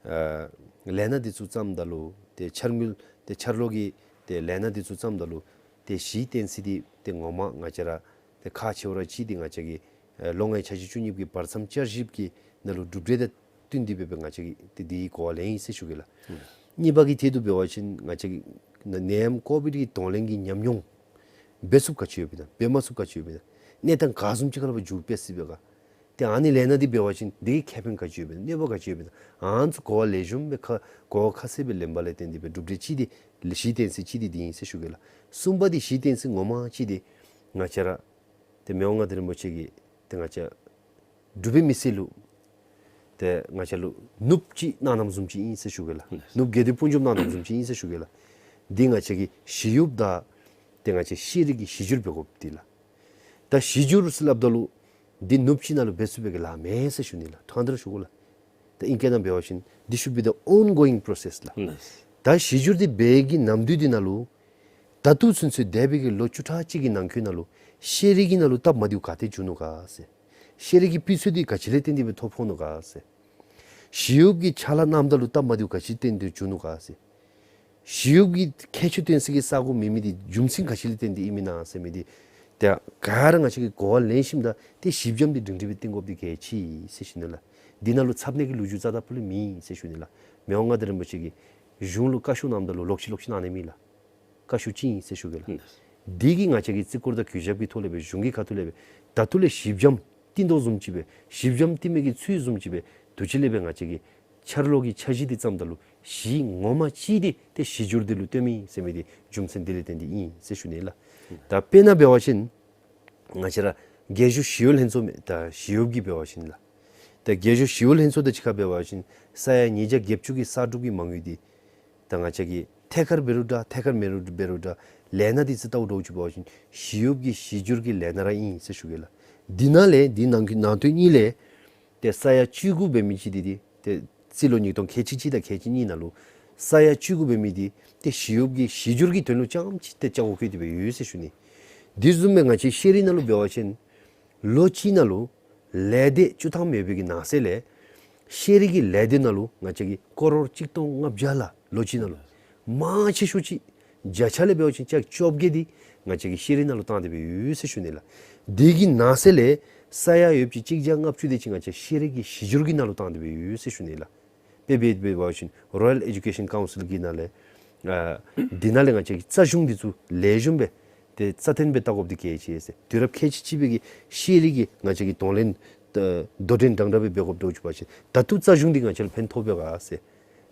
ཨ་ལས་སྣ་འདི་ཚུ་བརྩམ་ད་ལུ་ཏེ་འཆར་དངུལ་ཏེ་འཆར་ལོ་གི་ཏེ་ལས་སྣ་འདི་ཚུ་བརྩམ་ད་ལུ་ཏེ་གཞི་རྟེན་གཞི་འདི་ཏེ་ངོ་མ་ང་བཅས་ར་ཏེ་ཁག་ཆེ་བ་ར་ཅིག་འདི་ང་བཅས་ཀྱི་ཨེ་ལོ་ལྔའི་འཆར་གཞི་བཅུ་གཉིས་པའི་བར་མཚམས་བསྐྱར་ཞིབ་ཀྱི་ནང་ལུ་གྲུབ་འབྲས་དང་བསྟུན་ཏེ་སྦེ་སྦེ་ང་བཅས་ཀྱིས་ཏེ་འདི་གོ་བ་ལེན་ཡི་ཟེར་ཞུ་གེ་ལགས། ཨུམ། གཉིས་པ་གི་ཐད་དུ་འབད་བ་ཅིན་ང་བཅས་ཀྱི་ནད་ཡམས་ཀོ་བིཌ་ཀྱི་གདོང་ལེན་གྱི་ཉམས་མྱོང་འབད་ཚུགསཔ་ག་ཅི་ཡོདཔ་ཨིན་ན་འབད་མ་ཚུགསཔ་ག་ཅི་ཡོདཔ་ཨིན་ན་གནས་སྟངས་ག་བཟུམ་ཅིག་ཁར་ལུ་འགྱུར་འཕེལ་སྲིད་པས་ག། ཏེ་ཨ་ནི་ལས་སྣ་འདི་འབད་བ་ཅིན་འདི་གི་ཁེ་ཕན་ག་ཅི་ཡོདཔ་ཨིན་ན་གནོད་པ་ག་ཅི་ཡོདཔ་ཨིན་ན་ཨ་ནི་ཚུ་གོ་བ་ལེགས་ཤོམ་སྦེ་ཁ་གོ་བ་ཁ་གསལ་སྦེ་ལེན་པ་ལས་བརྟེན་ཏེ་སྦེ་གྲུབ་འབྲས་ཅིག་འདི་གཞི་རྟེན་གཞི་ཅིག་འདི་འདི་ཨིན་ཟེར་ཞུ་གེ་ལགས། གསུམ་པ་འདི་གཞི་རྟེན་གཞི་ངོ་མ་ཅིག་འདི་ང་བཅས་ར་ཏེ་མི་དབང་མངའ་བདག་རིན་པོ་ཆེ་གིས་ཏེ་ང་བཅས་འབྲུག་པའི་མི་སེར་ལུ་ཏེ་ང་བཅས་ལུ་ནུབ་ཅིག་གནང་གནངམ་བཟུམ་ཅིག་ཨིན་ཟེར་ཞུ་གེ་ལགས། ནུབ་དགེ་འདུན་སྤུན་འཇོམས་གནང་གནངམ་བཟུམ་ཅིག་ཨིན་ཟེར་ཞུ་གེ་ལགས། འདི་ང་བཅས་ཀྱི་ཞི་གཡོགཔ་དང་ཏེ་ང་བཅས་ཤེས་རིག་གི་གཞི་འགྱུར་འབད་དགོཔ་འདི་ལགས། ད་གཞི་འགྱུར་ཟེར་སླབ་ད་ལུ་འདི་ནུབ་ཅིག་ནང་ལུ་འབད་ཚུགས་པའི་གི་ལཱ་མེན་ཟེར་ཞུ་ནི་ལགས། དྲང་སྟེ་ར་ཞུ་དགོ་ལགས། ད་ཨིང་སྐད་ནང་འབད་བ་ཅིན་this should be the ongoing process ལགས། ལགས། ད་གཞི་འགྱུར་འདི་འབད་གི་ནམ་དུས་འདི་ནང་ལུ་ད་ལྟོ་ཚུན་ཚོད་འདས་པའི་གི་ལོ་བཅུ་ཕྲག་གཅིག་གི་ནང་འཁོད་ནང་ལུ་ཤེས་རིག་གི་ནང་ལུ་སྟབས་མ་བདེཝ་ག་ཏེ་འགྱོ་ནུག་ག་ཟེར། ཤེས་རིག་གི་སྤུས་ཚད་འདི་ག་ཅི་ལས་བརྟེན་ཏེ་སྦེ་མཐོ་ཕོག་ནུག་ག་ཟེར། ཞི་གཡོགཔ་གིས་ཕྱག་ལཱ་གནངམ་ད་ལུ་སྟབས་མ་བདེཝ་ག་ཅི་བརྟེན་ཏེ་འགྱོ་ནུག་ག་ཟེར། ཞི་གཡོགཔ་གི་ཁྱད་ཆོས་སྟོན་སའི་གི་ས་གོ་མེད་མི་འདི་རྒྱུ་མཚན་ག་ཅི་ལས་བརྟེན་ཏེ་ཨིན་མི་ན་ཟེར་མི་འདི་ཏེ་ག་ར་ང་བཅས་ཀྱིས་གོ་བ་ལེན་ཞིནམ་ད་ཏེ་ཞིབ་འཇམ་འདི་སྒྲིང་སྒྲི་སྦེ་བཏོན་དགོཔ་འདི་གལ་ཆེ་ཟེར་ཞུ་ནི་ལགས། འདི་ནང་ལུ་ཚབ་ནི་གི་ལོ་རྒྱུས་རྩ་དང་ཕུ་ལས་མེད་ཟེར་ཞུ་ནི་ལགས། མི་དབང་མངའ་བདག་རིན་པོ་ཆེ་གིས་གཞུང་ལུ་བཀའ་ཤོག་གནངམ་ད་ལུ་ལོག་ཅི་ལོག་ཅི་གནང་ནི་མེད་ལགས། བཀའ་ཤོག་གཅིག་ཨིན་ཟེར་ཞུ་གེ་ལགས། ཨིན། འདི་གིས་ང་བཅས་ཀྱིས་བརྩི་བཀུར་དང་གུས་ཞབས་ཀྱི་ཐོག་ལས་སྦེ་གཞུང་གི་ཁ་ཐུག་ལས་སྦེ་ད་ལྟོ་ལས་ཞི་འཇམ་བཏིང་དོ་བཟུམ་ཅིག་སྦེ་ཞི་འཇམ་བཏིང་མི་གི་ཚུལ་བཟུམ་ཅིག་སྦེ་དུས་ཅི་ལས་སྦེ་ང་བཅས་ཀྱིས་འཆར་ལོ་གི་འཆར་གཞི་འདི་བརྩམ་ད་ལུ་གཞི་ངོ་མ་ཅིག་འདི་ཏེ་གཞི་འགྱུར་འདི་ལུ་བཏོན་མི་ཟེར་མི་འདི་རྒྱུ་མཚན་འདི་ལས་བརྟེན་ཏེ་ཨིན་ཟེར་ཞུ་ནི་ལགས། ད་དཔེར་ན་འབད་བ་ཅིན་ང་བཅས་ར་རྒྱལ་གཞུང་ཞི་གཡོག་ལྷན་ཚོགས་མས། ད་ཞི་གཡོག་གི་འབད་བ་ཅིན་ལགས། ད་རྒྱལ་གཞུང་ཞི་གཡོག་ལྷན་ཚོགས་དང་གཅིག་ཁར་འབད་བ་ཅིན་ས་ཡ་ཉིས་བརྒྱ་བརྒྱད་ཅུ་གི་གསར་སྒྲུབ་ཀྱི་མ་དངུལ་འདི་ད་ང་བཅས་ཀྱིས་ཐད་ཀར་འབད་རུང་འདྲ་ཐད་ཀར་མེན་རུང་འབད་རུང་འདྲ་ལས་སྣ་འདི་ཚུ་བལྟཝ་འདྲཝ་ཅིག་འབད་བ་ཅིན་ཞི་གཡོག་གི་གཞི་འགྱུར་གྱི་ལས་སྣ་ར་ཨིན་ཟེར་ཞུ་གེ་ལགས། འདི་ནང་ལས་འདི་ནང་གི་ནང་དོན་གཉིས་ལས་ཏེ་ས་ཡ་བཅུ་དགུ་འབད་མི་ཅིག་འདི་འདི་ཏེ་རྩིས་ལོ་ཉིས་སྟོང་ཁལ་གཅིག་གཅིག་དང་ཁལ་གཅིག་གཉིས་ནང་ལུ་ས་ཡ་བཅུ་དགུ་འབད་མི་འདི་ཏེ་ཞི་གཡོག་གི་གཞི་འགྱུར་གྱི་དོན་ལུ་རྐྱངམ་ཅིག་ཏེ་ཆ་བགོས་བཀོད་དེ་སྦེ་ཡོད་ཟེར་ཞུ་ནི། འདི་བཟུམ་སྦེ་ང་བཅས་ཤེས་རིག་ནང་ལུ་འབད་བ་ཅིན་ལོ་གཅིག་ནང་ལུ་ལས་སྡེ་བཅུ་ཐམ་ཡོད་པའི་གི་ནང་གསེས་ལས་ཤེས་རིག་གི་ལས་སྡེ་ནང་ལུ་ང་བཅས་ཀྱིས་ཀོ་རོར་གཅིག་སྟོང་ལྔ་བརྒྱ་ལ་ལོ་གཅིག་ནང་ལུ་མང་ཆེ་ཤོས་ཅིག་བརྒྱ་ཆ་ལས་འབད་བ་ཅིན་བརྒྱ་ཆ་བཅོ་བརྒྱད་འདི་ང་བཅས་ཀྱིས་ཤེས་རིག་ནང་ལུ་བཏང་སྟེ་སྦེ་ཡོད་ཟེར་ཞུ་ནི་ལགས། འདི་གི་ནང་གསེས་ལས་ས་ཡ་ཡོད་པ་ཅིན་གཅིག་བརྒྱ་ལྔ་བཅུ་དེ་ཅིག་ང་བཅས་ཤེས་རིག་གི་གཞི་འགྱུར་གྱི་ནང་ལུ་བཏང་སྟེ་སྦེ་ཡོད་ཟེར་ཞུ་ནི་ལགས། དཔེ་འབད་འབད་བ་ཅིན་Royal Education Council གི་ནང་ལས་ཨ་འདི་ནང་ལས་ང་བཅས་ཀྱི་རྩ་གཞུང་འདི་ཚུ་ལེགས་ཤོམ་སྦེ་ཏེ་རྩ་བརྟན་སྦེ་བལྟ་དགོཔ་འདི་གལ་ཆེ་ཟེར། དུས་རབས་ཁལ་གཅིག་གཅིག་པའི་གི་ཤེས་རིག་གི་ང་བཅས་ཀྱི་གདོང་ལེན་ཨ་དོ་འགྲན་དང་འདྲ་སྦེ་འབད་དགོཔ་འདྲཝ་ཅིག་འབད་བ་ཅིན་ད་ལྟོ་རྩ་གཞུང་འདི་ང་བཅས་ལུ་ཕན་ཐོགས་པས་ག་ཟེར།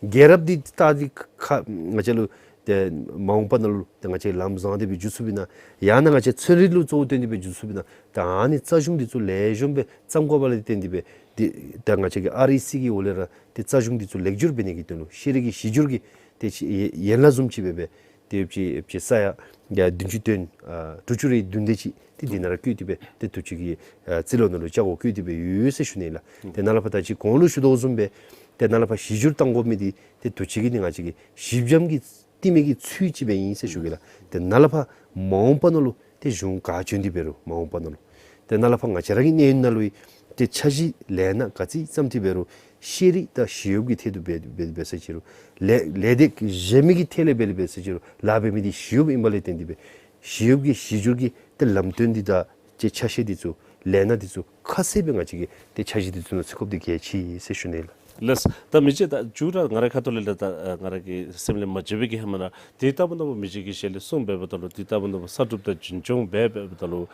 རྒྱལ་རབས་འདི་ད་འདི་ཁ་ང་བཅས་ལུ་ཏེ་མ་འོངས་པ་ནང་ལུ་ཏེ་ང་བཅས་ལམ་བཟང་སྟེ་སྦེ་འགྱོ་ཚུགསཔ་ཨིན་ན་ཡང་ན་ང་བཅས་ཚན་རིག་ལུ་གཙོ་བོ་བཏོན་ཏེ་སྦེ་འགྱོ་ཚུགསཔ་ཨིན་ན་ད་ཨ་ནི་རྩ་གཞུང་འདི་ཚུ་ལེགས་ཤོམ་སྦེ་བརྩམ་དགོཔ་ལས་བརྟེན་ཏེ་སྦེ་འདི་ད་ང་བཅས་ཀྱི་ཨར་ཨི་སི་གི་འོག་ལས་ར་ཏེ་རྩ་གཞུང་འདི་ཚུ་ལེགས་བསྒྱུར་འབད་ནི་གི་དོན་ལུ་ཤེས་རིག་གི་གཞི་འགྱུར་གྱི་ཏེ་ཅིག་ཡན་ལག་བཟུམ་ཅིག་སྦེ་སྦེ་ཏེ་ཅིག་ཅིག་ས་ཡ་བདུན་ཅུ་དོན་ཨ་དྲུག་ཅུ་རེ་བདུན་དེ་ཅིག་ཏེ་འདི་ནང་ར་བཀོད་དེ་སྦེ་ཏེ་དུས་ཅི་གི་ཨ་རྩིས་ལོ་ནང་ལུ་ཆ་བགོས་བཀོད་དེ་སྦེ་ཡོད་ཟེར་ཞུ་ནི་ལགས། ཏེ་ནཱ་ལས་ཕར་ད་ཅི་གོང་ལུ་ཞུ་དོ་བཟུམ་སྦེ་ཏེ་ནཱ་ལས་ཕར་གཞི་འགྱུར་བཏང་དགོ་མི་འདི་ཏེ་དུས་ཅི་གི་ནི་ང་བཅས་ཀྱིས་ཞི་འཇམ་གྱི་བཏིང་མི་གི་ཚུལ་ཅིག་སྦེ་ཨིན་ཟེར་ཞུ་གེ་ལགས། ཏེ་ནཱ་ལས་ཕར་མ་འོངས་པ་ནང་ལུ་ཏེ་གཞུང་ག་བྱོན་ཏེ་འབད་རུང་མ་འོངས་པ་ནང་ལུ་ཏེ་ནཱ་ལས་ཕར་ང་བཅས་ར་གི་གནས་ཡུན་ནང་ལུ་ཏེ་འཆར་གཞི་ལས་སྣ་ག་ཅི་བརྩམས་ཏེ་འབད་རུང་ཤེས་རིག་དང་ཞི་གཡོག་གི་ཐད་དུ་འབད་འབད་འབད་ས་ཅི་རུང་ལས་ལས་སྡེ་གཞན་མི་གི་ཐད་ལས་འབད་འབད་ས་ཅི་རུང་ལཱ་འབད་མི་འདི་ཞི་གཡོག་ཨིན་པ་ལས་བརྟེན་ཏེ་སྦེ་ཞི་གཡོག་གི་གཞི་འགྱུར་གྱི་ཏེ་ལམ་སྟོན་འདི་དང་ཏེ་ཆ་ཤས་འདི་ཚུ་ལས་སྣ་འདི་ཚུ་ཁ་གསལ་སྦེ་ང་བཅས་ཀྱིས་ཏེ་འཆར་གཞི་འདི་ཚུ་ནང་བརྩི་དགོཔ་འདི་གལ་ཆེ་ཟེར་ཞུ་ནི་ལགས། ལགས། ད་མི་རྗེ་ད་མཇུག་ར་ང་རའི་ཁ་ཐུག་ལས་ལགས། ད་ང་ར་གི་སེམས་ལས་མ་བརྗེད་པའི་གི་ཧེ་མ་ནང་དེ་ལྟ་བུ་ནང་མི་རྗེ་གིས་ཞལ་ལས་གསུངས་འབདཝ་ད་ལུ་དེ་ལྟ་བུ་ནང་གསར་སྒྲུབ་དང་རྒྱུན་སྐྱོང་འབད་འབདཝ་ད་ལུ་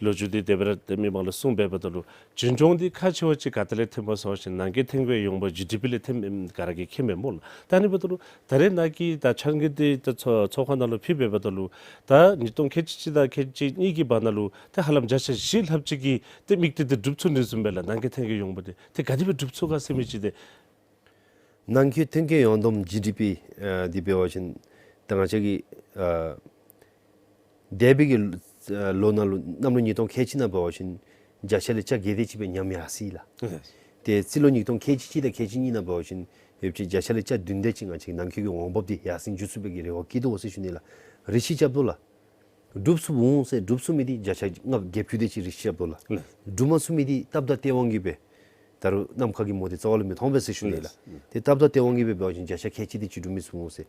ལོ་རྒྱུས་འདི་དེ་སྦེ་ར་ཏེ་མི་མང་ལུ་གསུངས་འབདཝ་ད་ལུ་རྒྱུན་སྐྱོང་འདི་ཁག་ཆེ་བ་ཅིག་ག་ཏེ་ལས་ཐོནམ་སྨོ་ཟེར་བ་ཅིན་ནང་འཁོད་ཐོན་ཁུངས་ཡོངས་འབབ་ཇི་ཌི་པི་ལས་ཐོནམ་ཨིནམ་ག་ར་གིས་མཁྱེནམ་མས་སྨོ་ལགས། ད་ཨ་ནི་འབདཝ་ད་ལུ་ད་རེས་ནངས་ཀྱི་ད་འཆར་དངོས་འདི་ད་ཚོགས་ཚོགས་ཁང་ནང་ལུ་ཕུལ་འབདཝ་ད་ལུ་ད་ཉིས་སྟོང་ཁལ་གཅིག་གཅིག་དང་ཁལ་གཅིག་གཉིས་ཀྱི་བར་ན་ལུ་ད་ཧ་ལམ་བརྒྱ་ཆ་བཞི་ལྷགཔ་ཅིག་གི་ཏེ་དམིགས་གཏད་འདི་འགྲུབ་ཚུགས་ནི་བཟུམ་སྦེ་ལགས། ནང་འཁོད་ཐོན་ཁུངས་ཡོངས་འབབ་འདི་ཏེ་ག་དེ་སྦེ་འགྲུབ་ཚུགས་ག་ཟེར་མི་ཅིག་འདི། ནང་འཁོད་ཐོན་ཁུངས་ཡོངས་བསྡོམས་ཇི་ཌི་པི་ཨ་འདི་འབད་བ་ཅིན་ད་ང་བཅས་ཀྱི་ཨ་འདས་པའི་གི་ཨ་ལོ་ནང་ལུ་གནམ་ལོ་ཉིས་སྟོང་ཁལ་གཅིག་ནང་འབད་བ་ཅིན་བརྒྱ་ཆ་ལས་ཆ་བརྒྱད་དེ་ཅིག་སྦེ་ཉམས་ཡར་སོ་ཡི་ལགས། ཨེ། ཏེ་རྩིས་ལོ་ཉིས་སྟོང་ཁལ་གཅིག་གཅིག་དང་ཁལ་གཅིག་གཉིས་ནང་འབད་བ་ཅིན་ཡོད་པ་ཅིན་བརྒྱ་ཆ་ལས་ཆ་བདུན་དེ་ཅིག་ང་བཅས་ནང་འཁོད་ཀྱི་འོང་འབབ་འདི་ཡར་སེང་འགྱོ་ཚུགས་པའི་གི་རེ་བ་བསྐྱེད་དོ་ཟེར་ཞུ་ནི་ལགས། རེ་ཆེ་རྐྱབ་དོ་ལགས། འགྲུབ་ཚུགསཔ་འོང་ཟེར། འགྲུབ་ཚུགས་མི་འདི་བརྒྱ་ཆ་ལྔ་བརྒྱད་ཅུ་དེ་ཅིག་རེ་ཆེ་རྐྱབ་དོ་ལགས། ལགས། འགྲུབ་མ་ཚུགས་མི་འདི་སྟབས་དང་སྟེས་དབང་གིས་སྦེ་ད་རུང་ནམ་མཁའ་གི་མོ་དེ་རྩ་བ་ལུ་མི་མཐོང་པས་ཟེར་ཞུ་ནི་ལགས། ལགས། ཏེ་སྟབས་དང་སྟེས་དབང་གིས་སྦེ་འབད་བ་ཅིན་བརྒྱ་ཆ་ཁལ་གཅིག་དེ་ཅིག་འགྲུབ་མི་ཚུགས་འོང་ཟེར།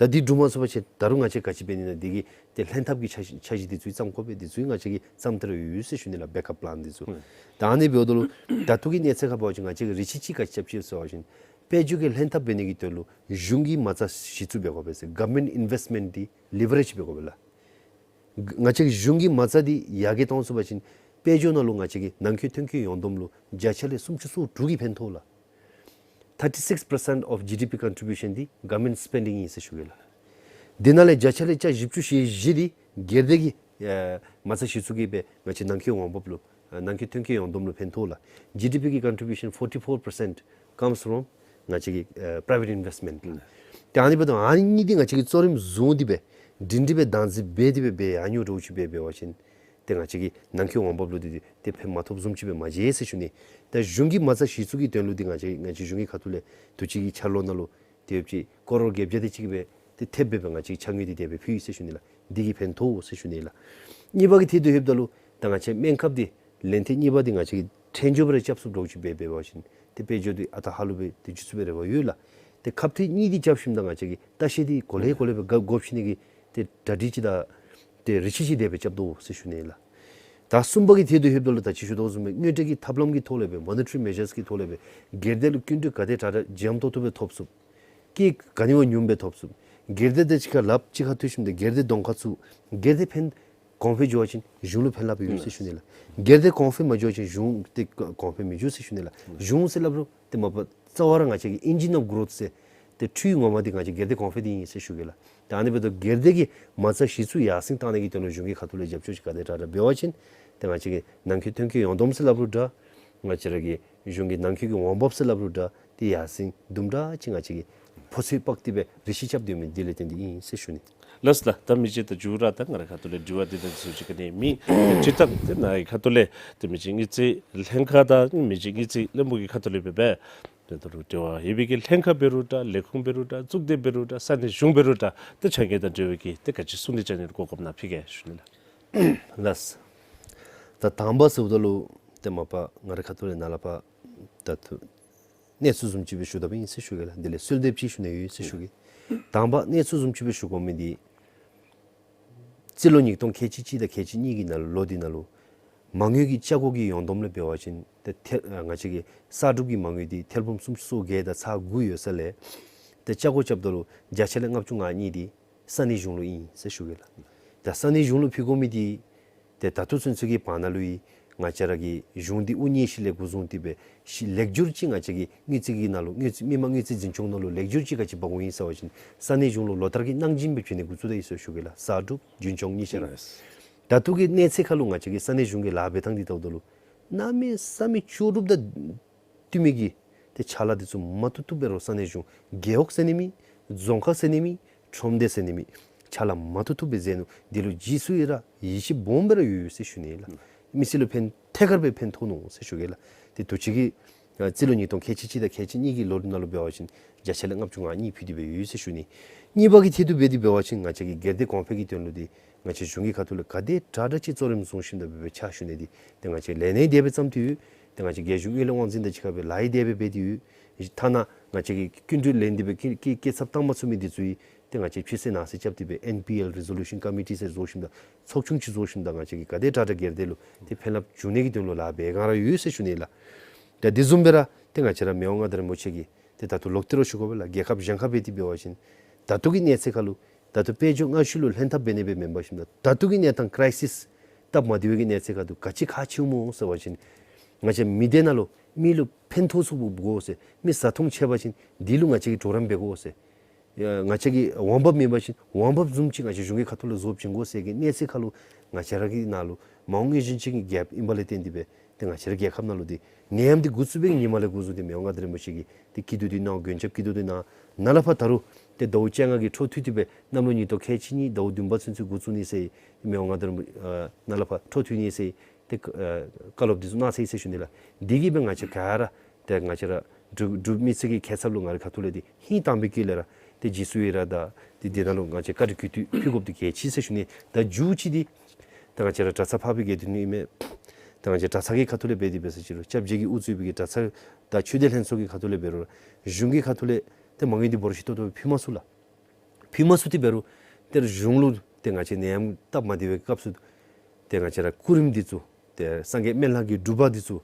ད་འདི་འགྲུབ་མ་ཚུགས་པ་ཅིན་ད་རུང་ང་བཅས་ག་ཅི་འབད་ནི་ན་འདི་གི་ཏེ་ལྷན་ཐབས་ཀྱི་འཆར་གཞི་འཆར་གཞི་འདི་ཚུ་བརྩམ་དགོ་པས། འདི་ཚུ་ང་བཅས་ཀྱིས་བརྩམས་ཏེ་ར་ཡོད་ཟེར་ཞུ་ནི་ལགས། བེཀ་ཨཔ་པི་ལཱན་འདི་ཚུ། ལགས། ད་ཨ་ནི་འབདཝ་ད་ལུ་ད་ལྟོ་གི་གནས་ཚད་ཁར་འབད་བ་ཅིན་ང་བཅས་ཀྱིས་རེ་ཆེ་ཅིག་ག་ཅི་རྐྱབ་ཅི་ཟེར་བ་ཅིན་དཔལ་འབྱོར་གྱི་ལྷན་ཐབས་འབད་ནི་གི་དོན་ལུ་གཞུང་གི་མ་རྩ་གཞི་བཙུགས་འབད་དགོ་པས་ཟེར། གོ་ཝར་མེནཊ་ཨིན་ཝེསཊ་མེནཊ་འདི་ལེ་བ་རེཇ་འབད་དགོ་པས་ལགས། ང་བཅས་ཀྱིས་གཞུང་གི་མ་རྩ་འདི་ཡར་རྒྱས་བཏང་ཚུགས་པ་ཅིན་དཔལ་འབྱོར་ནང་ལུ་ང་བཅས་ཀྱི་ནང་འཁོད་ཐོན་ཁུངས་ཡོངས་བསྡོམས་ལུ་བརྒྱ་ཆ་ལས་སུམ་ཅུ་སོ་དྲུག་གི་ཕན་ཐོགས་ལགས། Thirty six percent of G D P contribution འདི་government spending ཨིན་ཟེར་ཞུ་གེ་ལགས། དེ་ནང་ལས་བརྒྱ་ཆ་ལས་ཆ་བཞི་བཅུ་ཞེ་བཞི་འདི་སྒེར་སྡེ་གི་ཨེ་མ་རྩ་གཞི་བཙུགས་ཀྱིས་སྦེ་ང་བཅས་ནང་འཁོད་འོང་འབབ་ལུ་ཨེ་ནང་འཁོད་ཐོན་ཁུངས་ཡོངས་བསྡོམས་ལུ་ཕན་ཐོགས་ལགས། G D P གི་contribution forty four percent comes from ང་བཅས་ཀྱི་ཨེ་private investment ལགས། ཏེ་ཨ་ནི་འབདཝ་ད་ཨ་ནི་གཉིས་འདི་ང་བཅས་ཀྱིས་གཙོ་རིམ་བཟུང་སྟེ་སྦེ་སྒྲིང་སྒྲི་སྦེ་བདག་འཛིན་འབད་དེ་སྦེ་འབད་ཡར་འགྱོ་འགྱོཝ་ཅིག་སྦེ་འབད་བ་ཅིན་ཏེ་ང་བཅས་ཀྱི་ནང་འཁོད་འོང་འབབ་ལུ་འདི་འདི་ཏེ་ཕན་མ་ཐོགས་བཟུམ་ཅིག་སྦེ་མ་མཇལ་ཟེར་ཞུ་ནི། ཏེ་གཞུང་གི་མ་རྩ་གཞི་བཙུགས་ཀྱི་དོན་ལུ་འདི་ང་བཅས་ང་བཅས་གཞུང་གི་ཁ་ཐུག་ལས་དུས་ཅི་གི་འཆར་ལོ་ནང་ལུ་ཏེ་ཡོད་པ་ཅིན་ཀོ་རོར་བརྒྱད་བརྒྱ་དེ་ཅིག་སྦེ་ཏེ་ཐེབས་སྦེ་སྦེ་ང་བཅས་ཀྱིས་འཆར་དངོས་འདི་དེ་སྦེ་ཕུལ་ཡི་ཟེར་ཞུ་ནི་ལགས། འདི་གིས་ཕན་ཐོགས་ཟེར་ཞུ་ནི་ལགས། གཉིས་པ་གི་ཐད་དུ་ལྷོདཔ་ད་ལུ་ད་ང་བཅས་སྨན་ཁབ་འདི་ལན་ཐེངས་གཉིས་པ་འདི་ང་བཅས་ཀྱིས་ཕྲན་བཅོས་སྦེ་ར་རྐྱབ་ཚུགསཔ་འདྲཝ་ཅིག་སྦེ་འབད་བ་ཅིན་ཏེ་དཔལ་འབྱོར་འདི་ཨ་རྟག་ཧ་ལུགས་སྦེ་ཏེ་འགྱོ་ཚུགས་པའི་རེ་བ་ཡོད་ལགས། ཏེ་ཁབ་ཐེངས་གཉིས་འདི་རྐྱབ་ཞིནམ་ད་ང་བཅས་ཀྱིས་ལྟ་བཤལ་འདི་གོ་ལེ་གོ་ལེ་སྦེ་རྐྱབ་དགོ་ཟེར་ནི་གི་ཏེ་གྲ་སྒྲིག་ཅིག་དང་ཏེ་རེ་ཆེ་ཅིག་དེ་སྦེ་རྐྱབ་དོ་ཟེར་ཞུ་ནི་ལགས། ད་གསུམ་པ་གི་ཐད་དུ་ལྷོདཔ་ད་ལུ་ད་ཅི་ཞུ་དོ་བཟུམ་སྦེ་དངོས་འབྲེལ་གྱི་ཐབས་ལམ་གྱི་ཐོག་ལས་སྦེ་མོ་ནི་ཊ་རིང་མེ་ཇརསི་གི་ཐོག་ལས་སྦེ་སྒེར་སྡེ་ལུ་སྐྱིན་འགྲུལ་ག་དེ་དྲག་དྲག་འཇམ་ཏོག་ཏོ་སྦེ་ཐོབ་ཚུགས། སྐྱེད་ག་ནི་བ་ཉུངམ་སྦེ་ཐོབ་ཚུགས། སྒེར་སྡེ་དང་གཅིག་ཁར་ལགཔ་གཅིག་ཁར་མཐུད་ཞིནམ་ད་སྒེར་སྡེ་གདོང་ཁར་བཙུགས། སྒེར་སྡེ་ཕན་གོང་འཕེལ་འགྱོ་བ་ཅིན་གཞུང་ལུ་ཕན་རླབས་ཡོད་ཟེར་ཞུ་ནི་ལགས། སྒེར་སྡེ་གོང་འཕེལ་མ་འགྱོ་བ་ཅིན་གཞུང་དེ་གོང་འཕེལ་མི་འགྱོ་ཟེར་ཞུ་ནི་ལགས། གཞུང་ཟེར་སླབ་རུང་ཏེ་མ་པ་རྩ་བ་ར་ང་བཅས་ཀྱི་engine of growth ཟེར་ཏེ་འཕྲུལ་ངོ་མ་འདི་ང་བཅས་སྒེར་སྡེ་གོང་འཕེལ་འདི་ཨིན་ཟེར་ཞུ་གེ་ལགས། ད་ཨ་ནི་འབདཝ་ད་སྒེར་སྡེ་གི་མ་རྩ་གཞི་བཙུགས་ཡར་སེང་བཏང་ནི་གི་དོན་ལུ་གཞུང་གི་ཁ་ཐུག་ལས་རྒྱབ་སྐྱོར་ཅིག་ག་དེ་དྲག་དྲག་འབད་བ་ཅིན་ཏེ་ང་བཅས་ཀྱི་ནང་འཁོད་ཐོན་སྐྱེད་ཡོངས་བསྡོམས་ཟེར་སླབ་རུང་འདྲ། ང་བཅས་ར་གི་གཞུང་གི་ནང་འཁོད་ཀྱི་འོང་འབབ་ཟེར་སླབ་རུང་འདྲ། ཏེ་ཡར་སེང་དུམ་གྲ་ཅིག་ང་བཅས་ཀྱིས་ཕོ་ཚོད་དཔག་སྟེ་སྦེ་རེ་ཞིག་རྐྱབ་སྡོད་མི་འདི་ལས་བརྟེན་ཏེ་ཨིན་ཟེར་ཞུ་ནི། ལགས་ལགས། ད་མི་རྗེ་ད་མཇུག་ར་ད་ང་རའི་ཁ་ཐུག་ལས་དྲི་བ་འདི་དང་འདི་ཚུ་ཅིག་ག་ནི་མེད། ཏེ་སྤྱིར་བཏང་ཏེ་ནཱ་གི་ཁ་ཐུག་ལས་ཏེ་མི་རྗེ་དངུལ་རྩིས་ལྷན་ཁག་དང་མི་རྗེ་དངུལ་རྩིས་བློན་པོ་གི་ཁ་ཐུག་ལས་འབད་འབད་ཏེ་ད་རུང་འབྲེལ་བ་ཡོད་པའི་གི་ལྷན་ཁག་འབད་རུང་འདྲ། ལས་ཁུངས་འབད་རུང་འདྲ། གཙུག་སྡེ་འབད་རུང་འདྲ། ས་གནས་གཞུང་འབད་རུང་འདྲ། ཏེ་ཕྱགས་སྙིགས་དང་འབྲེལ་བའི་གི་ཏེ་ག་ཅི་གསུང་ནི་བཅའ་ནི་གོ་སྐབས་ནཱ་ཕུལ་གེ་ཞུ་ནི་ལགས། ལགས། ད་དང་པ་ཟེརཝ་ད་ལུ་ཏེ་མ་པ་ང་རའི་ཁ་ཐུག་ལས་ནཱ་ལས་ཕར་ད་ལྟོ་གནས་ཚུལ་བཟུམ་ཅིག་སྦེ་ཞུ་དོ་བཟུམ་ཨིན་ཟེར་ཞུ་གེ་ལགས། དེ་ལས་གསོལ་འདེབས་ཅིག་ཞུ་ནི་ཡོད་ཟེར་ཞུ་གེ། དང་པ་གནས་ཚུལ་བཟུམ་ཅིག་སྦེ་ཞུ་དགོ་མི་འདི་རྩིས་ལོ་ཉིས་སྟོང་ཁལ་གཅིག་གཅིག་དང་ཁལ་གཅིག་གཉིས་ཀྱི་ནང་ལུ་ལོ་འདི་ནང་ལུ་མ་དངུལ་གྱི་ཆ་སྒོ་གི་ཡོངས་བསྡོམས་ལས་འབད་བ་ཅིན་ཏེ་ཐེ་ང་བཅས་ཀྱི་གསར་སྒྲུབ་ཀྱི་མ་དངུལ་འདི་ཐེར་འབུམ་སུམ་ཅུ་སོ་བརྒྱད་དང་ཚག་དགུ་ཡོད་ས་ལས་ཏེ་ཆ་སྒོ་རྐྱབ་ད་ལུ་བརྒྱ་ཆ་ལས་ལྔ་བཅུ་ང་གཉིས་འདི་ས་གནས་གཞུང་ལུ་ཨིན་ཟེར་ཞུ་གེ་ལགས། ད་ས་གནས་གཞུང་ལུ་ཕུལ་དགོ་མི་འདི་ཏེ་ད་ལྟོ་ཚུན་ཚོད་ཀྱི་བར་ན་ལུ་ཡང་ང་བཅས་ར་གི་གཞུང་འདི་དབུ་བརྙེས་ཞིནམ་ལས་འགོ་བཟུང་སྟེ་སྦེ་ཞི་ལེགས་སྒྱུར་ཅིག་ང་བཅས་ཀྱི་དངུལ་རྩིས་ཀྱི་ནང་ལུ་དངུལ་རྩིས་མི་དམངས་དངུལ་རྩིས་འཛིན་སྐྱོང་ནང་ལུ་ལེགས་སྒྱུར་ཅིག་ག་ཅི་འབག་འོང་ཡི་ཟེར་བ་ཅིན་ས་གནས་གཞུང་ལུ་ལོ་བསྟར་གྱི་གནང་སྦྱིན་སྦེ་བྱིན་ནི་འགོ་བཙུགས་ད་ཡི་ཟེར་ཞུ་གེ་ལགས། གསར་སྒྲུབ་རྒྱུན་སྐྱོང་གཉིས་ཆ་ར། ད་ལྟོ་གི་གནས་ཚད་ཁར་ལུ་ང་བཅས་ཀྱི་ས་གནས་གཞུང་གི་ལཱ་འབད་ཐངས་འདི་བལྟཝ་ད་ལུ་གནམ་མེད་ས་མེད་ལྕོགས་གྲུབ་དང་བསྟུན་མི་གི་ཏེ་ཕྱག་ལཱ་འདི་ཚུ་མ་ཐུབ་ཐུབ་སྦེ་ར་ས་གནས་གཞུང་རྒེད་འོག་ཟེར་ནི་མེད། རྫོང་ཁག་ཟེར་ནི་མེད། ཁྲོམ་སྡེ་ཟེར་ནི་མེད། ཕྱག་ལཱ་མ་ཐུབ་ཐུབ་སྦེ་མཛད་ནུག། འདི་ལུ་རྗེས་སུ་ཡི་རང་ཡིད་ཆེས་སྦོམ་སྦེ་ར་ཡོད་ཟེར་ཞུ་ནི་ལགས། མི་སེར་ལུ་ཕན་ཐད་ཀར་སྦེ་ཕན་ཐོགས་ནུག་ཟེར་ཞུ་གེ་ལགས། ཏེ་དུས་ཅི་གི་ཨ་རྩིས་ལོ་ཉིས་སྟོང་ཁལ་གཅིག་གཅིག་དང་ཁལ་གཅིག་གཉིས་ཀྱི་ལོ་ནང་ལུ་འབད་བ་ཅིན་བརྒྱ་ཆ་ལས་ལྔ་བཅུ་ང་གཉིས་ཕུལ་ཏེ་སྦེ་ཡོད་ཟེར་ཞུ་ནི། གཉིས་པ་གི་ཐད་དུ་འབད་དེ་འབད་བ་ཅིན་ང་བཅས་ཀྱི་སྒེར་སྡེ་གོང་འཕེལ་གྱི་དོན་ལུ་འདི་ང་བཅས་གཞུང་གི་ཁ་ཐུག་ལས་ག་དེ་དྲག་དྲག་ཅིག་གཙོ་རིམ་བཟུང་ཞིནམ་ད་འབད་འབད་ཕྱག་ཞུ་ནི་འདི་ཏེ་ང་བཅས་ལས་སྣེ་དེ་སྦེ་བརྩམས་ཏེ་ཡོད། ཏེ་ང་བཅས་རྒྱལ་གཞུང་དངུལ་ལས་དབང་འཛིན་དང་གཅིག་ཁར་སྦེ་ལཱ་ཡང་དེ་སྦེ་འབད་དེ་ཡོད། ཐ་ན་ང་བཅས་ཀྱིས་སྐྱིན་འགྲུལ་ལེན་ཏེ་སྦེ་སྐྱིན་སྐྱིན་སྐྱིན་ཚབ་བཏང་མ་ཚུགས་མི་འདི་ཚུ་ཡང་ཏེ་ང་བཅས་ཕྱིར་བསལ་ནང་གསལ་རྐྱབ་སྟེ་སྦེ་ཨེན་པི་ཨེལ་རི་ཛོ་ལུ་ཤཱན་ཀོ་མི་ཊི་ཟེར་བཟོ་ཞིནམ་ད་ཚོགས་ཆུང་ཅིག་བཟོ་ཞིནམ་ད་ང་བཅས་ཀྱིས་ག་དེ་དྲག་དྲག་སྒེར་སྡེ་ལུ་ཏེ་ཕན་རླབས་འབྱུང་ནི་གི་དོན་ལུ་ལཱ་འབད་ག་ར་ཡོད་ཟེར་ཞུ་ནི་ལགས། ཏེ་དེ་བཟུམ་སྦེ་ར་ཏེ་ང་བཅས་ར་མི་དབང་མངའ་བདག་རིན་པོ་ཆེ་གིས་ཏེ་ད་ལྟོ་ལོག་སྟེ་ར་ཞུ་དགོ་པས་ལགས། རྒྱལ་ཁབ་གཞན་ཁར་འབད་དེ་འབད་བ་ཅིན་ད་ལྟོ་གི་གནས་ཚད་ཁར་ལུ་ད་ལྟོ་དཔལ་འབྱོར་སྔ་ཤོས་ལུ་ལྷན་ཐབས་འབད་ནི་སྦེ་མེན་པར་ཞིནམ་ད་ད་ལྟོ་གི་གནས་སྟངས་ཀྲའི་སིས་སྟབས་མ་བདེ་བའི་གི་གནས་ཚད་ཁར་ལུ་ག་ཅི་ཁག་ཆེཝ་སྨོ་ཟེར་བ་ཅིན་ང་བཅས་མི་སྡེ་ནང་ལུ་མི་ལུ་ཕན་ཐོགས་ཚུགསཔ་དགོ་ཟེར། མི་བཟའ་འཐུང་ཆད་པ་ཅིན་འདི་ལུ་ང་བཅས་ཀྱིས་གྲོགས་རམ་འབད་དགོ་ཟེར། ཡ་ང་བཅས་ཀྱི་འོང་འབབ་མེད་པ་ཅིན་འོང་འབབ་བཟུམ་ཅིག་ང་བཅས་གཞུང་གི་ཁ་ཐུག་ལས་བཟོ་བྱིན་དགོ་ཟེར་གི་གནས་ཚད་ཁར་ལུ་ང་བཅས་ར་གི་ནང་ལུ་མ་འོངས་དངོས་གཞི་ཅིག་གི་གེཔ་ཨིན་པ་ལས་བརྟེན་ཏེ་སྦེ་ཏེ་ང་བཅས་ར་རྒྱལ་ཁབ་ནང་ལུ་འདི་ནད་ཡམས་འདི་འགོ་བཙུགས་པའི་ཉིནམ་ལས་འགོ་བཟུང་སྟེ་མི་དབང་མངའ་བདག་རིན་པོ་ཆེ་གིས་ཏེ་སྐྱིད་སྡུག་འདི་གནང་མགོན་སྐྱབས་སྐྱིད་སྡུག་འདི་གནང་། ནཱ་ལས་ཕར་ད་རུང་ཏེ་ཟླཝ་བཅོ་ལྔ་གི་འཕྲོ་མཐུད་དེ་སྦེ་གནམ་ལོ་ཉིས་སྟོང་ཁལ་གཅིག་གཉིས་ཟླཝ་བདུན་པ་ཚུན་ཚོད་འགོ་བཙུགས་ནི་ཟེར་མི་དབང་མངའ་བདག་རིན་པོ་ཨ་ནཱ་ལས་ཕར་འཕྲོ་མཐུད་ནི་ཟེར་ཏེ་ཨ་བཀའ་སློབ་འདི་ཚུ་གནང་ཟེར་ཟེར་ཞུ་ནི་ལགས། འདི་གིས་སྦེ་ང་བཅས་ག་ར་ཏེ་ང་བཅས་ར་འབྲུག་འབྲུག་མི་སེར་གྱི་ཁྱད་ཚབ་ལུ་ང་རའི་ཁ་ཐུག་ལས་འདི་ཧིང་དྭངས་པའི་དཀྱིལ་ལས་ར་ཏེ་རྗེས་སུ་ཡི་རང་དང་ཏེ་འདི་ནང་ལུ་ང་བཅས་བཀའ་དྲིན་གུས་བཏུད་ཕུལ་དགོཔ་འདི་གལ་ཆེ་ཟེར་ཞུ་ནི། ད་མཇུག་ཅིག་འདི་ད་ང་བཅས་ར་གྲྭ་ཚང་འཕགས་པའི་དགེ་འདུན་ཨིན་མས། ད་ང་བཅས་གྲྭ་ཚང་གི་ཁ་ཐུག་ལས་འབད་དེ་འབད་ས་ཅིག་རུང་སྐྱབས་རྗེ་གིས་དབུ་གཙོས་པའི་གི་གྲྭ་ཚང་དང་ཆོས་སྡེ་ལྷན་ཚོགས་ཀྱི་ཁ་ཐུག་ལས་འབད་རུང་གཞུང་གི་ཁ་ཐུག་ལས་ཏེ་མ་དངུལ་འདི་འབོར་ཆེ་ཏོག་ཏོ་ཕུལ་མ་ཚུགས་ལགས། ཕུལ་མ་ཚུགས་ཏེ་འབད་རུང་ཏེ་གཞུང་ལུ་ཏེ་ང་བཅས་ནད་ཡམས་སྟབས་མ་བདེ་བའི་སྐབས་སུ་ཏེ་ང་བཅས་ར་སྐུ་རིམ་འདི་ཚུ་ཏེ་སངས་རྒྱས་སྨན་བླ་གི་སྒྲུབ་པ་འདི་ཚུ་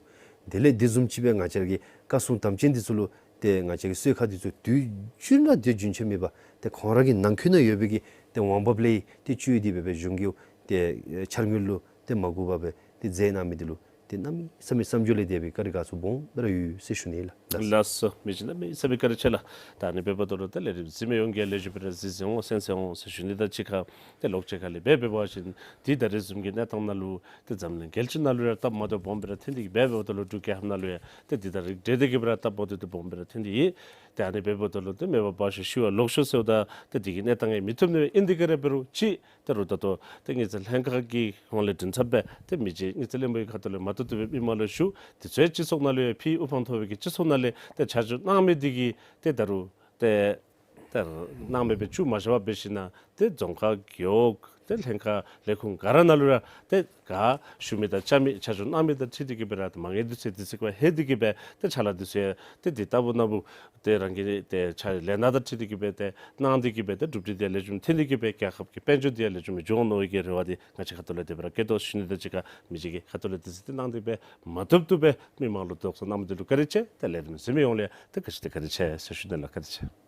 དེ་ལས་དེ་བཟུམ་ཅིག་སྦེ་ང་བཅས་ར་གི་བཀའ་སྲུང་དམ་ཅན་འདི་ཚུ་ལུ་ཏེ་ང་བཅས་ཀྱི་གསོལ་ཁ་འདི་ཚུ་དུས་རྒྱུན་ར་ཏེ་རྒྱུན་ཆད་མེད་པར་ཏེ་ཁོང་ར་གི་ནང་འཁོད་ནང་ཡོད་པའི་གི་ཏེ་འོང་འབབ་ལས་ཏེ་བཅུད་དེ་སྦེ་སྦེ་གཞུང་གི་ཏེ་འཆར་དངུལ་ལུ་ཏེ་མ་དགོ་པར་སྦེ་ཏེ་མཛད་གནང་མི་འདི་ལུ་ཏེ་གནམ་མེད་ས་མེད་བསམ་བརྗོད་ལས་འདས་པའི་བཀའ་དྲིན་དགའ་ཚོར་སྦོམ་སྦེ་ར་ཡོད་ཟེར་ཞུ་ནི་ལགས། ལགས་སོ། མི་རྗེ་གནམ་མེད་ས་མེད་བཀའ་དྲིན་ཆེ་ལགས། ད་ཨ་ནི་འབདཝ་ད་ལུ་ད་ལས་རིམ་གཟིགས་མི་ཡོངས་ཀྱིས་ལེགས་ཤོམ་སྦེ་ར་གཟིགས་གཟིགས་འོང་གསན་གསན་འོང་ཟེར་ཞུ་ནི། ད་ཅི་ཁ་ཏེ་ལོག་ཅི་ཁ་ལས་འབད་འབད་བ་ཅིན་འདི་ད་རེས་བཟུམ་གྱི་གནས་སྟངས་ནང་ལུ་ཏེ་འཛམ་གླིང་རྒྱལ་སྤྱི་ནང་ལུ་ཡང་སྟབས་མ་བདེཝ་སྦོམ་སྦེ་ར་ཐོན་ཏེ་གིས་འབད་འབདཝ་ད་ལུ་འབྲུག་རྒྱལ་ཁབ་ནང་ལུ་ཡང་ཏེ་འདི་དང་རིགས་བསྒྲེས་ཏེ་གིས་སྦེ་ར་སྟབས་མ་བདེཝ་འདི་སྦོམ་སྦེ་ར་ཐོན་ཏེ་ཡོད། ཏེ་ཨ་ནི་འབདཝ་ད་ལུ་ཏེ་མེད་པར་འབད་ཤོག་ཤི་བ་ལོག་ཤོག་ཟེརཝ་ད་ཏེ་འདི་གི་གནས་སྟངས་ཡང་མི་བཏུབ་ནི་ཨིན། དེ་ག་ར་འབད་རུང་ཅིག་ད་རུང་ད་ལྟོ་ཏེ་དངུལ་རྩིས་ལྷན་ཁག་གི་ཧོངས་ལས་མགྲིན་ཚབ་སྦེ་ཏེ་མི་རྗེ་དངུལ་རྩིས་བློན་པོའི་ཁ་ཐུག་ལས་མ་ཐུབ་ཐུབ་སྦེ་མི་མང་ལུ་ཞུ། དེ་ཚུ་སྤྱི་ཚོགས་ནང་ལུ་ཡང་ཕུལ། དབུ་འཕང་མཐོ་བའི་གི་སྤྱི་ཚོགས་ནང་ལས་ཏེ་ཆ་འཇོག་གནང་མི་འདི་གིས་ཏེ་ད་རུང་ཏེ་ད་གནང་མི་སྦེ་བཅུག་མ་བཞག་པར་འབད་ཞིན་ན་ཏེ་རྫོང་ཁག་རྒེད་འོག་ཏེ་ལྷན་ཁག་ལས་ཁུངས་ག་ར་ནང་ལུ་ར་ཏེ་ག་ཞུ་མི་དང་བཅར་མི་ཆ་འཇོག་གནང་མི་དང་འཁྲིལ་ཏེ་གིས་སྦེ་ར་ཏེ་མ་དངུལ་འདི་ཚུ་དུས་ཚོད་ཁར་ལྷོད་དེ་གིས་སྦེ་ཏེ་ཕྱག་ལཱ་འདི་ཚུ་ཡང་ཏེ་འདི་ལྟ་བུ་ནང་བུ་ཏེ་རང་གི་ཏེ་ཕྱག་ལས་སྣ་དང་འཁྲིལ་ཏེ་གིས་སྦེ་ཏེ་གནང་སྟེ་གིས་སྦེ་ཏེ་གྲུབ་འབྲས་འདི་ཡང་ལེགས་ཤོམ་ཐོན་ཏེ་གིས་སྦེ་རྒྱལ་ཁབ་ཀྱི་དཔལ་འབྱོར་འདི་ཡང་ལེགས་ཤོམ་སྦེ་འགྱོ་འོང་མནོ་བའི་གི་རེ་བ་འདི་ང་བཅས་ཁ་ཐུག་ལས་དེ་སྦེ་ར་བསྐྱེད་དོ་ཟེར་ཞུ་ནི། ད་ཅི་ཁ་མི་རྗེ་གི་ཁ་ཐུག་ལས་དུས་ཚོད་འདི་གནང་སྟེ་སྦེ་མ་ཐུབ་ཐུབ་སྦེ་མི་མང་ལུ་དོགས་ཟོན་གནང་མི་འདི་ལུ་བཀའ་དྲིན་ཆེ། ཏེ་ལས་རིམ་གཟིགས་མི་ཡོངས་ལུ་ཡང་ཏེ་ག་ཅི་ཏེ་བཀའ་དྲིན་ཆེ་ཟེར་ཞུ་ནི་ལགས། བཀའ་དྲིན་ཆེ།